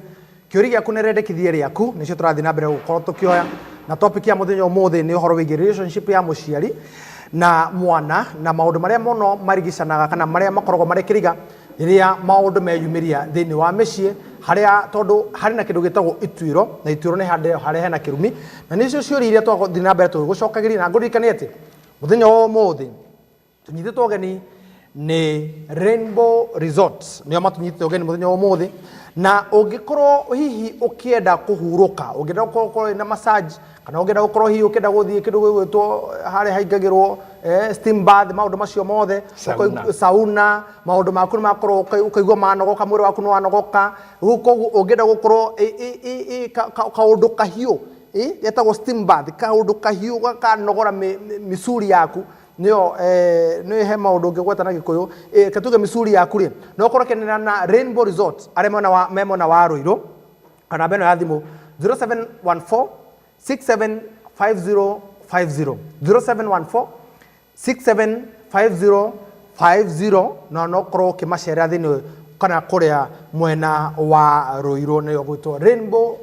Kĩũria gĩaku nĩ rĩendekithie rĩaku nĩcio tũrathiĩ na mbere gũkorwo tũkĩoya, na topic ya mũthenya ũmũthĩ nĩ ũhoro wĩgiĩ relationship ya mũciari na mwana na maũndũ marĩa mũno marigicanaga kana marĩa makoragwo marĩ kĩriga rĩrĩa maũndũ meyumĩria thĩinĩ wa mĩciĩ, harĩa tondũ harĩ na kĩndũ gĩtagwo ituĩro, na ituĩro nĩ handũ harĩa hena kĩrumi, na nĩcio ciũria iria twathiĩ na mbere tũgĩgũcokagĩria. Na ngũririkanie atĩ mũthenya wa ũmũthĩ tũnyitĩtwo ũgeni nĩ Rainbow Resort, nĩo matũnyitĩte ũgeni mũthenya wa ũmũthĩ. Na ũngĩkorwo hihi ũkĩenda kũhurũka, ũngĩenda gũkorwo na massage, kana ũngĩenda gũkorwo hihi ũkĩenda gũthiĩ kĩndũ gĩgwĩtwo harĩa haingagĩrwo steam bath, maũndũ macio mothe. Sauna. Sauna, maũndũ maku nĩ makorwo ũkaigua manogoka, mwĩrĩ waku nĩ wanogoka. Rĩu koguo ũngĩenda gũkorwo kaũndũ kahiũ getagwo steam bath, kaũndũ kahiũ gakanogora micuri yaku, nĩyo nĩ he maũndũ ũngĩgweta na Gĩkũyũ, katuge micuri yaku rĩ, no ũkorwo ũkenera na Rainbow Resort arĩa me mwena wa Ruiru, kana namba ĩno ya thimũ 0714 675050, 0714 675050, na no ũkorwo ũkĩmacerera thĩinĩ kana kũrĩa mwena wa Ruiru, nĩyo gwĩtwo Rainbow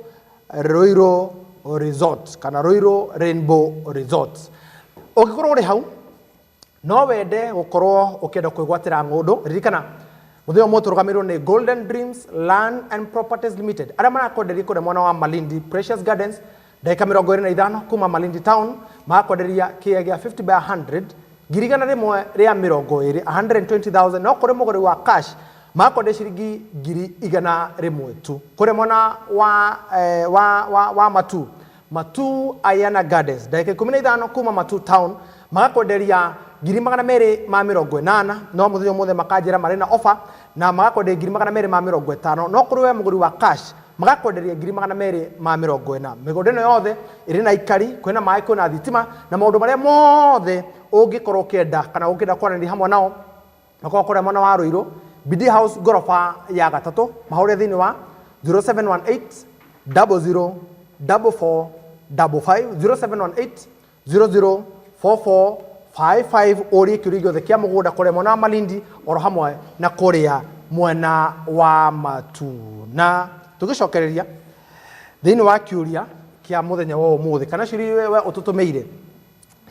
Ruiru. Resort kana Ruiru Rainbow Resort. Ũngĩkorwo ũrĩ hau no wende gũkorwo ũkĩenda kwĩgwatĩra ng'ũndũ, ririkana mũthenya ũmwe tũrũgamĩrĩirwo nĩ Golden Dreams Land and Properties Limited arĩa marakwenderia kũrĩa mwena wa Malindi Precious Gardens, ndagĩka 25 kuma Malindi Town, magakwenderia kĩea gĩa 50 by 100 120,000, 120,000. No kũrĩ mũgũri wa cash magakwenderia ciringi 100,000 tu. Kũrĩa mwena wa, eh, wa, wa, wa Matu Matu Ayana Gardens, ndagĩka 15 kuma Matu Town, magakwenderia 280,000. No mũthenya ũmũthĩ makanjĩra marĩ na offer na magakwenderia 250,000. No kũrĩ we mũgũri wa cash magakwenderia 240,000. Mĩgũnda ĩno yothe ĩrĩ na ikari, kwĩna maĩ, kwĩna thitima na maũndũ marĩa mothe ũngĩkorwo ũkĩenda kana ũngĩenda kwaranĩria hamwe nao. Makorwo kũrĩa mwena wa Ruiru, Bidii House, ngoroba ya gatatũ. Mahũre thĩinĩ wa 0718 00 44 55, 0718 00 44 55, ũrie kĩũria gĩothe kĩa mũgũnda kũrĩa mwena wa Malindi oro hamwe na kũrĩa mwena wa Matu. Na tũgĩcokereria thĩinĩ wa kĩũria kĩa mũthenya wa ũmũthĩ kana ciũria we ũtũtũmĩire,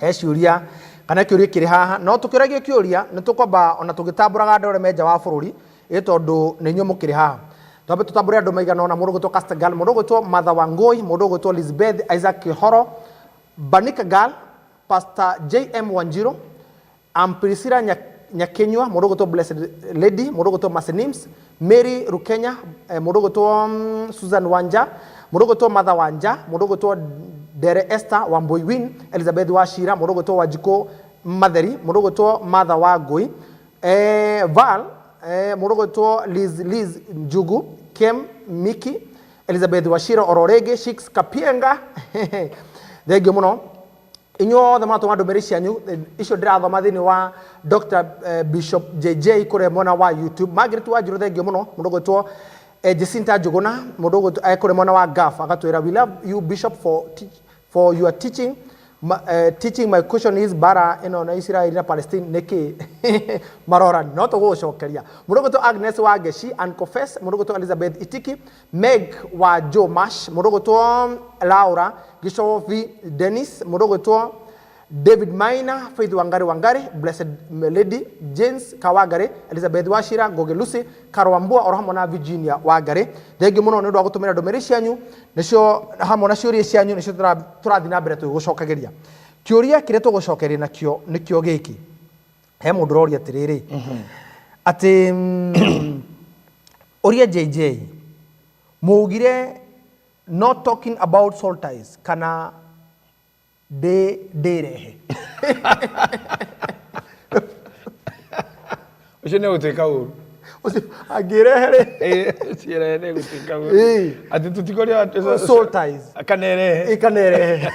he ciũria kana kĩũria kĩrĩ haha. No tũkĩũragia kĩũria nĩ tũkwamba ona tũgĩtambũraga andũ arĩa me nja wa bũrũri, ĩ tondũ nĩ inyuĩ mũkĩrĩ haha. Twambe tũtambũre andũ maigana ũna: mũndũ ũgwĩtwo Castagal, mũndũ ũgwĩtwo Martha Wangui, mũndũ ũgwĩtwo Elizabeth Isaac Kihoro, Banika Girl, Pastor JM Wanjiru, Priscilla Nyakenyua, mũndũ ũgwĩtwo Blessed Lady, mũndũ ũgwĩtwo Masenims, Mary Rukenya, mũndũ ũgwĩtwo Susan Wanja, mũndũ ũgwĩtwo Martha Wanja, mũndũ ũgwĩtwo Dere Esther Wambui Win, Elizabeth Wachira, mũndũ ũgwĩtwo Wanjikũ Matheri, mũndũ ũgwĩtwo Martha Wangui, Val, mũndũ ũgwĩtwo Liz Njugu, Kem Miki, Elizabeth Wachira, oro rĩngĩ Shix Kapienga. Thengiũ mũno inyuothe mwatũma ndũmĩrĩri cianyu. Icio ndĩrathoma thĩinĩ wa Dr. Bishop JJ kũrĩa mwena wa YouTube. Margaret Wanjiru, thengiũ mũno. Mũndũ ũgwĩtwo Jacinta Njuguna, mũndũ ũgwĩtwo kũrĩa mwena wa Gulf, agatwĩra, "We love you, Bishop, for your teaching. Teaching. My question is, bara ĩno na Israel na Palestine nĩkĩ marorani?" No tũgũgũcokeria. Mũndũ ũgwĩtwo Agnes Wangeci and Confess, mũndũ ũgwĩtwo Elizabeth Itiki, Meg wa Joe Mash, mũndũ ũgwĩtwo Laura Gicovi Dennis, mũndũ ũgwĩtwo David Maina, Faith Wangari Wangari, Blessed Lady, James Kawangari, Elizabeth Wachira, Ngoge Lucy, Karwambua oro hamwe na Virginia Wangari. Thengiũ mũno nĩ ũndũ wa gũtũmĩra ndũmĩrĩri cianyu, nĩcio hamwe na ciũria cianyu nĩcio tũrathiĩ na mbere tũgĩgũcokagĩria. Kĩũria kĩrĩa tũgũcokeria nakĩo nĩkĩo gĩkĩ. He mũndũ ũroria atĩrĩrĩ, atĩ ũria JJ mũgire not talking about soul ties kana ndĩ ndĩrehe. Ũcio nĩ gũtuĩka ũru. Ũcio angĩrehe rĩ? Ũcio nĩ gũtuĩka ũru. Atĩ tũtikoria Soul ties. Kana ĩrehe. Ikanerehe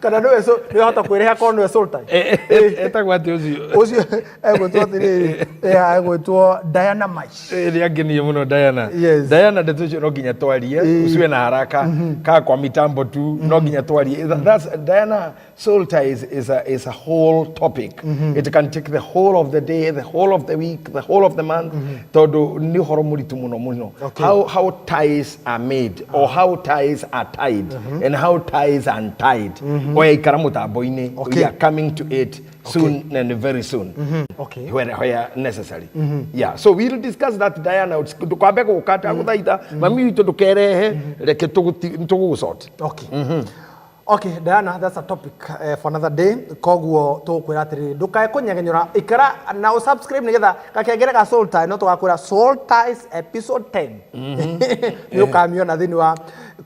kana nĩwe nĩwe hota kwĩreha korwo nĩwe soul tie. Etagwo atĩ ũcio? Ũcio egwĩtwo atĩrĩrĩ, egwĩtwo Diana Maish. Nĩ angenie mũno Diana. Yes. Diana, ndeto icio no nginya twarie, usiwe na haraka kaa kwa mitambo tu, no nginya twarie. That's Diana, soul ties is a whole topic. It can take the whole of the day, the whole of the week, the whole of the month, tondũ nĩ ũhoro mũritũ mũno mũno. How ties are made or how ties are tied and how ties are untied. Oya ikara mũtambo-inĩ. We are coming to it soon and very soon, where necessary. Yeah, so we'll discuss that. Diana, ndũkambe gũka, ndagũthaitha, mami witũ, ndũkerehe, reke tũgũgũsort. Okay, Diana, that's a topic for another day. Koguo tũgũkwĩra atĩrĩrĩ, ndũkae kũnyegenyũra, ikara na ũsubscribe nĩgetha gakengere ga Soul Tie, no tũgakwĩra Soul Ties episode 10 nĩ ũkamiona thĩinĩ wa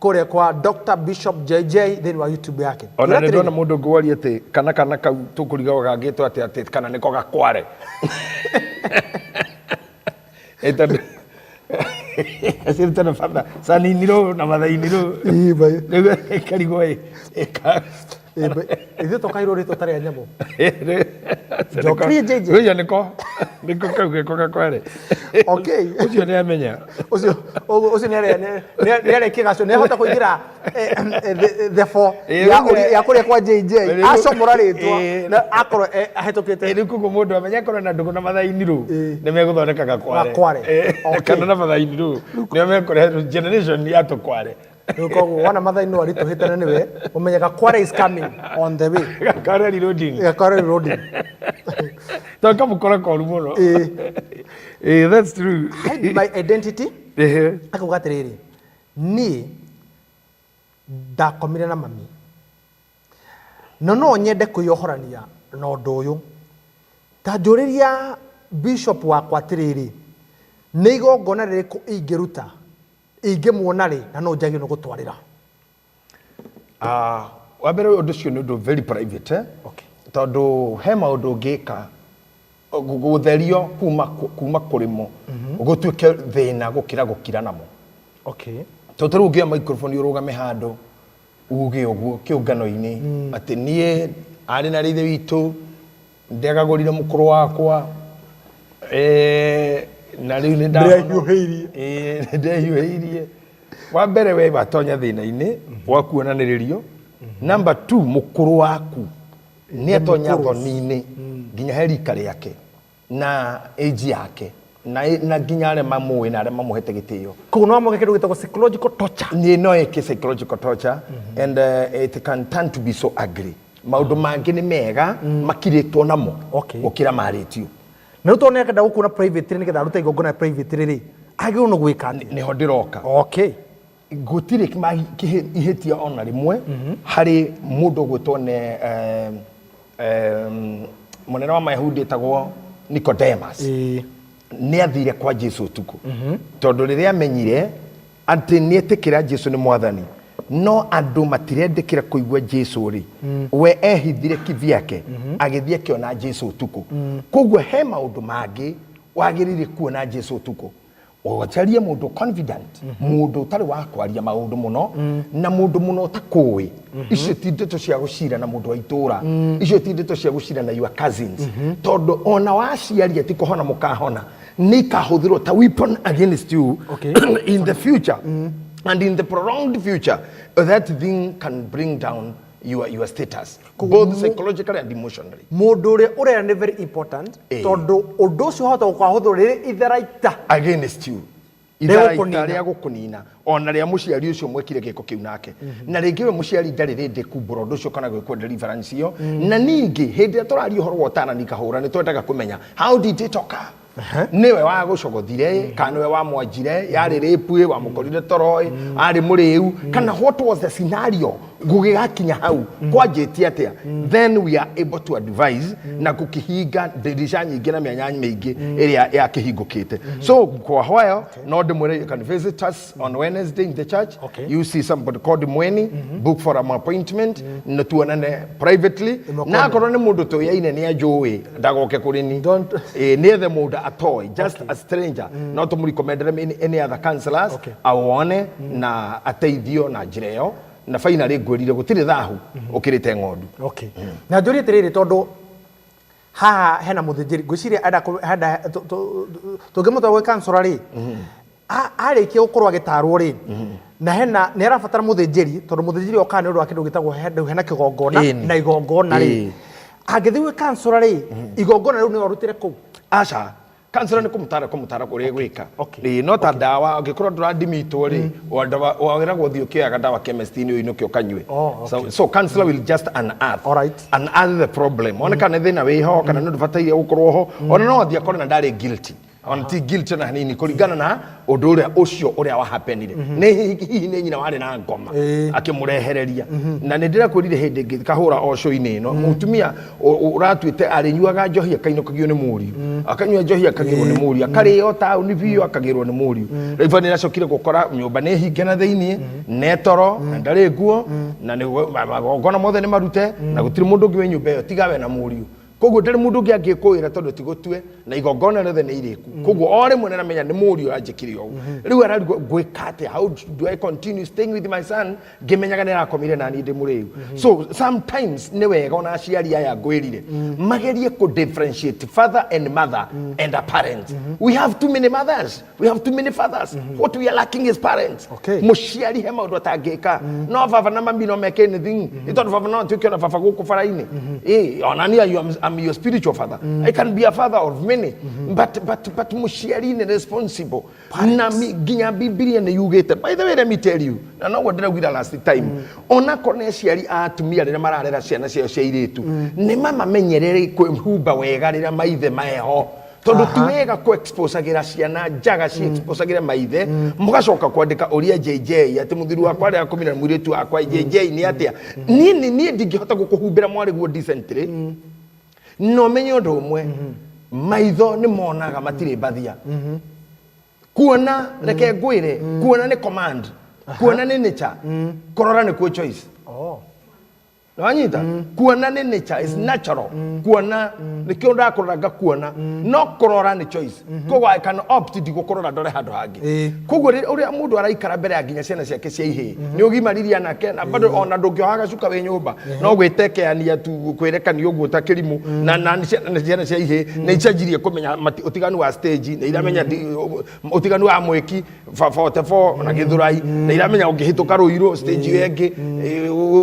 kũrĩa kwa Dr. Bishop JJ thĩinĩ wa YouTube yake. Ona Kwĩra nĩ ndona atĩrĩrĩ, mũndũ ũngĩ waria atĩ kana kau tũkũrigagwo gangĩtwo atĩ kana nĩko gakware. Ĩ tondũ aciarĩtwo na baba saninirwo na mathainirwo. Ĩ, bai. Rĩu ĩkarigwo ĩ Ĩ, bai. Ithuĩ tũkairwo rĩtwa ta rĩa nyamũ. Njokerie JJ. Ũcio nĩko kau gĩko gakware. Ũcio nĩ amenya. Ũcio ũcio nĩ arĩ kĩgaco, nĩ ahota kũingĩra the four ya ya kũrĩa kwa JJ acomora rĩtwa na akorwo ahĩtũkĩte. Rĩu koguo mũndũ amenya akorwo na ndũgũ na mathainirũ nĩ megũthondeka gakware. Gakware. Kana na mathainirũ nĩo mekũrehe generation ya tũkware. Rĩu koguo wona Mathai no aritũhĩte na nĩwe ũmenyaga kware is coming on the way. Gakare reloading. Gakare reloading. Tondũ kamũkora koru mũno. Ĩĩ. Ĩĩ, that's true. Hide my identity. Ehe. Akauga atĩrĩrĩ, niĩ ndakomire na mami na no nyende kwĩyohorania na ũndũ ũyũ. Ta njũrĩria bishop wakwa atĩrĩrĩ, nĩ igongona rĩrĩkũ ingĩruta ingĩmuona rĩ na no njagĩrĩirwo nĩ gũtwarĩra? Ah, wa mbere ũndũ ũcio nĩ ũndũ very private, eh? Okay. Tondũ he maũndũ ũngĩka gũtherio kuma kũrĩ mo gũtuĩke thĩna gũkĩra gũkira namo. Okay. Tondũ ta rĩu ũngĩoya microphone ũrũgame handũ uge ũguo kĩũngano-inĩ atĩ niĩ arĩ na rĩithe witũ ndegagũrire mũkũrũ wakwa, na rĩu nĩ Ndĩrehiũhĩirie. Ĩĩ, nĩndehiũhĩirie. Wa mbere we watonya thĩna-inĩ wa kuonanĩrĩrio. Number two, mũkũrũ waku nĩ atonya thoni-inĩ nginya he rika rĩake na age yake na nginya arĩa mamũĩ na arĩa mamũhete gĩtĩo. Koguo no amũke kĩndũ gĩtagwo psychological torture. Nĩ no ĩke psychological torture and it can turn to be so ugly. Maũndũ mangĩ nĩ mega makirĩtwo namo Okay. gũkĩra marĩtio. Na rĩu tondũ nĩakenda gũkuona private nĩgetha arute igongona private rĩ, agĩrĩirwo nĩ gwĩka atĩa? Nĩho ndĩroka. Okay. Gũtirĩ ihĩtia ona rĩmwe harĩ mũndũ ũgwĩtwo nĩ mũnene wa Mayahudi etagwo Nicodemus. Ĩĩ. Nĩ athire kwa Jesu ũtukũ tondũ rĩrĩa amenyire atĩ nĩ etĩkĩra Jesu nĩ mwathani no andũ matirendĩkĩra kũigua Jesu rĩ, we ehithire kivyake agĩthiĩ akĩona Jesu ũtukũ. Koguo he maũndũ mangĩ wagĩrĩire kuona Jesu ũtukũ, ũcarie mũndũ confident, mũndũ ũtarĩ wa kwaria maũndũ mũno na mũndũ mũno ũtakũĩ. Icio ti ndeto cia gũcira na mũndũ wa itũra, icio ti ndeto cia gũcira na your cousins, tondũ ona waciaria ti kũhona mũkahona, nĩ ikahũthĩrwo ta weapon against you Okay. in the future and in the prolonged future. That thing can bring down your status both psychologically and emotionally. Mũndũ ũrĩa ũrera nĩ very important. Ĩĩ. Tondũ ũndũ ũcio wahota gũkahũthĩrwo rĩrĩ itharaita against you. Rĩa Itharaita gũkũnina. rĩa gũkũnina ona rĩa mũciari ũcio mwekire gĩko kĩu nake, na rĩngĩ we mũciari ndarĩ rĩndĩ kumbũra ũndũ ũcio kana gwĩkwo deliverance ĩyo. Na ningĩ hĩndĩ ĩrĩa tũraria ũhoro wa ũtarani kahũra, nĩ twendaga kũmenya how did it occur. Nĩwe wagũcogothire kana nĩwe wamwanjire, yarĩ rape ĩ, wamũkorire toro ĩ, arĩ mũrĩu, kana what was the scenario gũgĩgakinya hau, kwanjĩtie atĩa? Then we are able to advise na gũkĩhinga ndirica nyingĩ na mĩanya mĩingĩ ĩrĩa yakĩhingũkĩte. So kwa while no ndĩmwĩre, you can visit us on Wednesday in the church. Okay. You see somebody called Mweni, book for an appointment na tuonane privately. Ĩmwe kwa Na akorwo nĩ mũndũ tũyaine nĩ anjũĩ, ndagoke kũrĩ ni. Don't- Ĩĩ, nĩ ethe mũndũ atoĩ, just a stranger, no tũmũrecommendere any other counselors Okay. awone na ateithio na njĩra ĩyo. Na finally ngwĩrire gũtirĩ thahu ũkĩrĩte ng'ondu. Okay. Na njũrie atĩrĩrĩ, tondũ haha hena mũthĩnjĩri, ngwĩciria enda tũngĩmũtwara gwĩ kansora rĩ, arĩkia gũkorwo agĩtarwo rĩ, na hena nĩ arabatara mũthĩnjĩri, tondũ mũthĩnjĩri okaga nĩ ũndũ wa kĩndũ gĩtagwo rĩu hena kĩgongona Ĩni. na igongona rĩ, Ĩĩ. angĩthiĩ gwĩ kansora rĩ, igongona rĩu nĩ arutĩre kũu? Aca, kansela nĩ kũmũtara kũrĩa gwĩka. Okay. Ĩĩ, no ta ndawa ũngĩkorwo ndũradimitwo rĩ, wagĩragwo ũthiĩ ũkĩoyaga ndawa chemist-inĩ ũinũke ũkanyue. Oh, okay. So counselor will just unearth Alright. unearth the problem, one kana nĩ thĩna wĩho kana nĩ ũndũ bataire gũkorwo ho. Ona no athiĩ akore na ndarĩ guilty, ona ti guilty ona hanini kũringana na ũndũ ũrĩa ũcio ũrĩa wahapenire. Nĩ hihi nĩ nyina warĩ na ngoma Ĩĩ. akĩmũrehereria. Na nĩ ndĩrakwĩrire hĩndĩ ĩngĩ kahũra o show-inĩ ĩno, mũtumia ũratuĩte arĩnyuaga njohi akainũkagio nĩ mũriũ, akanyua njohi akagĩrwo nĩ mũriũ, akarĩo taũni biũ akagĩrwo nĩ mũriũ. Rĩu nĩ aracokire gũkora nyũmba nĩ hinge na thĩiniĩ netoro na ndarĩ nguo na magongona mothe nĩ marute na gũtirĩ mũndũ ũngĩ wĩ nyũmba ĩyo tiga we na mũriũ. Koguo ndarĩ mũndũ ũngĩ angĩkũĩra tondũ ti gũtue na igongona rĩothe nĩ irĩku. Koguo o rĩmwe nĩaramenya nĩ mũriũ ũranjĩkire ũũ. Rĩu ararigwo ngwĩka atĩa, how do I continue staying with my son ngĩmenyaga nĩ arakomire nani ndĩ mũrĩu? So sometimes nĩ wega ona aciari aya ngwĩrire magerie kũ differentiate father and mother and a parent. We have too many mothers, we have too many fathers. What we are lacking is parents. Okay. Mũciari he maũndũ atangĩka, no baba na mami no meke anything. Nĩ tondũ baba no atuĩke ona baba gũkũ bara-inĩ. Ĩ, ona niĩ I'm I'm your spiritual father. I can be a father of many, but mũciari nĩ responsible. Na nginya Bibilia nĩ yugĩte. By the way, let me tell you, na noguo ndĩraugire last time, onakorwo nĩ aciari a atumia rĩrĩa mararera ciana ciao cia airĩtu, nĩ mamamenyerere kwĩhumba wega rĩrĩa maithe meho, tondũ ti wega kũ-exposagĩra ciana njaga ci-exposagĩre maithe, mũgacoka kwandĩka ũria JJ atĩ mũthuri wakwa arĩa akomire na mũirĩtu wakwa. JJ nĩ atĩa? Niĩ ndingĩhota gũkũhumbĩra mwarĩ guo decently. No menye ũndũ ũmwe, maitho nĩ monaga, matirĩ mbathia kuona. Reke ngwĩre, kuona nĩ command, kuona nĩ nature, kũrora nĩ kuo choice. Wanyita? Kuona nĩ nature, is natural. Kuona nĩkĩo ndakũrora ngakuona, no kũrora nĩ choice. Koguo I can opt ndigũkũrora, ndore handũ hangĩ. Koguo ũrĩa mũndũ araikara mbere ya nginya ciana ciake cia ihĩĩ, nĩ ũgimaririe anake na bado ona ndũngĩoha gacuka wĩ nyũmba, no gwĩtekeania tu, kwĩrekania ũguo ta kĩrimũ. Na ciana cia ihĩĩ nĩ icenjirie kũmenya ũtiganu wa stage, nĩ iramenya ũtiganu wa mwĩki 44 na gĩthũrai, nĩ iramenya ũngĩhĩtũka rũirũ stage ĩyo ĩngĩ,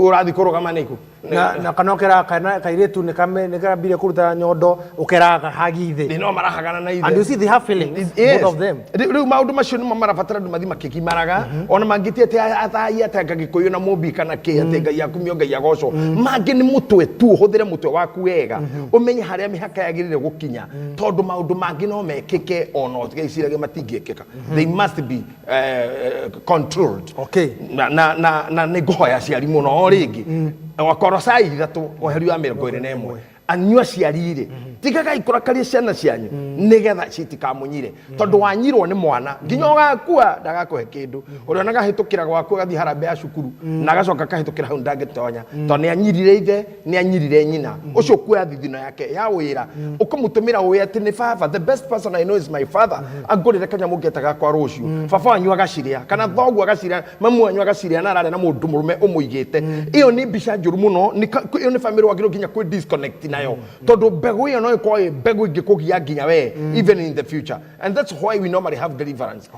ũrathiĩ kũrũgama nĩkũ. Na kana ũkera kana kairĩtu nĩ karambire kũruta nyondo, ũkeraga hagi thĩ. Nĩ no marahagana na ithe. And you see they have feelings, both of them. Rĩu maũndũ macio nĩmo marabatara andũ mathi makĩgimaraga, ona mangĩtia atĩ athai atĩ anga Gĩkũyũ na Mũmbi kana kĩ, atĩ Ngai akumio, Ngai agocwo, mangĩ nĩ mũtwe tu. Ũhũthĩre mũtwe waku wega, ũmenye harĩa mĩhaka yagĩrĩire gũkinya, tondũ maũndũ mangĩ no mekĩke ona ũtigeciragia matingĩkĩka. They must be controlled. Na nĩ ngũhoya aciari mũno o rĩngĩ, Wakorosai 3 mũheri wa 21, anyua aciari rĩ, tigagai kũrakaria ciana cianyu nĩgetha citikamũnyire, tondũ wanyirwo nĩ mwana nginya ũgakua ndagakũhe kĩndũ. Ũrĩa ona agahĩtũkĩra gwaku, agathiĩ harambee ya cukuru na agacoka akahĩtũkĩra hau, ndangĩtonya tondũ nĩ anyirire ithe, nĩ anyirire nyina. Ũcio ũkuoya thithino yake ya wĩra, ũkamũtũmĩra ũĩ atĩ nĩ baba, the best person I know is my father, angũrĩre kanyamũ ngetaga kwa rũciũ. Baba wanyu agacirĩa kana thoguo agacirĩa, mamu wanyu agacirĩa, na ararĩa na mũndũ mũrũme ũmũigĩte. Ĩyo nĩ mbica njũru mũno. Ĩyo nĩ family wagĩrĩirwo nginya kwĩ disconnect nayo, tondũ mbegũ ĩyo no ĩkorwo ĩ mbegũ ĩngĩkũgia nginya we even in the future, and that's why we normally have deliverance.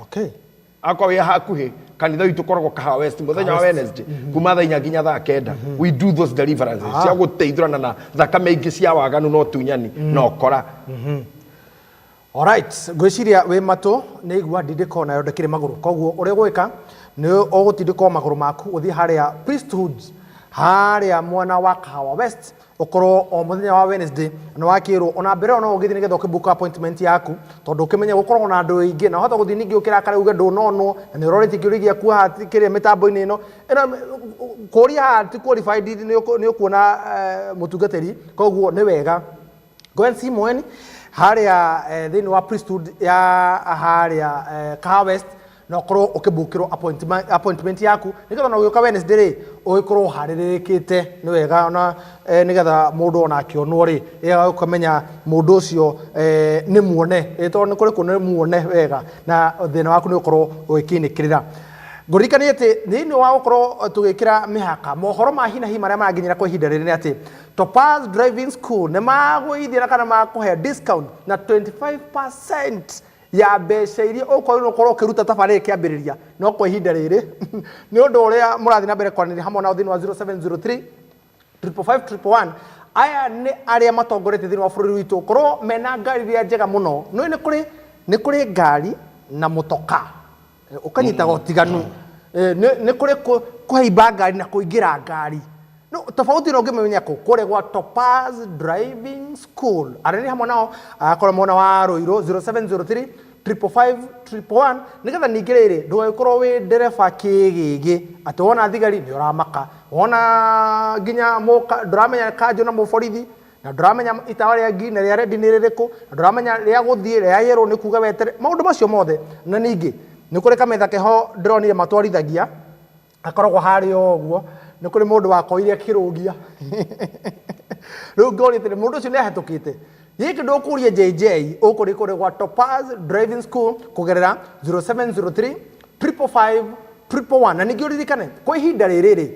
Akorwo wĩ hakuhĩ, kanitha witũ ũkoragwo Kahawa West mũthenya wa Wednesday kuma thaa 4 nginya thaa 9. We do those deliverances cia gũteithũrana na thakame ingĩ cia waganu na ũtunyani na ũkora. Alright, ngwĩciria wĩ matũ nĩ igua ndindĩko nayo ndĩkĩrĩ magũrũ. Koguo ũrĩa ũgwĩka nĩ ũgũtindĩkwo magũrũ maku ũthiĩ harĩa Priesthoods, harĩa mwena wa Kahawa West, ũkorwo o mũthenya wa Wednesday nĩ wakĩrwo. Ona mbere ĩyo no ũgĩthiĩ nĩgetha ũkĩbook appointment yaku, tondũ ũkĩmenye gũkoragwo na andũ aingĩ, na wahota gũthiĩ ningĩ ũkĩrakara uge ndũnonwo na nĩ ũrorĩtie kĩũria gĩaku haha kĩrĩa mĩtambo-inĩ ĩno kũria haha ti qualified, nĩ ũkuona mũtungatĩri. Koguo nĩ wega go and see Mweni harĩa thĩinĩ wa Priesthood ya harĩa Kahawa West, na ũkorwo ũkĩbukĩrwo appointment yaku nĩgetha ona ũgĩũka Wednesday rĩ, ũgĩkorwo ũharĩrĩkĩte. Nĩ wega ona nĩgetha mũndũ ona akĩonwo rĩ, ũkamenya mũndũ ũcio nĩ muone, tondũ nĩ kũrĩ kuona muone wega na thĩna waku nĩ ũkorwo ũgĩkĩnĩkĩrĩra. Ngũririkanie atĩ thĩinĩ wa gũkorwo tũgĩkĩra mĩhaka mohoro ma hi na hi marĩa maranginyĩra kwa ihinda rĩrĩ nĩ atĩ Topaz Driving School nĩ magũithia na kana makũhe discount na 25% ya mbeca iria ũkorwo ũkorwo ũkĩruta tabarĩra ĩkĩambĩrĩria. No kwa ihinda rĩrĩ, nĩ ũndũ ũrĩa mũrathiĩ na mbere kwaranĩria hamwe nao thĩinĩ wa 0703 555 111, aya nĩ arĩa matongoretie thĩinĩ wa bũrũri witũ korwo mena ngari iria njega mũno. Nĩ nĩ kũrĩ ngari na mũtoka, ũkanyitaga ũtiganu. Nĩ kũrĩ kũhaimba ngari na kũingĩra ngari. No tofauti no ũngĩmenya kũ kũrĩa gwa Topaz Driving School. Arĩa nĩ hamwe nao akorwo mwena wa Ruiru, 0703 555 111, nĩgetha ningĩ rĩrĩ ndũgagĩkorwo wĩ ndereba kĩgĩgĩ atĩ wona thigari nĩ ũramaka, wona nginya mũka ndũramenya kanjũ na mũborithi, na ndũramenya itawa rĩa green na rĩa red nĩ rĩrĩkũ, na ndũramenya rĩa gũthiĩ rĩa yellow nĩ kuga wetere, maũndũ macio mothe. Na ningĩ nĩ kũrĩ kametha keho ndĩronire matwarithagia akoragwo harĩa ũguo, nĩ kũrĩ mũndũ wakoire akĩrũgia. Rĩu ngoria atĩrĩ, mũndũ ũcio nĩ ahĩtũkĩte gĩkĩ? Ndũkũria JJ ũkũrĩ kũrĩ gwa Topaz Driving School kũgerera 0703 555 111. Na ningĩ ũririkane kwa ihinda rĩrĩ rĩ,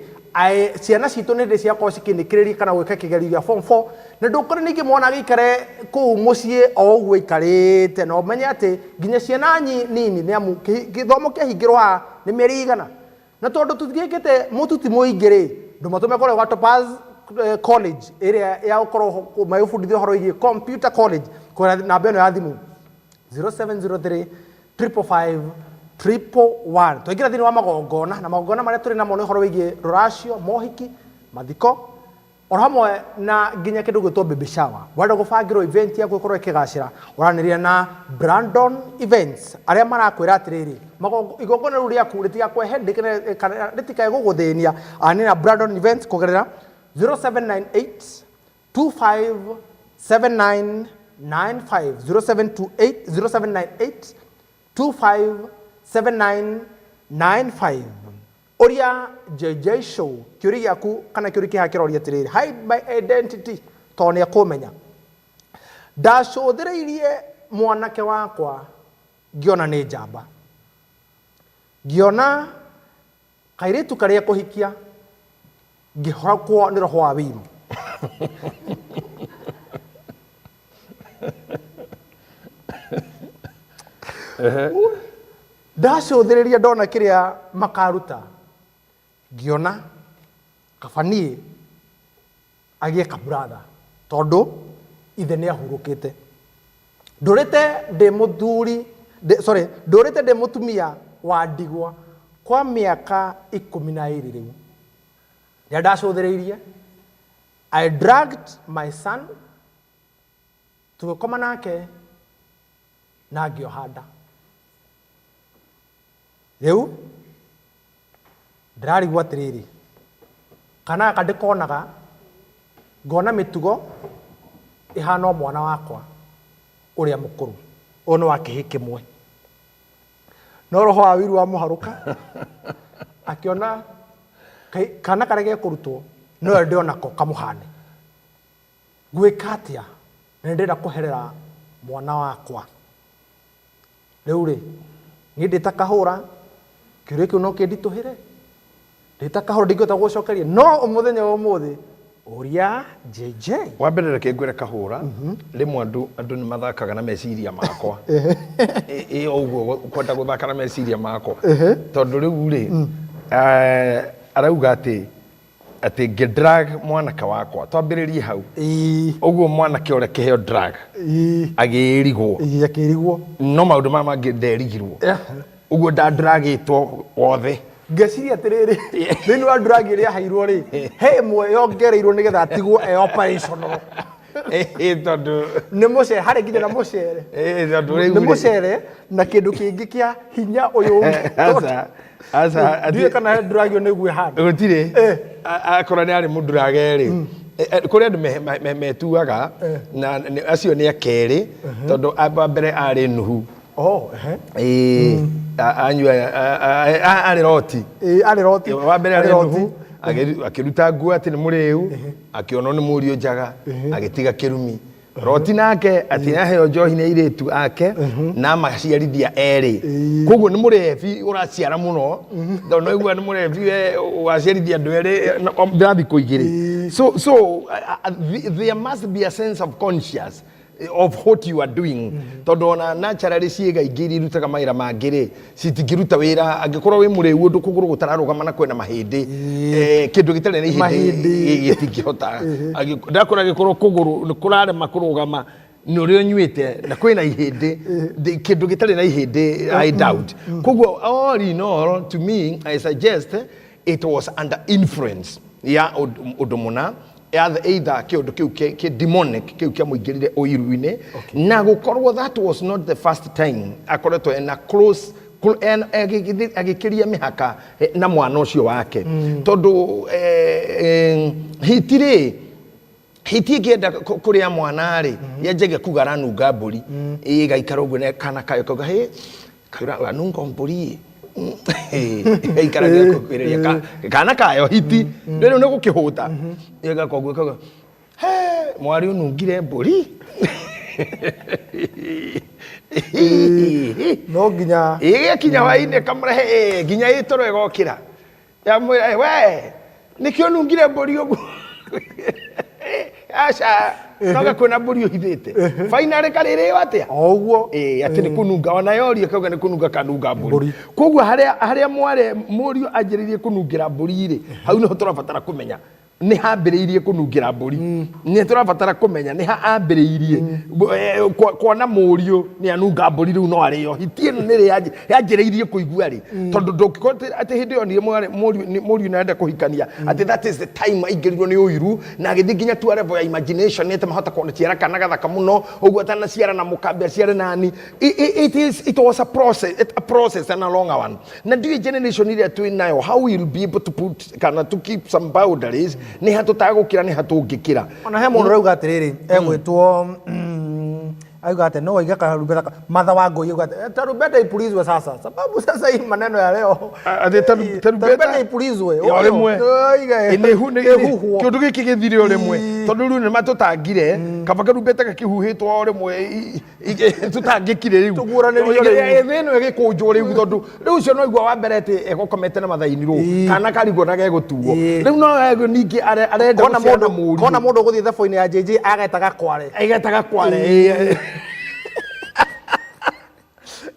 ciana citũ nĩ hĩndĩ ciakorwo cikĩnĩkĩrĩria kana gwĩka kĩgerio gĩa form 4, na ndũkore ningĩ mwana agĩikare kũu mũciĩ o ũguo aikarĩte, na ũmenye atĩ nginya ciana nini nĩ amu gĩthomo kĩahingĩrwo haha nĩ mĩeri igana, na tondũ tũtigĩkĩte mũtu ti mũingĩ rĩ, ndũmatũme kũrĩa gwa Topaz. College ĩrĩa ya gũkorwo magĩbundithia ũhoro wĩgiĩ computer college kũgerera namba ĩno ya thimũ 0703 555 111. Twaingĩra thĩinĩ wa magongona, na magongona marĩa tũrĩ namo nĩ ũhoro wĩgiĩ rũracio, mohiki, mathiko, oro hamwe na nginya kĩndũ gwĩtwo baby shower. Wenda gũbangĩrwo event yaku ĩkorwo ĩkĩgacĩra, ũranĩria na Brandon Events arĩa marakwĩra atĩrĩrĩ, igongona rĩu rĩaku rĩtigakwe headache kana rĩtikae gũgũthĩnia. Anĩria na Brandon Events kũgerera 0798 257995, 0728 0798 257995. Ũria JJ Show kĩũria gĩaku kana kĩũria kĩhaha kĩroria atĩrĩrĩ, hide my identity, tondũ nĩ ekũmenya. Ndacũthĩrĩirie mwanake wakwa ngĩona nĩ njamba, ngĩona kairĩtu karĩa kũhikia, ngĩhorakwo nĩ roho wa wĩiru. Ndacũthĩrĩria ndona kĩrĩa makaruta, ngĩona kaba niĩ agĩe kaburatha, tondũ ithe nĩ ahurũkĩte. Ndũrĩte ndĩ mũthuri, sorry, ndũrĩte ndĩ mũtumia wa ndigwa kwa mĩaka 12 rĩu. Rĩrĩa ndacũthĩrĩirie, I dragged my son, tũgĩkoma nake na ngĩoha nda. Rĩu ndĩrarigwo atĩrĩrĩ, kana gaka ndĩkonaga, ngona mĩtugo ĩhana o mwana wakwa ũrĩa mũkũrũ, ũyũ nĩ wa kĩhĩ kĩmwe. No roho wa wiru wamũharũka, akĩona kana karĩa gekũrutwo no ende onako kamũhane. Ngwĩka atĩa? Na nĩ ndĩrenda kũherera mwana wakwa. Rĩu rĩ, niĩ ndĩ ta kahũra, kĩũria kĩu no kĩnditũhĩre. Ndĩ ta kahũra ndingĩhota gũcokeria, no mũthenya wa ũmũthĩ ũria JJ. Wa mbere reke ngwĩre kahũra, rĩmwe andũ nĩ mathakaga na meciria makwa. Ĩ o ũguo kwenda gũthaka na meciria makwa. Tondũ rĩu rĩ, arauga atĩ ngĩdrag mwanake wakwa, twambĩrĩrie hau. Ũguo mwanake ũrĩa kĩheo drug agĩrigwo. Akĩrigwo. No maũndũ maya mangĩ nderigirwo. Ũguo ndadragĩtwo wothe. Ngeciria atĩrĩrĩ, thĩinĩ wa drug ĩrĩa aheirwo rĩ, he ĩmwe yongereirwo nĩgetha atigwo e operational. Tondũ nĩ mũcere, harĩ nginya na mũcere. Tondũ rĩu Nĩ mũcere na kĩndũ kĩngĩ kĩa hinya ũyũ ũngĩ. Aca, aca, Ndiũĩ kana he drug ĩyo nĩguo ĩhana. Gũtirĩ. Akorwo nĩ arĩ mũndurage rĩ, kũrĩ andũ metuaga na acio nĩ akerĩ, tondũ wa mbere arĩ Nuhu. Oh, ehe. Ĩĩ, anyua arĩ Loti. Ĩĩ, arĩ Loti. Wa mbere arĩ Arĩ Loti. Nuhu, akĩruta nguo atĩ nĩ mũrĩu, akĩonwo nĩ mũriũ njaga, agĩtiga kĩrumi. Loti nake atĩ nĩaheo njohi nĩ airĩtu ake na amaciarithia erĩ. Koguo nĩ mũrebi ũraciara mũno, tondũ no igua nĩ mũrebi we waciarithia andũ erĩ na thikũ igĩrĩ. So there must be a sense of conscious of what you are doing, tondũ ona naturally ciĩga ingĩ iria irutaga mawĩra mangĩ rĩ, citingĩruta wĩra angĩkorwo wĩ mũrĩu ũndũ kũgũrũ gũtararũgama na kwĩna mahĩndĩ. Kĩndũ gĩtarĩ na ihĩndĩ Mahĩndĩ. gĩtingĩhota. Ndakora angĩkorwo kũgũrũ nĩ kũrarema kũrũgama nĩ ũrĩa ũnyuĩte na kwĩna ihĩndĩ, kĩndũ gĩtarĩ na ihĩndĩ, I doubt. Koguo all in all, to me, I suggest it was under influence ya ũndũ mũna, either kĩũndũ kĩu kĩ demonic kĩu kĩamũingĩrire ũiru-inĩ, na gũkorwo that was not the first time akoretwo ena close agĩkĩria mĩhaka na mwana ũcio wake, tondũ hiti rĩ, hiti ĩngĩenda kũrĩa mwana rĩ, yenjage kuga aranunga mbũri, ĩgaikara ũguo na kana kayo kauga hĩ karanunga mbũri, ĩgaikara gĩkwĩrĩria kana kayo hiti rĩu nĩ gũkĩhũta, ĩgaka ũguo kauga he mwari ũnungire mbũri. No nginya ĩgĩkinya hwainĩ kamũrehe nginya ĩtoro ĩgokĩra yamwĩra, we nĩkĩo nungire mbũri ũguo? Aca, noga kwĩna mbũri ũhithĩte. Finally karĩrĩo atĩa? O ũguo. Ĩĩ, atĩ nĩ kũnunga, ona yoria kauga nĩ kũnunga kanunga mbũri. Koguo harĩa mware mũriũ anjĩrĩirie kũnungĩra mbũri rĩ, hau nĩho tũrabatara kũmenya. Nĩ hambĩrĩirie kũnungĩra mbũri. Nĩ tũrabatara kũmenya nĩ ha ambĩrĩirie kuona mũriũ nĩ anunga mbũri rĩu no arĩo. Hiti ĩno nĩ rĩ yanjĩrĩirie kũigua rĩ, tondũ ndũngĩkorwo atĩ hĩndĩ ĩyo nĩ mũriũ nĩ arenda kũhikania, atĩ that is the time aingĩrirwo nĩ ũiru na agĩthiĩ nginya to a level ya imagination nĩ atĩ mahota kuona kana gathaka mũno ũguo atanaciara na mũkambe aciare nani. It was a process and a longer one, na ndiũĩ generation ĩrĩa twĩ nayo how we will be able to put kana to keep some boundaries, nĩ ha tũtagũkĩra, nĩ ha tũngĩkĩra. Ona he mũndũ ũrauga atĩrĩrĩ, egwĩtwo auga atĩ no waiga karumbeta Martha wa Ngũi auga atĩ tarumbeta ipulizwe sasa, sababu sasa hii maneno ya leo. Atĩ tarumbeta tarumbeta ipulizwe o rĩmwe. Ĩhuhwo. Kĩũndũ gĩkĩ gĩthire o rĩmwe, tondũ rĩu nĩ matũtangire kaba karumbeta gakĩhuhĩtwo o rĩmwe, tũtangĩkire rĩu. Tũguũranĩrio rĩu. Thĩ ĩno ĩgĩkũnjwo rĩu, tondũ rĩu ũcio no igua wa mbere atĩ egũkomete na mathainirwo kana karigwo na gegũtuo rĩu no ningĩ arenda kona gũciara mũndũ mũriũ. Kona mũndũ ũgũthiĩ thabu-inĩ ya JJ agetaga kware. Egetaga kware.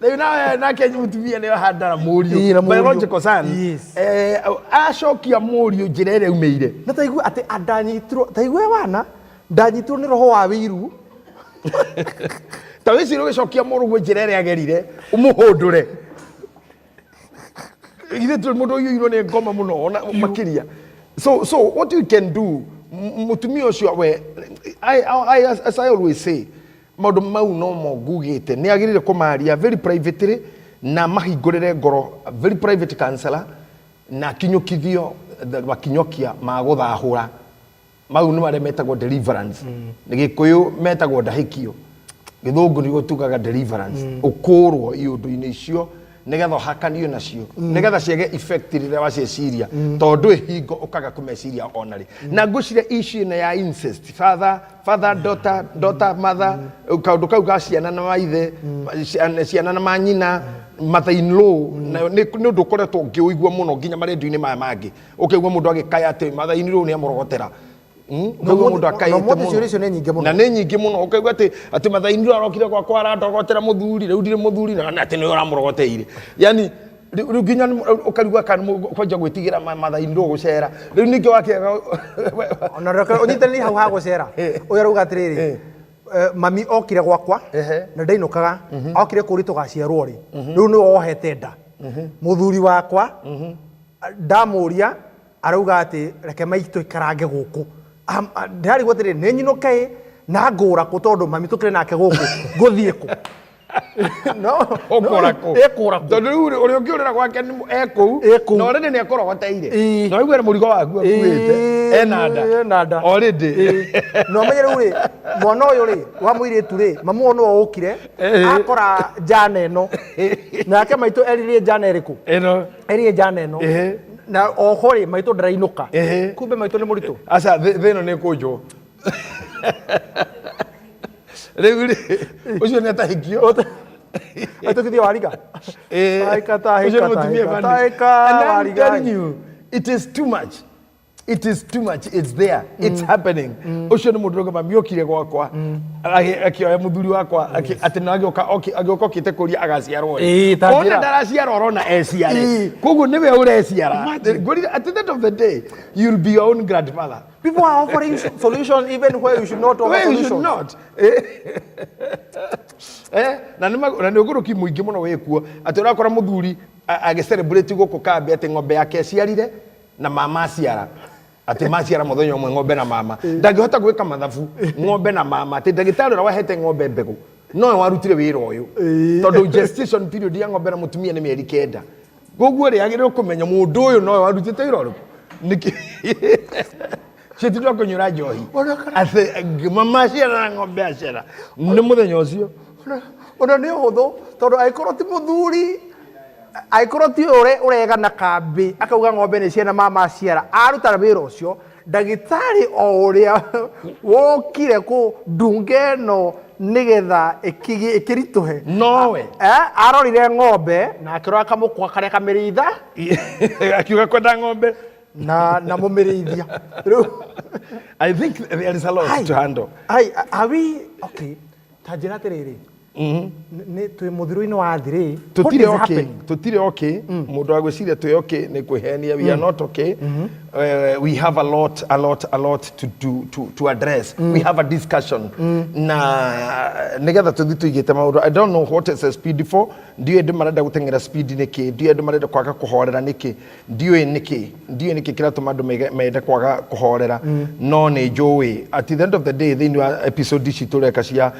Rĩu nawe nake mũtumia nĩ ohandara Ĩĩ, na mũriũ mũriũ. biological son. Acokia mũriũ njĩra ĩrĩa aumĩire. Na taigua atĩ ndanyitirwo, taigue wana ndanyitirwo nĩ roho wa wĩiru. Ta wĩcirie ũgĩcokia mũrũguo njĩra ĩrĩa agerire ũmũhũndũre, ithe tũrĩ mũndũ ũiyũirwo nĩ ngoma mũno ona makĩria. So what you can do, mũtumia ũcio we, as I always say, maũndũ mau no mo ngugĩte nĩ agĩrĩire kũmaria very privately na mahingũrĩre ngoro, very private counselor, na akinyũkithio makinyũkia ma gũthahũra mau nĩ marĩa metagwo deliverance. Nĩ Gĩkũyũ metagwo ndahĩkio, Gĩthũngũ nĩguo tugaga deliverance, ũkũrwo iũndũ-inĩ icio nĩgetha ũhakanio nacio, nĩgetha ciage effect rĩrĩa waciĩciria, tondũ ĩhingo ũkaga kũmeciria ona rĩ. Na ngwĩciria issue ĩno ya incest, father daughter, daughter mother, kaũndũ kau ga ciana na maithe, ciana na manyina, mother in law, nayo nĩ ũndũ ũkoretwo ngĩũigua mũno nginya marendio-inĩ maya mangĩ, ũkaigua mũndũ agĩkaya atĩ mother in law nĩ amũrogotera. Ũkaigua mũndũ akaĩte Na ũmũthĩ mũno. Ciũria icio nĩ nyingĩ mũno. Na nĩ nyingĩ mũno, ũkaigua atĩ mother-in-law arokire gwakwa arandogotera mũthuri, rĩu ndirĩ mũthuri, na atĩ nĩwe ũramũrogoteire, yani rĩu nginya ũkarigwo kana kwanja gwĩtigĩra mother-in-law gũcera rĩu ningĩ wakĩaga. Ona reke ũnyitanĩri hau ha gũcera, ũyũ arauga atĩrĩrĩ, mami okire gwakwa na ndainũkaga, okire kũri tũgaciarwo rĩ, rĩu nĩwe wohete nda mũthuri wakwa. Ndamũria arauga atĩ reke maitũ ikarange gũkũ. Ndĩrarigwo atĩrĩrĩ, nĩ nyinũke ĩ na ngũra kũ, tondũ mami tũkĩrĩ nake gũkũ, ngũthiĩ kũ? No ũkũra kũ? Ĩkũra kũ? Tondũ rĩu ũrĩa ũngĩũrĩra gwake e kũu. Ĩ kũu. Na already nĩ akũrogoteire na waigua na mũrigo waku akuĩte ena nda. Ena nda. Already. Na ũmenye rĩu rĩ, mwana ũyũ rĩ wa mũirĩtu rĩ, mamu ũyũ nĩwe ũkire akora njana ĩno, nake maitũ eririe njana ĩrĩkũ? Ĩno. Eririe njana ĩno. Na oho rĩ, maitũ ndarainũka. Kumbe maitũ nĩ mũritũ. Aca, thĩ ĩno nĩ ĩkũnjwo rĩu rĩ, ũcio nĩ atahĩkio. Maitũ kithio wariga. Tahĩka, tahĩka, Ũcio nĩ mũtumia tahĩka, bani. tahĩka, And I'm wariga. telling you, it is too much, it is too much. It's there, it's happening. Ũcio nĩ mũndũ ũrauga mami okire gwakwa akĩoya mũthuri wakwa atĩ na agĩũka okĩte kũria agaciarwo rĩ. Ĩĩ, ta Ona njĩra. ndaraciara, ũrona eciare. Koguo nĩwe ũreciara. Ngwĩrire, at the end of the day you'll be your own grandfather. People are offering solutions even where you should not offer Where you should solutions. not. Na nĩ ũgũrũki mũingĩ mũno wĩkuo, atĩ ũrakora mũthuri agĩcelebrate gũkũ kambĩ atĩ ng'ombe yake eciarire na mama aciara, atĩ maciara mũthenya ũmwe, ng'ombe na mama. Ndangĩhota gwĩka mathabu, ng'ombe na mama, atĩ ndagĩtarĩ ũrĩa wahete ng'ombe mbegũ nowe warutire wĩra ũyũ, tondũ gestation period ya ng'ombe na mũtumia nĩ mĩeri 9. Koguo rĩ, agĩrĩirwo kũmenya mũndũ ũyũ nowe warutĩte wĩra ũrĩkũ, nĩkĩ ciĩtindwa kũnyuĩra njohi atĩ mama aciara na ng'ombe aciara nĩ mũthenya ũcio. Ona nĩ ũhũthũ, tondũ angĩkorwo ti mũthuri, angĩkorwo ti ũrĩa ũregana kambĩ akauga ng'ombe nĩ ciana mama aciara aruta wĩra ũcio, ndagĩtarĩ o ũrĩa wokire kũ ndunge ĩno nĩgetha ĩkĩritũhe nowe. Arorire ng'ombe na akĩrora kamũkwa karĩa kamĩrĩitha. Akiuga kwenda ng'ombe. Na mũmĩrĩithia rĩu. I think there is a lot Hai. to handle. Ai, are we okay? Ta njĩra atĩrĩrĩ, nĩ twĩ mũthiro-inĩ wa thirĩ. Tutire okay, tutire okay. Mundu wa gwiciria twi okay ni kwihenia. We are not okay. We have a lot, a lot, a lot to do to address. We have a discussion na nigetha tuthi tuigite maundu. I don't know what is a speed for. Ndiũĩ andũ marenda gũteng'era speed nĩkĩ, ndiũĩ andũ marenda kwaga kũhorera nĩkĩ, ndiũĩ nĩkĩ, ndiũĩ nĩkĩ kĩratũma andũ mende kwaga kũhorera, no nĩ njũĩ at the end of the day, thĩinĩ wa episode ici tũreka cia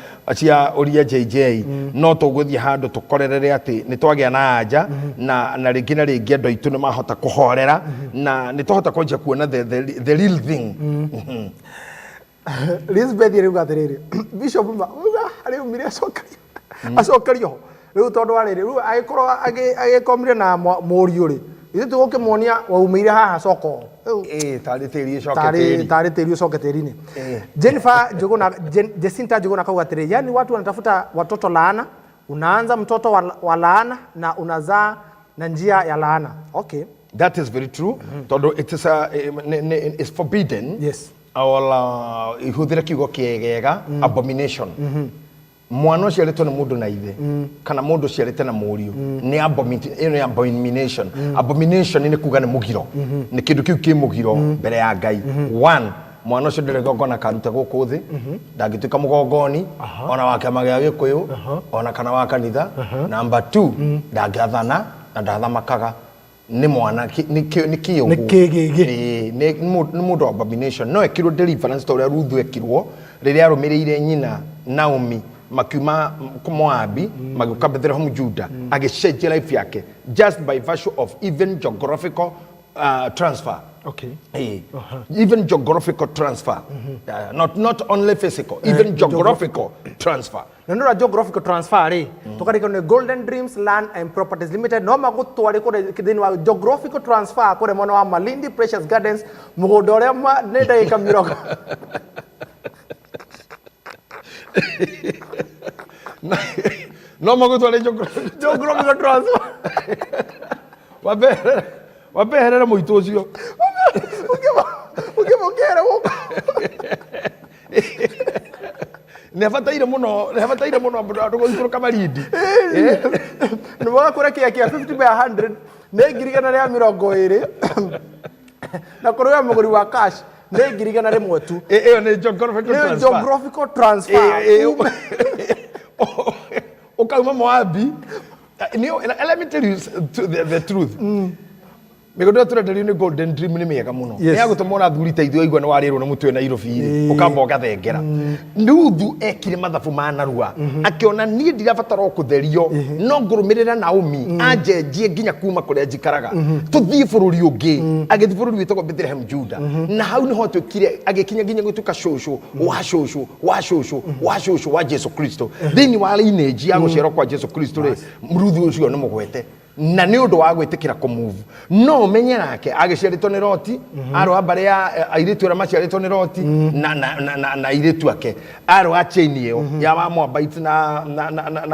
Ũria JJ, no tũgũthiĩ handũ tũkorerere atĩ nĩ twagĩa na anja na rĩngĩ na rĩngĩ andũ aitũ nĩ mahota kũhorera na nĩ twahota kwanjia kuona the real thing. Elizabeth rĩu atĩrĩrĩ, Bishop ma uga rĩu acokerio acokerio rĩu, tondũ wa rĩrĩ, rĩu agĩkorwo agĩkomire na mũriũ rĩ, ithuĩ tũgũkĩmuonia waumĩire haha coko. Rĩu Ĩĩ, tarĩ tĩri ĩcoke tarĩ tĩri. Tarĩ tĩri ũcoke tĩri-inĩ. Jennifer Njuguna, Jacinta Njuguna kauga atĩrĩ, yani watu wanatafuta watoto laana, unaanza mtoto wa laana na unazaa na njia ya laana. Okay. That is very true. Tondũ it is a, it's forbidden. Or ihũthĩre kiugo kĩegega, abomination. Mwana ũciarĩtwo nĩ mũndũ na ithe kana mũndũ ũciarĩte na mũriũ nĩ ĩyo nĩ abomination. Abomination nĩ kuga nĩ mũgiro, nĩ kĩndũ kĩu kĩ mũgiro mbere ya Ngai. One, mwana ũcio ndĩrĩ igongona akaruta gũkũ thĩ, ndangĩtuĩka mũgongoni ona wa kĩama gĩa Gĩkũyũ ona kana wa kanitha. Number two, ndangĩathana na ndathamakaga, nĩ mwana nĩ kĩũgũ. Nĩ kĩgĩgĩ. Ĩĩ, nĩ mũndũ wa abomination. No ekirwo deliverance ta ũrĩa Ruthu ekirwo rĩrĩa arũmĩrĩire nyina Naomi makiuma Moabi magĩũka Bethlehem Juda, agĩcenjia life yake just by virtue of even geographical transfer. Even geographical transfer, not only physical, even geographical transfer. Na nä geographical transfer rä tåkarä nä Golden Dreams Land and Properties Limited, no magåtware kå thä wa geographical transfer kå mwena wa Malindi Precious Gardens, må gå nda å rä a nä ndagä ka 20. No magũtware geographical Geographical transfer. Wambeherere mũitũ ũcio. Ũngĩmũkĩra gũkũ. Nĩ abataire mũno, nĩ abataire mũno andũ gũikũrũka Malindi. Nä magakå kä kia 50 by 100 nä 120,000, na kå rä we må gå ri wa cash nä 100,000 tu. Ĩyo nĩ geographical Nĩ transfer. Geographical transfer. Ũkauma Moabi. Let me tell you the truth. Mĩgũnda ĩyo tũrenderio nĩ Golden Dream nĩ mĩega mũno. Nĩ ya gũtũma ona athuri ta ithuĩ aigua nĩ warĩrwo nĩ mũtwe Nairobi rĩ, ũkamba ũgathengera. Ruthu ekire mathabu ma narua, akĩona niĩ ndirabatara o kũtherio, no ngũrũmĩrĩra Naomi anjenjie nginya kuma kũrĩa njikaraga tũthiĩ bũrũri ũngĩ. Agĩthiĩ bũrũri wĩtagwo Bethlehem Juda, na hau nĩho atuĩkire agĩkinya nginya gũtuĩka cũcũ wa cũcũ wa cũcũ wa cũcũ wa Jesu Kristo. Thĩinĩ wa lineage ya gũciarwo kwa Jesu Kristo rĩ, Ruthu ũcio nĩ mũgwete na nĩ ũndũ wa gwĩtĩkĩra kũmove. No ũmenye nake agĩciarĩtwo nĩ Loti, arĩ wa mbarĩ ya airĩtu arĩa maciarĩtwo nĩ Loti na airĩtu ake, arĩ wa chain ĩyo ya wa Moabites na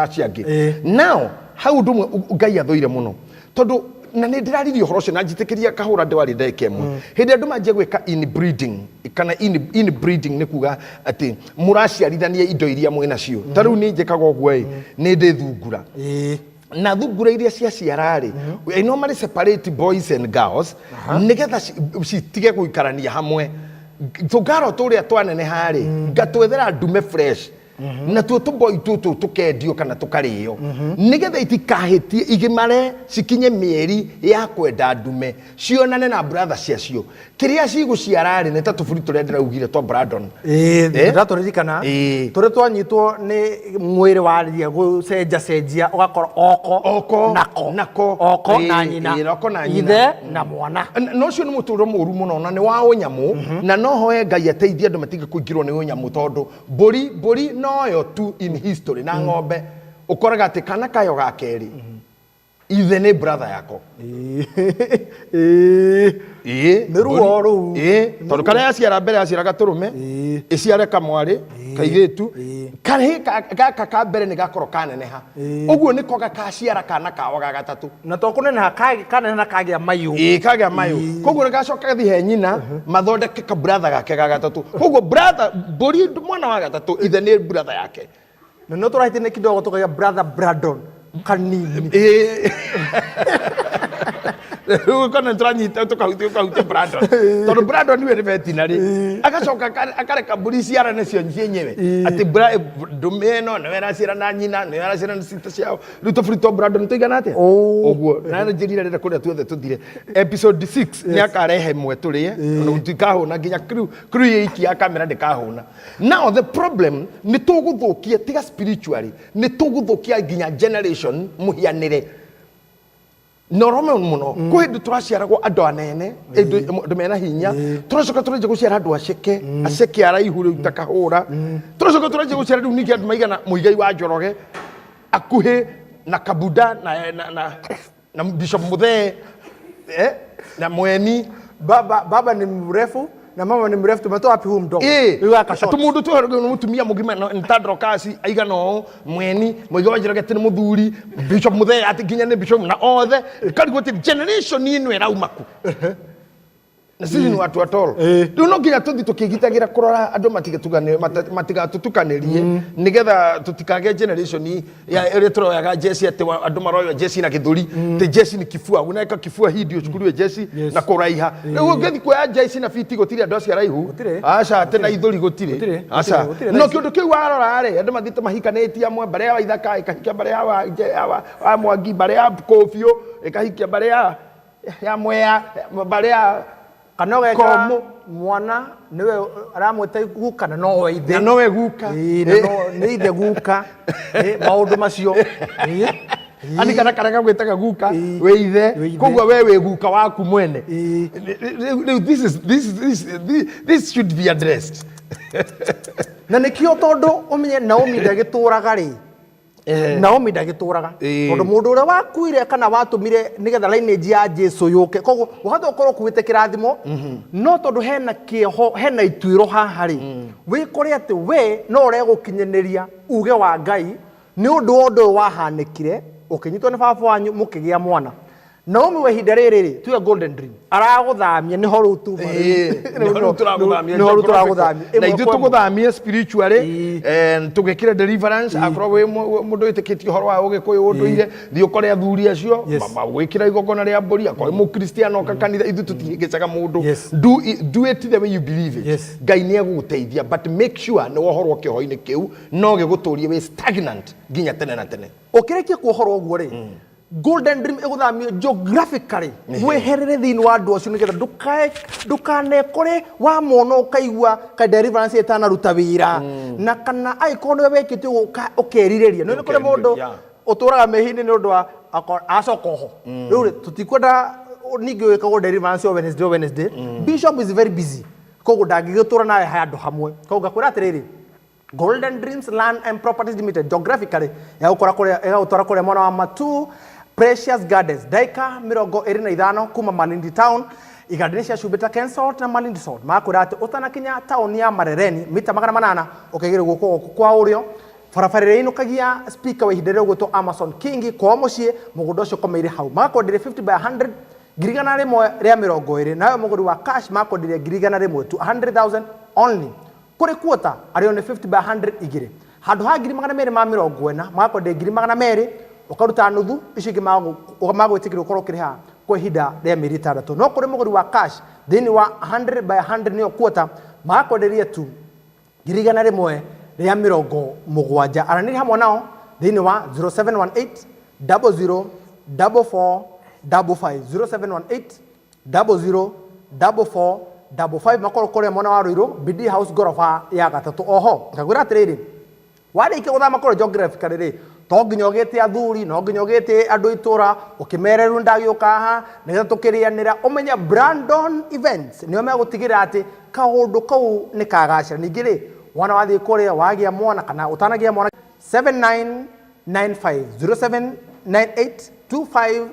acio angĩ. Now hau ũndũ ũmwe Ngai athũire mũno, tondũ na nĩ ndĩraririe ũhoro ũcio na njĩtĩkĩria kahũra ndĩwarĩ ndagĩka ĩmwe, hĩndĩ ĩrĩa andũ manjia gwĩka inbreeding kana inbreeding, nĩ kuga atĩ mũraciarithania indo iria mwĩ nacio. Ta rĩu nĩ njĩkaga ũguo ĩ, nĩ ndĩ thungura na thungura iria ciaciara rĩ, I normally separate boys and girls nĩgetha citige gũikarania hamwe. Tũngaro tũrĩa twaneneha rĩ, ngatwethera ndume fresh, natuo tũboi tũtũ tũkendio kana tũkarĩo, nĩgetha itikahĩtie, igimare cikinye mĩeri ya kwenda ndume, cionane na brother ciacio. Kĩrĩa cigũciara rĩ, nĩ ta tũburi tũrĩa ndĩraugire twa Brandon. Ĩĩ, ndĩratũririkana tũrĩa twanyitwo nĩ mwĩrĩ waria gũcenjacenjia, ũgakorwo oko Oko nako nako oko na nyina. Ĩĩ, oko na nyina. Ithe na mwana. Na ũcio nĩ mũtũrĩre mũru mũno na nĩ wa ũnyamũ, na no hoe Ngai ateithie andũ matige kũingĩrwo nĩ ũnyamũ, tondũ mbũri noyo tu in history na ng'ombe ũkoraga atĩ kana kayo ga kerĩ ithe nĩ brother yako. Ĩĩ. Nĩ ruo rũu. Ĩĩ, tondũ karĩa yaciara mbere yaciara gatũrũme, ĩciare kamwarĩ kairĩtu, karĩ gaka ka mbere nĩ gakorwo kaneneha ũguo, nĩko gakaciara kana kao ga gatatũ. Na to kũneneha, kaneneha na kagĩa mayũ. Ĩĩ, kagĩa mayũ, koguo nĩ gacoka gathiĩ he nyina mathondeke ka brother gake ga gatatũ. Koguo brother mbũri mwana wa gatatũ ithe nĩ brother yake. Na no tũrahĩtine kidogo tũkagĩa brother Brandon kanini. Ĩĩ. Rĩu kana tũranyita tũkahutia ũkahutia Brandon tondũ Brandon niwe nĩ veterinary agacoka akareka mbũri ciarane cio cienyewe atĩ ndũme ĩno nĩwe ĩraciara na nyina nĩwe ĩraciara na cita ciao rĩu tũbũri twa Brandon tũigana atĩa ũguo na njĩrire rĩrĩa kũrĩa tuothe tũthire episode 6 nĩ akarehe ĩmwe tũrĩe na tũtikahũna nginya crew crew ĩiki ya kamera ndĩkahũna. Now the problem nĩ tũgũthũkia tiga spiritually nĩ tũgũthũkia nginya generation mũhianĩre na ũrome mũno kwĩ hĩndĩ tũraciaragwo andũ anene andũ mena hinya tũracoka tũranjia gũciara andũ aceke aceke araihu rĩu ta kahũra tũracoka tũranjia gũciara rĩu ningĩ andũ maigana Mũigai wa Njoroge akuhĩ na Kabuda na Bishop Muthee na Mweni. Baba ni mrefu na mama ni mrefu, tumetoa wapi huu mdomo? Rĩu aka short. Tũmũndũ twĩ mũtumia mũgima nĩ ta Dorcas aigana ũũ Mweni Mũigai wa Njoroge atĩ nĩ mũthuri Bishop Muthee atĩ nginya nĩ bishop na othe karigwo atĩ generation ĩno ĩrauma kũ na sisi ni watu atoro rĩu no nginya tũthi tũkĩgitagĩra kũrora andũ matigatũtukanĩrie nĩgetha tũtikagĩe generation ya ĩrĩa tũroyaga jeci atĩ andũ maroywo jeci na gĩthũri atĩ jeci ni kifua unaweka kifua hii ndio uchukuliwe jeci na kũraiha rĩu ũngĩthiĩ kuoya jeci na fiti gũtirĩ andũ acio araihu aca atĩ na ithũri gũtirĩ aca no kĩũndũ kĩu warora rĩ andũ mathiĩte mahikanĩtie amwe mbarĩ ya Waithaka ĩkahikia mbarĩ ya wa Mwangi mbarĩ ya Kũbiũ ĩkahikia mbarĩ ya Mwea mbarĩ ya kana ũgekora mwana nĩwe aramwĩta guka na nowe ithe na nowe guka nĩ ithe guka maũndũ macio ani kana karega gwĩtaga guka wĩ ithe koguo we wĩ guka waku mwene rĩu this should be addressed na nĩkĩo tondũ ũmenye Naomi ndagĩtũraga rĩ Naomi ndagĩtũraga tondũ mũndũ ũrĩa wakuire kana watũmire nĩgetha lineage ya Jesu yũke koguo wahota gũkorwo ũkuĩte kĩrathimo no tondũ hena kĩoho hena ituĩro haha rĩ wĩkore atĩ we no ũregũkinyanĩria uge wa Ngai nĩ ũndũ wa ũndũ ũyũ wahanĩkire ũkĩnyitwo nĩ baba wanyu mũkĩgĩa mwana Naomi wa ihinda rĩrĩ rĩ tuge Golden Dream aragũthamia nĩho rĩu tuma nĩho tũragũthamia nĩho rĩu tũragũthamia na ithuĩ tũgũthamie spiritually tũgĩkĩre deliverance akorwo wĩ mũndũ wĩtĩkĩtie ũhoro wa ũgĩkũyũ ũndũire thiĩ ũkore athuri acio magwĩkĩra igongona rĩa mbũri akorwo wĩ mũkristiano ũka kanitha ithuĩ tũtihĩngĩcaga mũndũ do it the way you believe it Ngai nĩ egũgũteithia but make sure nĩ wohorwo kĩoho-inĩ kĩu no gĩgũtũrie wĩ stagnant nginya tene na tene ũkĩrĩkia kuohorwo ũguo rĩ Golden Dream ĩgũthamio geographically weherere thĩinĩ wa andũ acio nĩgetha ndũkanekore wamona ũkaigua ka deliverance ĩtanaruta wĩra na kana angĩkorwo nĩwe wekĩte ũguo ũkerirĩria nĩ kũrĩ mũndũ ũtũraga mehia-inĩ nĩ ũndũ wa acoka oho rĩu rĩ tũtikwenda ningĩ wĩkagwo deliverance o Wednesday o Wednesday Bishop is very busy koguo ndangĩgĩtũra nawe handũ hamwe koguo ngakwĩra atĩrĩrĩ Golden Dreams Land and Properties Limited geographically ĩgagũtwara kũrĩa mwena wa Matu Precious Gardens ndaika 25 kuma Malindi Town iganda cia cumbĩ ta Ken Salt na Malindi Salt makwĩra atĩ ũtanakinya taũni ya Marereni mita 800 ũkaigĩrwo guoko gwaku kwa ũrĩo barabara ĩrĩa ĩinũkagia speaker wa ihinda rĩrĩ ũgwĩtwo Amason Kingi kwao mũciĩ mũgũnda ũcio ũkomeire hau magakwenderia 50 by 100 120,000 nawe mũgũri wa cash makwenderia 100,000 tu 100,000 only kũrĩ kuota arĩo nĩ 50 by 100 igĩrĩ handũ ha 240,000 magakwenderia 200,000 ũkaruta nuthu icio ingĩ magwĩtĩkĩria ũkorwo ũkĩrĩha kwa ihinda rĩa mĩeri 6 no kũrĩ mũgũri wa cash thĩinĩ wa 100 by 100 nĩyo kuota magakwenderia tu 170,000 aranĩria hamwe nao thĩinĩ wa 0718 00 44 55 0718 00 44 55 makorwo kũrĩa mwena wa Ruiru BD House ngoroba ya gatatũ oho ngagwĩra atĩrĩrĩ warĩkia gũthama kũrĩa geographically rĩ to nginya ũgĩte athuri no nginya ũgĩte andũ itũra ũkĩmere rĩu ndagĩũka haha nĩgetha tũkĩrĩanĩra ũmenye Brandon Events nĩo megũtigĩrĩra atĩ kaũndũ kau nĩ kagacĩra ningĩ rĩ mwana wathiĩ kũrĩa wagĩa mwana kana ũtanagĩa mwana 7995 0798 25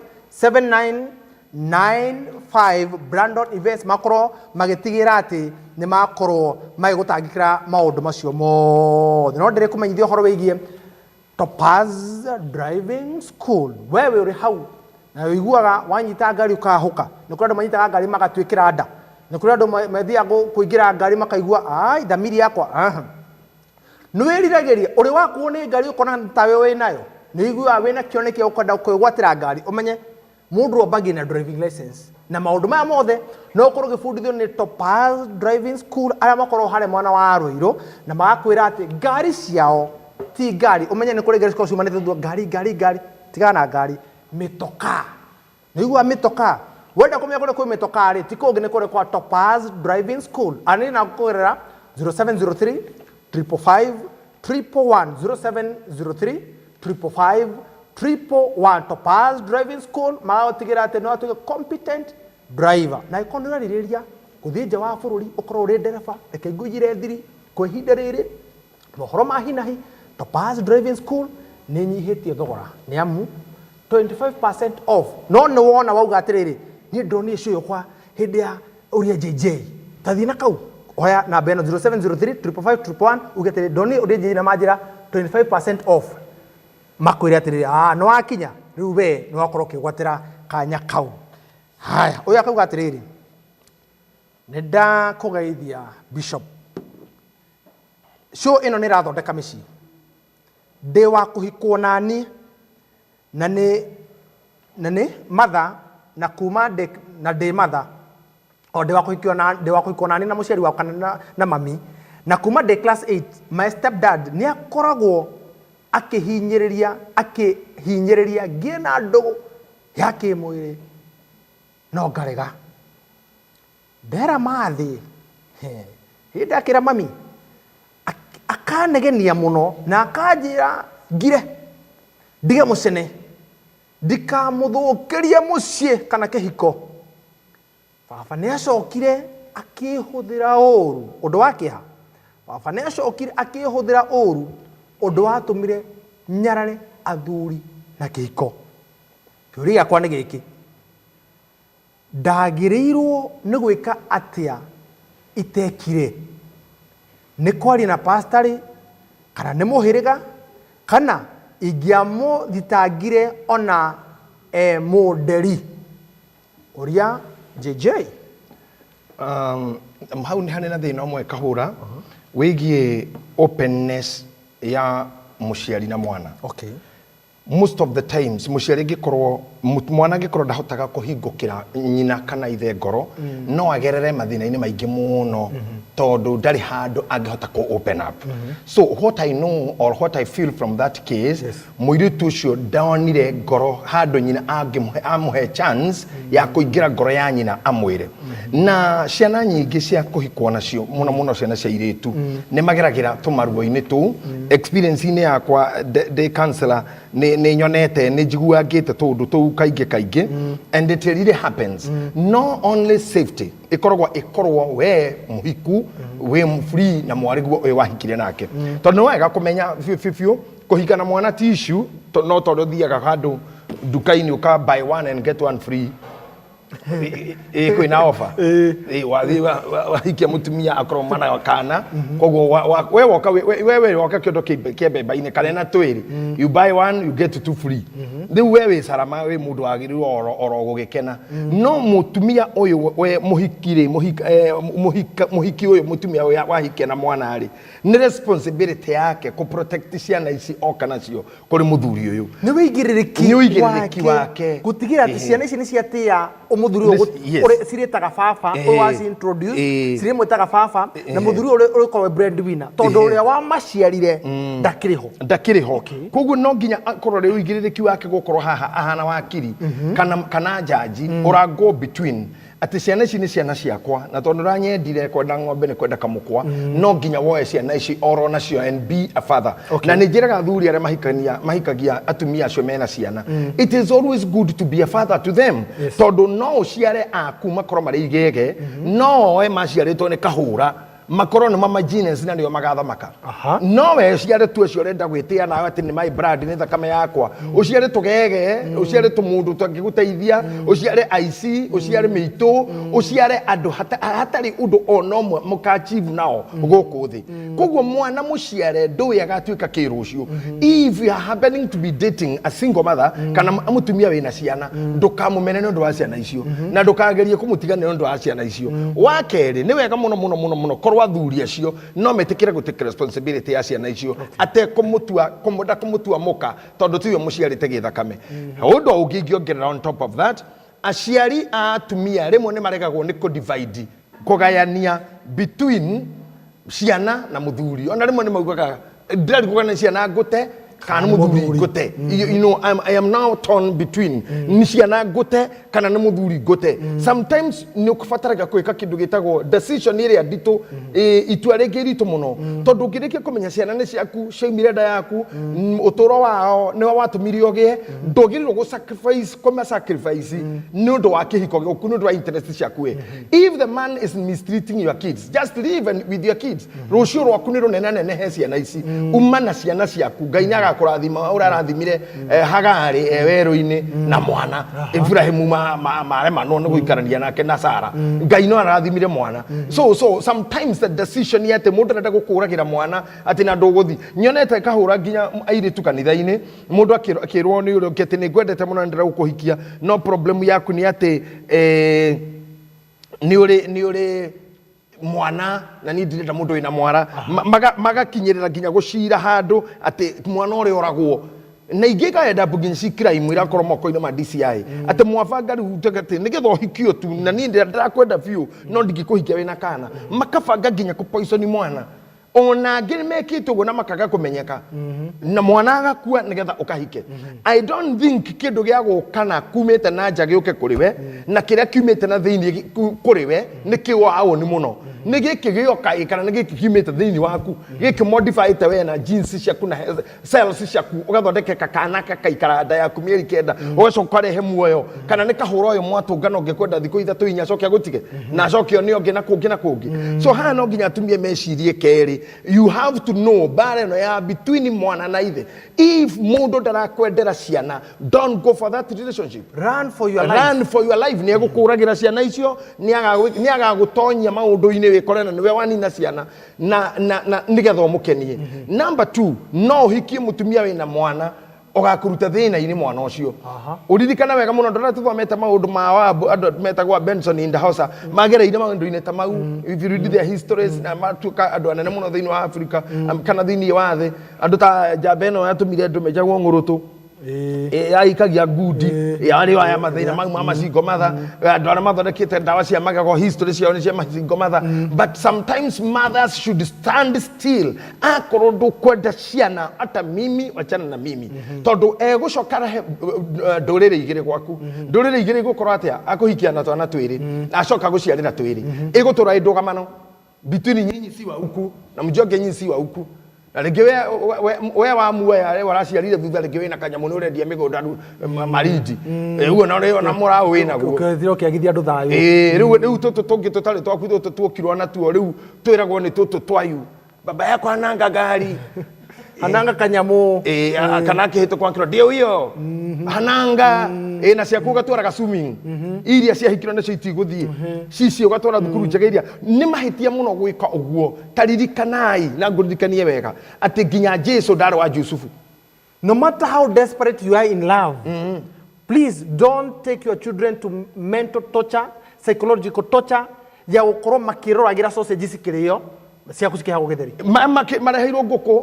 7995 Brandon Events makorwo magĩtigĩra atĩ nĩ makorwo magĩgũtangĩkĩra maũndũ macio mothe no ndĩrĩ kũmenyithia ũhoro wĩgiĩ Topaz Driving School wewe ũrĩ hau na ũiguaga wanyita ngari ũkahũka nĩ kũrĩ andũ manyitaga ngari magatuĩkĩra nda nĩ kũrĩ andũ mathiaga kũingĩra ngari makaigua ai thamiri yakwa nĩ wĩriragĩria ũrĩ wakuo nĩ ngari ũkona tawe wĩ nayo nĩ ũiguaga wĩna kĩoneki ũkwenda kwĩgwatĩra ngari ũmenye Mũndũ ambagia na driving license na maũndũ maya mothe no ũkorwo ũgĩbundithio nĩ Topaz Driving School arĩa makoragwo harĩa mwena wa Ruiru, na magakwĩra atĩ ngari ciao ti ngari. Ũmenye nĩ kũrĩ ngari cikoragwo ciumanĩte thutha, ngari ngari ngari, tigana na ngari, mĩtokaa. Nĩũiguaga mĩtokaa? Wenda kũmenya kũrĩa kwĩ mĩtokaa rĩ, ti kũngĩ, nĩ kũrĩa kwa Topaz Driving School. Aranĩria nao kũgerera 0703 555 111, 0703 555 111. Topaz Driving School magagũtigĩra atĩ no atuĩke competent driver. Na angĩkorwo nĩ ũrerirĩria gũthiĩ nja wa bũrũri ũkorwo ũrĩ ndereba, reke ngũigĩre thiri kwa ihinda rĩrĩ, mohoro ma hinahi, Topaz Driving School nĩ ĩnyihĩtie thogora nĩ amu 25% off. No nĩ wona wauga atĩrĩrĩ, niĩ ndonire show kwa hĩndĩ ya Ũria JJ, tathiĩ na kau oya namba ĩno 0703 555 111, uge atĩrĩ, ndonire Ũria JJ na manjĩra 25% off. Makwĩre atĩrĩrĩ, ah, nĩ wakinya rĩu, we nĩ wakorwo ũkĩgwatĩra kanya kau. Haya, ũyũ akauga atĩrĩrĩ, nĩ ndakũgeithia Bishop, show ĩno nĩ ĩrathondeka mĩciĩ. Ndĩ wa kũhikwo nani na nĩ matha na kuma ndĩ na ndĩ matha o ndĩ wa kũhikio na ndĩ wa kũhikwo nani na mũciari wakwa na mami, na kuma ndĩ class 8 my stepdad nĩ akoragwo akĩhinyĩrĩria ngĩe na ndũgũ ya kĩmwĩrĩ no ngarega. Ndera mathĩ hĩndĩ ndakĩra mami, akanegenia mũno na akanjĩra ngire ndige mũcene ndikamũthũkĩrie mũciĩ kana kĩhiko. Baba nĩ acokire akĩhũthĩra ũru. Ũndũ wa kĩeha, baba nĩ acokire akĩhũthĩra ũru, ũndũ watũmire nyarare athuri na kĩhiko. Kĩũria gĩakwa nĩ gĩkĩ: ndagĩrĩirwo nĩ gwĩka atĩa itekire? Nĩ kwaria na pastor kana nĩ mũhĩrĩga kana ingĩamũthitangire ona e mũnderi? Ũria JJ. Hau nĩ harĩ na thĩna ũmwe kahũra wĩgiĩ openness ya mũciari na mwana. Most of the times mũciari angĩkorwo mwana angĩkorwo ndahotaga kũhingũkĩra nyina kana ithe ngoro, no agerere mathĩna-inĩ maingĩ mũno tondũ ndarĩ handũ angĩhota kũ open up. So what I know or what I feel from that case, mũirĩtu ũcio ndonire ngoro handũ nyina angĩmũhe amũhe chance ya kũingĩra ngoro ya nyina amwĩre. Na ciana nyingĩ cia kũhikwo nacio, mũno mũno ciana cia irĩtu, nĩ mageragĩra tũmaruo-inĩ tũu. Experience-inĩ yakwa ndĩ counselor, nĩ nyonete, nĩ njiguangĩte tũũndũ tũu kaingĩ kaingĩ, and it really happens. No only safety ĩkoragwo ĩkorwo we mũhiku wĩ free na mwarĩguo ũyũ wahikire nake, tondũ nĩ wega kũmenya biũ biũ biũ kũhika na mwana ti issue, no tondũ ũthiaga handũ nduka-inĩ ũka buy one and get one free, ĩ kwĩna offer. Ĩ, wathiĩ wahikia mũtumia akorwo mana kana koguo we woka we woka kĩondo kĩa mbemba-inĩ kana na twĩrĩ, you buy one you get two free. Rĩu we wĩ carama, wĩ mũndũ wagĩrĩirwo oro gũgĩkena. No mũtumia ũyũ we mũhiki rĩ, mũhiki ũyũ, mũtumia ũyũ wahikia na mwana rĩ, nĩ responsibility yake kũ protect ciana ici oka nacio kũrĩ mũthuri ũyũ. Nĩ wĩigĩrĩrĩki. Nĩ wĩigĩrĩrĩki wake. Gũtigĩrĩra atĩ ciana ici nĩ ciatĩa mũthuri ũyũ. Yes. Cirĩtaga baba ũyũ waci introduce, cirĩmwĩtaga baba na mũthuri ũyũ ũrĩkorwo wĩ breadwinner tondũ ũrĩa wamaciarire ndakĩrĩ ho. Ndakĩrĩ ho. Koguo no nginya akorwo rĩ ũigĩrĩrĩki wake gũkorwo haha ahana wakiri kana njanji ũra go between atĩ ciana ici nĩ ciana ciakwa, na tondũ ũranyendire, kwenda ng'ombe nĩ kwenda kamũkwa, no nginya woe ciana ici oro nacio and be a father. Na nĩ njĩraga athuri arĩa mahikania mahikagia atumia acio mena ciana, it is always good to be a father to them, tondũ no ũciare aku makorwo marĩ igege, no oe maciarĩtwo nĩ kahũra makorwo nĩ mama genius na nĩo magathamaka. No we ũciare tu ũcio ũrenda gwĩtĩa nawe atĩ nĩ my blood, nĩ thakame yakwa, ũciare tũgege, ũciare tũmũndũ tũngĩgũteithia, ũciare aici, ũciare mĩitũ, ũciare andũ hatarĩ ũndũ ona ũmwe mũkachieve nao gũkũ thĩ. Koguo mwana mũciare ndũĩ agatuĩka kĩ rũciũ. If you are happening to be dating a single mother kana mũtumia wĩna ciana, ndũkamũmene nĩ ũndũ wa ciana icio na ndũkagerie kũmũtiga nĩ ũndũ wa ciana icio. Wa kerĩ, nĩ wega mũno mũno mũno mũno korwo Kwa athuri acio no metĩkĩre gũ take responsibility ya ciana icio atekũmũtua kũmũnda kũmũtua mũka, tondũ tiwe mũciarĩte gĩthakame. Ũndũ ũngĩ ingĩongerera on top of that, aciari a atumia rĩmwe nĩ maregagwo nĩ kũ-divide, kũgayania between ciana na mũthuri. Ona rĩmwe nĩ maugaga, ndĩrarigũka nĩ ciana ngũte kana nĩ mũthuri ngũte. I am now torn between nĩ ciana ngũte kana nĩ mũthuri ngũte. Sometimes nĩ ũbataraga gwĩka kĩndũ gĩtagwo decision ĩrĩa nditũ, itua rĩngĩ iritũ mũno, tondũ ũngĩrĩkia kũmenya ciana nĩ ciaku, ciaumire nda yaku, ũtũũro wao nĩwe watũmire ũgĩe, ndũgĩrĩirwo gũ sacrifice, kũma sacrifice nĩ ũndũ wa kĩhiko gĩaku, nĩ ũndũ wa interest ciaku we. If the man is mistreating your kids, just live with your kids. Rũciũ rwaku nĩ rũnene nene he ciana ici. Uma na ciana ciaku, Ngai nĩ agakũrathima ũrĩa arathimire Hagarĩ e werũ-inĩ na mwana Ibrahimu maremanwo nĩ gũikarania nake na Sara. Ngai no arathimire mwana. So sometimes the decision ya atĩ mũndũ arenda gũkũragĩra mwana atĩ na ndũgũthi, nyonete kahũra nginya airĩtu kanitha-inĩ, mũndũ akĩrwo nĩ ũrĩa ũngĩ atĩ nĩ ngwendete mũno na ndĩrenda gũkũhikia, no problem yaku nĩ atĩ nĩ ũrĩ mwana na niĩ ndirenda mũndũ wĩna mwara. Magakinyĩrĩra nginya gũcira handũ atĩ mwana ũrĩa oragwo, na ingĩ ikaenda nginya ci crime irakorwo moko-inĩ ma DCI, atĩ mwabanga rĩu tuge atĩ nĩgetha ũhikio tu, na niĩ ndĩrakwenda biũ no ndingĩkũhikia wĩna kana. Makabanga nginya kũ-poison mwana. Ona angĩ mekĩte ũguo na makaga kũmenyeka na mwana agakua nĩgetha ũkahike. I don't think kĩndũ gĩa gũkana kumĩte na nja gĩũke kũrĩ we na kĩrĩa kiumĩte na thĩinĩ kũrĩ we nĩ kĩwaũni mũno. Nĩ gĩkĩ gĩoka ĩ, kana nĩ gĩkĩ kiumĩte thĩinĩ waku gĩkĩ modifyĩte we na genes ciaku na cells ciaku, ũgathondekeka kana gakaikara nda yaku mĩeri 9, ũgacoka ũkarehe muoyo, kana nĩ kahũra ũyũ mwatũngana ũngĩkwenda thikũ 3 4, acoke agũtige na acoke one ũngĩ na kũngĩ na kũngĩ. So haha no nginya atumia mecirie kerĩ. You have to know mbara ĩno ya between mwana na ithe. If mũndũ ndarakwendera ciana, don't go for that relationship. Run for your life. Run for your life. Nĩ egũkũragĩra ciana icio, nĩ agagũtonyia maũndũ-inĩ wĩkore na nĩwe wanina ciana na nĩgetha ũmũkenie. Number two, no ũhikie mũtumia wĩna mwana ũgakũruta thĩna-inĩ mwana ũcio. Ũririkana wega mũno ndũrĩa tũthomete maũndũ ma wabu, andũ metagwo Benson Idahosa magereire maũndũ-inĩ ta mau. If you read their histories, na matuĩka andũ anene mũno thĩinĩ wa Africa kana thĩinĩ wa thĩ, andũ ta njamba ĩno yatũmire andũ menjagwo ng'ũrũtũ, yaikagia ngundi, yarĩ aya mathĩna mau ma macingo matha, andũ arĩa mathondekete ndawa cia magego, history ciao nĩ cia macingo matha. But sometimes mothers should stand still. Akorwo ndũkwenda ciana, ata mimi wachana na mimi, tondũ egũcoka rehe ndũrĩrĩ igĩrĩ gwaku. Ndũrĩrĩ igĩrĩ igũkorwo atĩa akũhikia na twana twĩrĩ, acoka gũciarĩra twĩrĩ, ĩgũtũra ĩ ndũgamano between nyinyi si wa huku na mjonge nyinyi si wa huku, na rĩngĩ we wamuoya rĩu araciarire thutha, rĩngĩ wĩna kanyamũ nĩ ũrendia mĩgũnda rĩu, Marindi. Ũguo na ũrĩ ona mũraũ wĩnaguo. Ũkethira ũkĩagithia andũ thayũ. Ĩĩ, rĩu tũtũ tũngĩ tũtarĩ twaku, tũtũ tuokirwo natuo, rĩu twĩragwo nĩ tũtũ twayu, baba yako ananga gari. Ananga kanyamũ. Ĩĩ, kana akĩhĩtũkwo akĩrwo ndio hiyo hananga. Ĩĩ, na ciaku ũgatwaraga swimming iria ciahikirwo nacio itigũthiĩ cici, ũgatwara thukuru njega iria nĩ mahĩtia mũno gwĩka ũguo. Ta ririkanai na ngũririkanie wega atĩ nginya Jesu ndarĩ wa Jusufu. No matter how desperate you are in love, please don't take your children to mental torture, psychological torture ya gũkorwo makĩroragĩra sausage cikĩrĩo, ciaku cikĩhagwo gĩtheri. Mareheirwo ngũkũ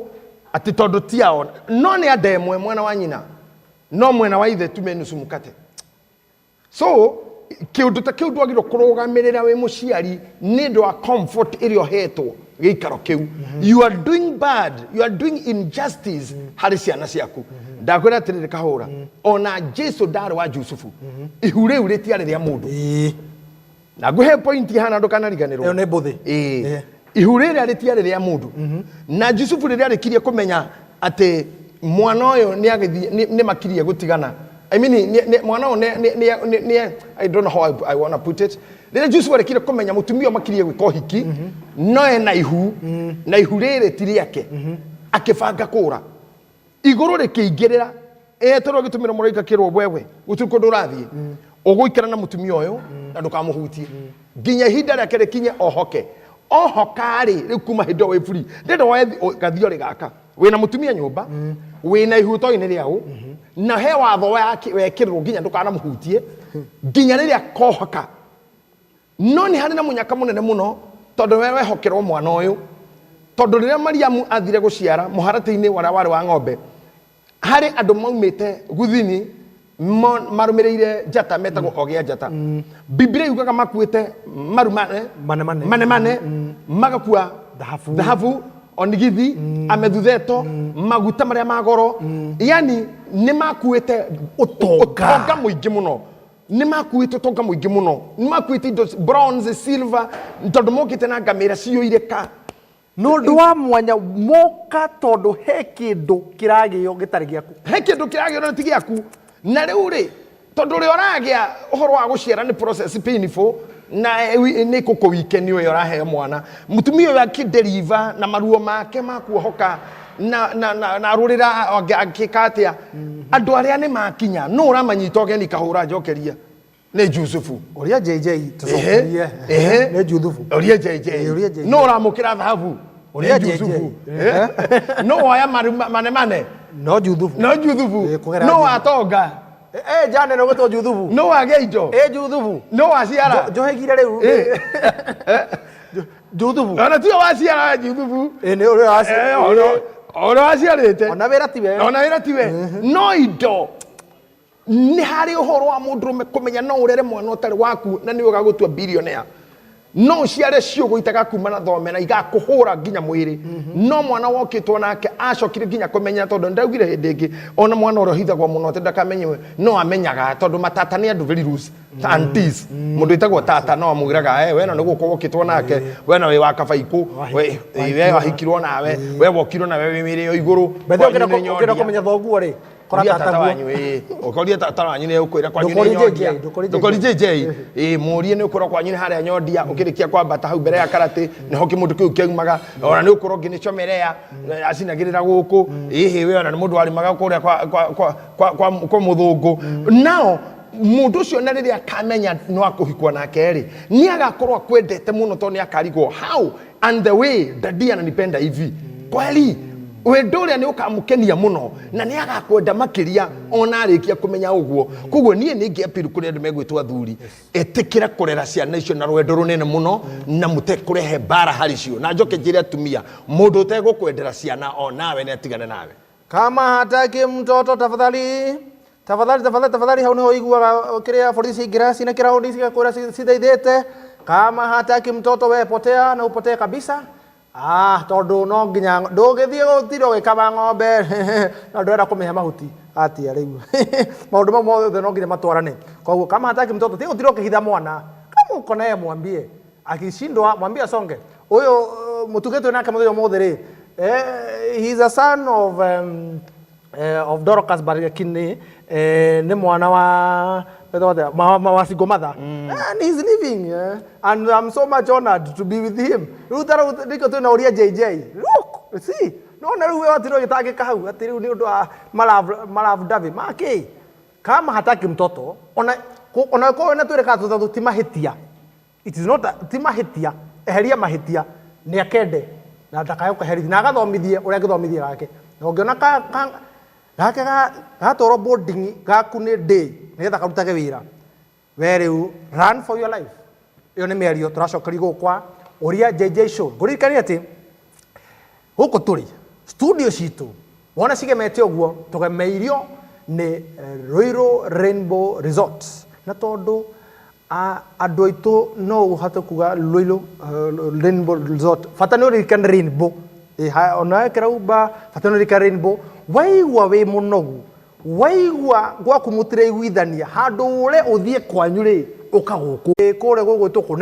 atĩ tondũ ti ao, no nĩ anda ĩmwe mwena wa nyina, no mwena wa ithe tume nusu mkate. So kĩũndũ ta kĩu ndwagĩrĩirwo kũrũgamĩrĩra wĩ mũciari nĩ ũndũ wa comfort ĩrĩa ũhetwo gĩikaro kĩu. You are doing bad, you are doing injustice harĩ ciana ciaku. Ndakwĩra atĩrĩrĩ kahũra, ona Jesu ndarĩ wa Jusufu. Ihu rĩu rĩtiarĩ rĩa mũndũ. Na ngũhe point hana ndũkanariganĩrwo. Ĩyo nĩ mbũthĩ. Ĩĩ. Ihu rĩrĩa rĩtiarĩ rĩa mũndũ, na Jusufu rĩrĩa arĩkirie kũmenya atĩ mwana ũyũ nĩ agĩthiĩ nĩ makirie gũtigana, I mean, mwana ũyũ nĩ I don't know how I wanna put it. Rĩrĩa Jusufu arĩkirie kũmenya mũtumia ũyũ makirie gwĩka ũhiki no ena ihu na ihu rĩrĩ ti rĩake, akĩbanga kũra. Igũrũ rĩkĩingĩrĩra, eterwo gĩtũmĩro mũraika kĩrwo, wewe gũtirĩ kũndũ ũrathiĩ, ũgũikara na mũtumia ũyũ na ndũkamũhutie nginya ihinda rĩake rĩkinye ohoke. Ohoka-rĩ, rĩu kuma hĩndĩ ĩyo wĩ free. Ndĩrenda woe gathiorĩ gaka wĩna mũtumia nyũmba wĩna ihu ũtoĩ nĩ rĩaũ, na he watho wekĩrĩrwo nginya ndũkanamũhutie nginya rĩrĩa kohoka. No nĩ harĩ na mũnyaka mũnene mũno. Tondũ we wehokerwo mwana ũyũ, tondũ rĩrĩa Mariamu athire gũciara mũharatĩ-inĩ warĩa warĩ wa ng'ombe, harĩ andũ maumĩte guthini marũmĩrĩire njata metagwo ogĩ a njata. Biblia yugaga makuĩte maru Mane mane. mane mane, magakua Thahabu. Thahabu, onigithi, amethutheto, maguta marĩa ma goro, yani nĩ makuĩte Ũtonga. Ũtonga mũingĩ mũno, nĩ makuĩte ũtonga mũingĩ mũno, nĩ makuĩte indo bronze, silver, tondũ mokĩte na ngamĩra ciyũire ka. Nĩ ũndũ wa mwanya moka tondũ he kĩndũ kĩragĩo gĩtarĩ gĩaku. He kĩndũ kĩragĩo na ti gĩaku. Na rĩu rĩ, tondũ ũrĩa ũragĩa ũhoro wa gũciara nĩ process painful na nĩ kũkũ wike nĩ ũyũ ũraheo mwana, mũtumia ũyũ akĩdeliver na maruo make ma kuohoka na arũrĩra angĩka atĩa, andũ arĩa nĩ makinya no ũramanyita ũgeni kahũra njokeria nĩ Jusufu. Ũria JJ tũcokerie. Ehe. Nĩ Juthubu. Ũria JJ. Ĩĩ, ũria JJ. No ũramũkĩra thahabu Ũria nĩ JJ. Jusufu. No woya maru mane mane. No Juthubu. No Juthubu. Ĩĩ, kũgera No Juthubu. watonga. Eh, jana nĩ gwĩtwo Juthubu. No wagĩa indo. Ĩ Juthubu. No waciara. Njohĩgire rĩu. Ĩ. Juthubu. Ona tiwe waciara Juthubu. Ĩ nĩ ũrĩa waci. Eh, ona waciarĩte. Ona wĩra tiwe. Ona wĩra tiwe, no indo nĩ harĩ ũhoro wa mũndũrũme kũmenya no ũrere mwana ũtarĩ waku na nĩ ũgagũtua billionaire, no ũciare ciũgũ itagakuma na thome na igakũhũra nginya mwĩrĩ, no mwana wokĩtwo nake acokire nginya kũmenya, tondũ ndaugire hĩndĩ ĩngĩ ona mwana ũrĩa ũhithagwo mũno atĩ ndakamenywe no amenyaga, tondũ matata nĩ andũ very loose. Aunties, mũndũ wĩtagwo tata no amwĩraga, "Eh, we no nĩ gũkũ wokĩtwo nake, we no wĩ wa kabaikũ, we wahikirwo nawe, we wokirwo nawe wĩ mĩrĩ ya igũrũ." Bethe. Kwanyu nĩ Ũngĩenda nyondia. kũmenya thoguo rĩ, kora Ũria tata tataguo. wanyu, ĩĩ, ũkoria tata wanyu nĩ ũkwĩra kwanyu nĩ Ndũkorie JJ, nyondia. ndũkorie JJ. Ndũkorie JJ, ĩĩ, mũrie nĩ ũkwĩrwo kwanyu nĩ harĩa nyondia, ũkĩrĩkia kwambata hau mbere ya karate nĩho kĩmũndũ kĩu kĩaumaga. Ona nĩ ũkwĩrwo ũngĩ nĩ chomerea acinagĩrĩra gũkũ, ĩhĩ, we ona nĩ mũndũ warĩmaga kũrĩa kwa mũthũngũ. Nao mũndũ ũcio na rĩrĩa akamenya nĩ wa kũhikwo nake rĩ, nĩ agakorwo akwendete mũno, tondũ nĩ akarigwo how and the way daddy ananipenda hivi kweli. Wendo ũrĩa nĩ ũkamũkenia mũno na nĩ agakwenda makĩria ona arĩkia kũmenya ũguo. Koguo niĩ nĩ ingĩ kũrĩ andũ megwĩtwo athuri, ĩtĩkĩra kũrera ciana icio na rwendo rũnene mũno na mũtekũrehe mbara harĩ cio. Na njoke njĩre atumia, mũndũ ũtegũkwendera ciana o nawe nĩ atigane nawe. Kama hataki mtoto, tafadhali tafadhali tafadhali tafadhali. Hau niho iguaga kiria borithi ciaingĩra cina kĩraũndi cigakwĩra cithaithĩte, kama hataki mtoto we potea na upotee kabisa. Ah, tondũ no nginya ndũngĩthiĩ gũtinda ũgĩkama ng'ombe na ndũrenda kũmĩhe mahuti atia. Rĩu maũndũ mau mothe no nginya matwarane. Koguo kama hataki mtoto, ti gũtinda ũkĩhitha mwana. Kama uko naye mwambie, akishindwa mwambie asonge. Ũyũ mũtugĩtwe nake mũthenya ũmũthĩ rĩ, he's a son of Dorcas Barikini, nĩ mwana wa wa single mother, and he's living, and I'm so much honored to be with him. Rĩu ta rĩu nĩkĩo twĩna ũria JJ. Look, see, no na rĩu we watirwo ũgĩtangĩka hau atĩ rĩu nĩ ũndũ wa malavu David makĩ. Kama hataki mtoto, ona korwo na twĩrĩkaga tũtatũ ti mahĩtia, it is not ti mahĩtia, eheria mahĩtia, nĩ akende na ndakae gũkaherithia na agathomithie ũrĩa angĩthomithia gake. Na ũngĩona gake gatwarwo boarding gaku nĩ day nĩgetha karutage wĩra, we rĩu run for your life. Ĩyo nĩ mĩario tũracokeria gũkũ kwa ũria JJ Show. Ngũririkania atĩ gũkũ tũrĩ studio citũ wona cigemete ũguo, tũgemeirio nĩ Ruiru Rainbow Resort, na tondũ andũ aitũ no ũhote kuga Ruiru Rainbow Resort, bata nĩ ũririkane Rainbow. Ona wekĩra uba bata nĩ ũririkane Rainbow. Waigua wĩ mũnogu, waigua gwaku mũtiraiguithania, handũ ũre ũthiĩ kwanyu rĩ, ũka gũkũ. Kũrĩa gũgwĩtwo kũne.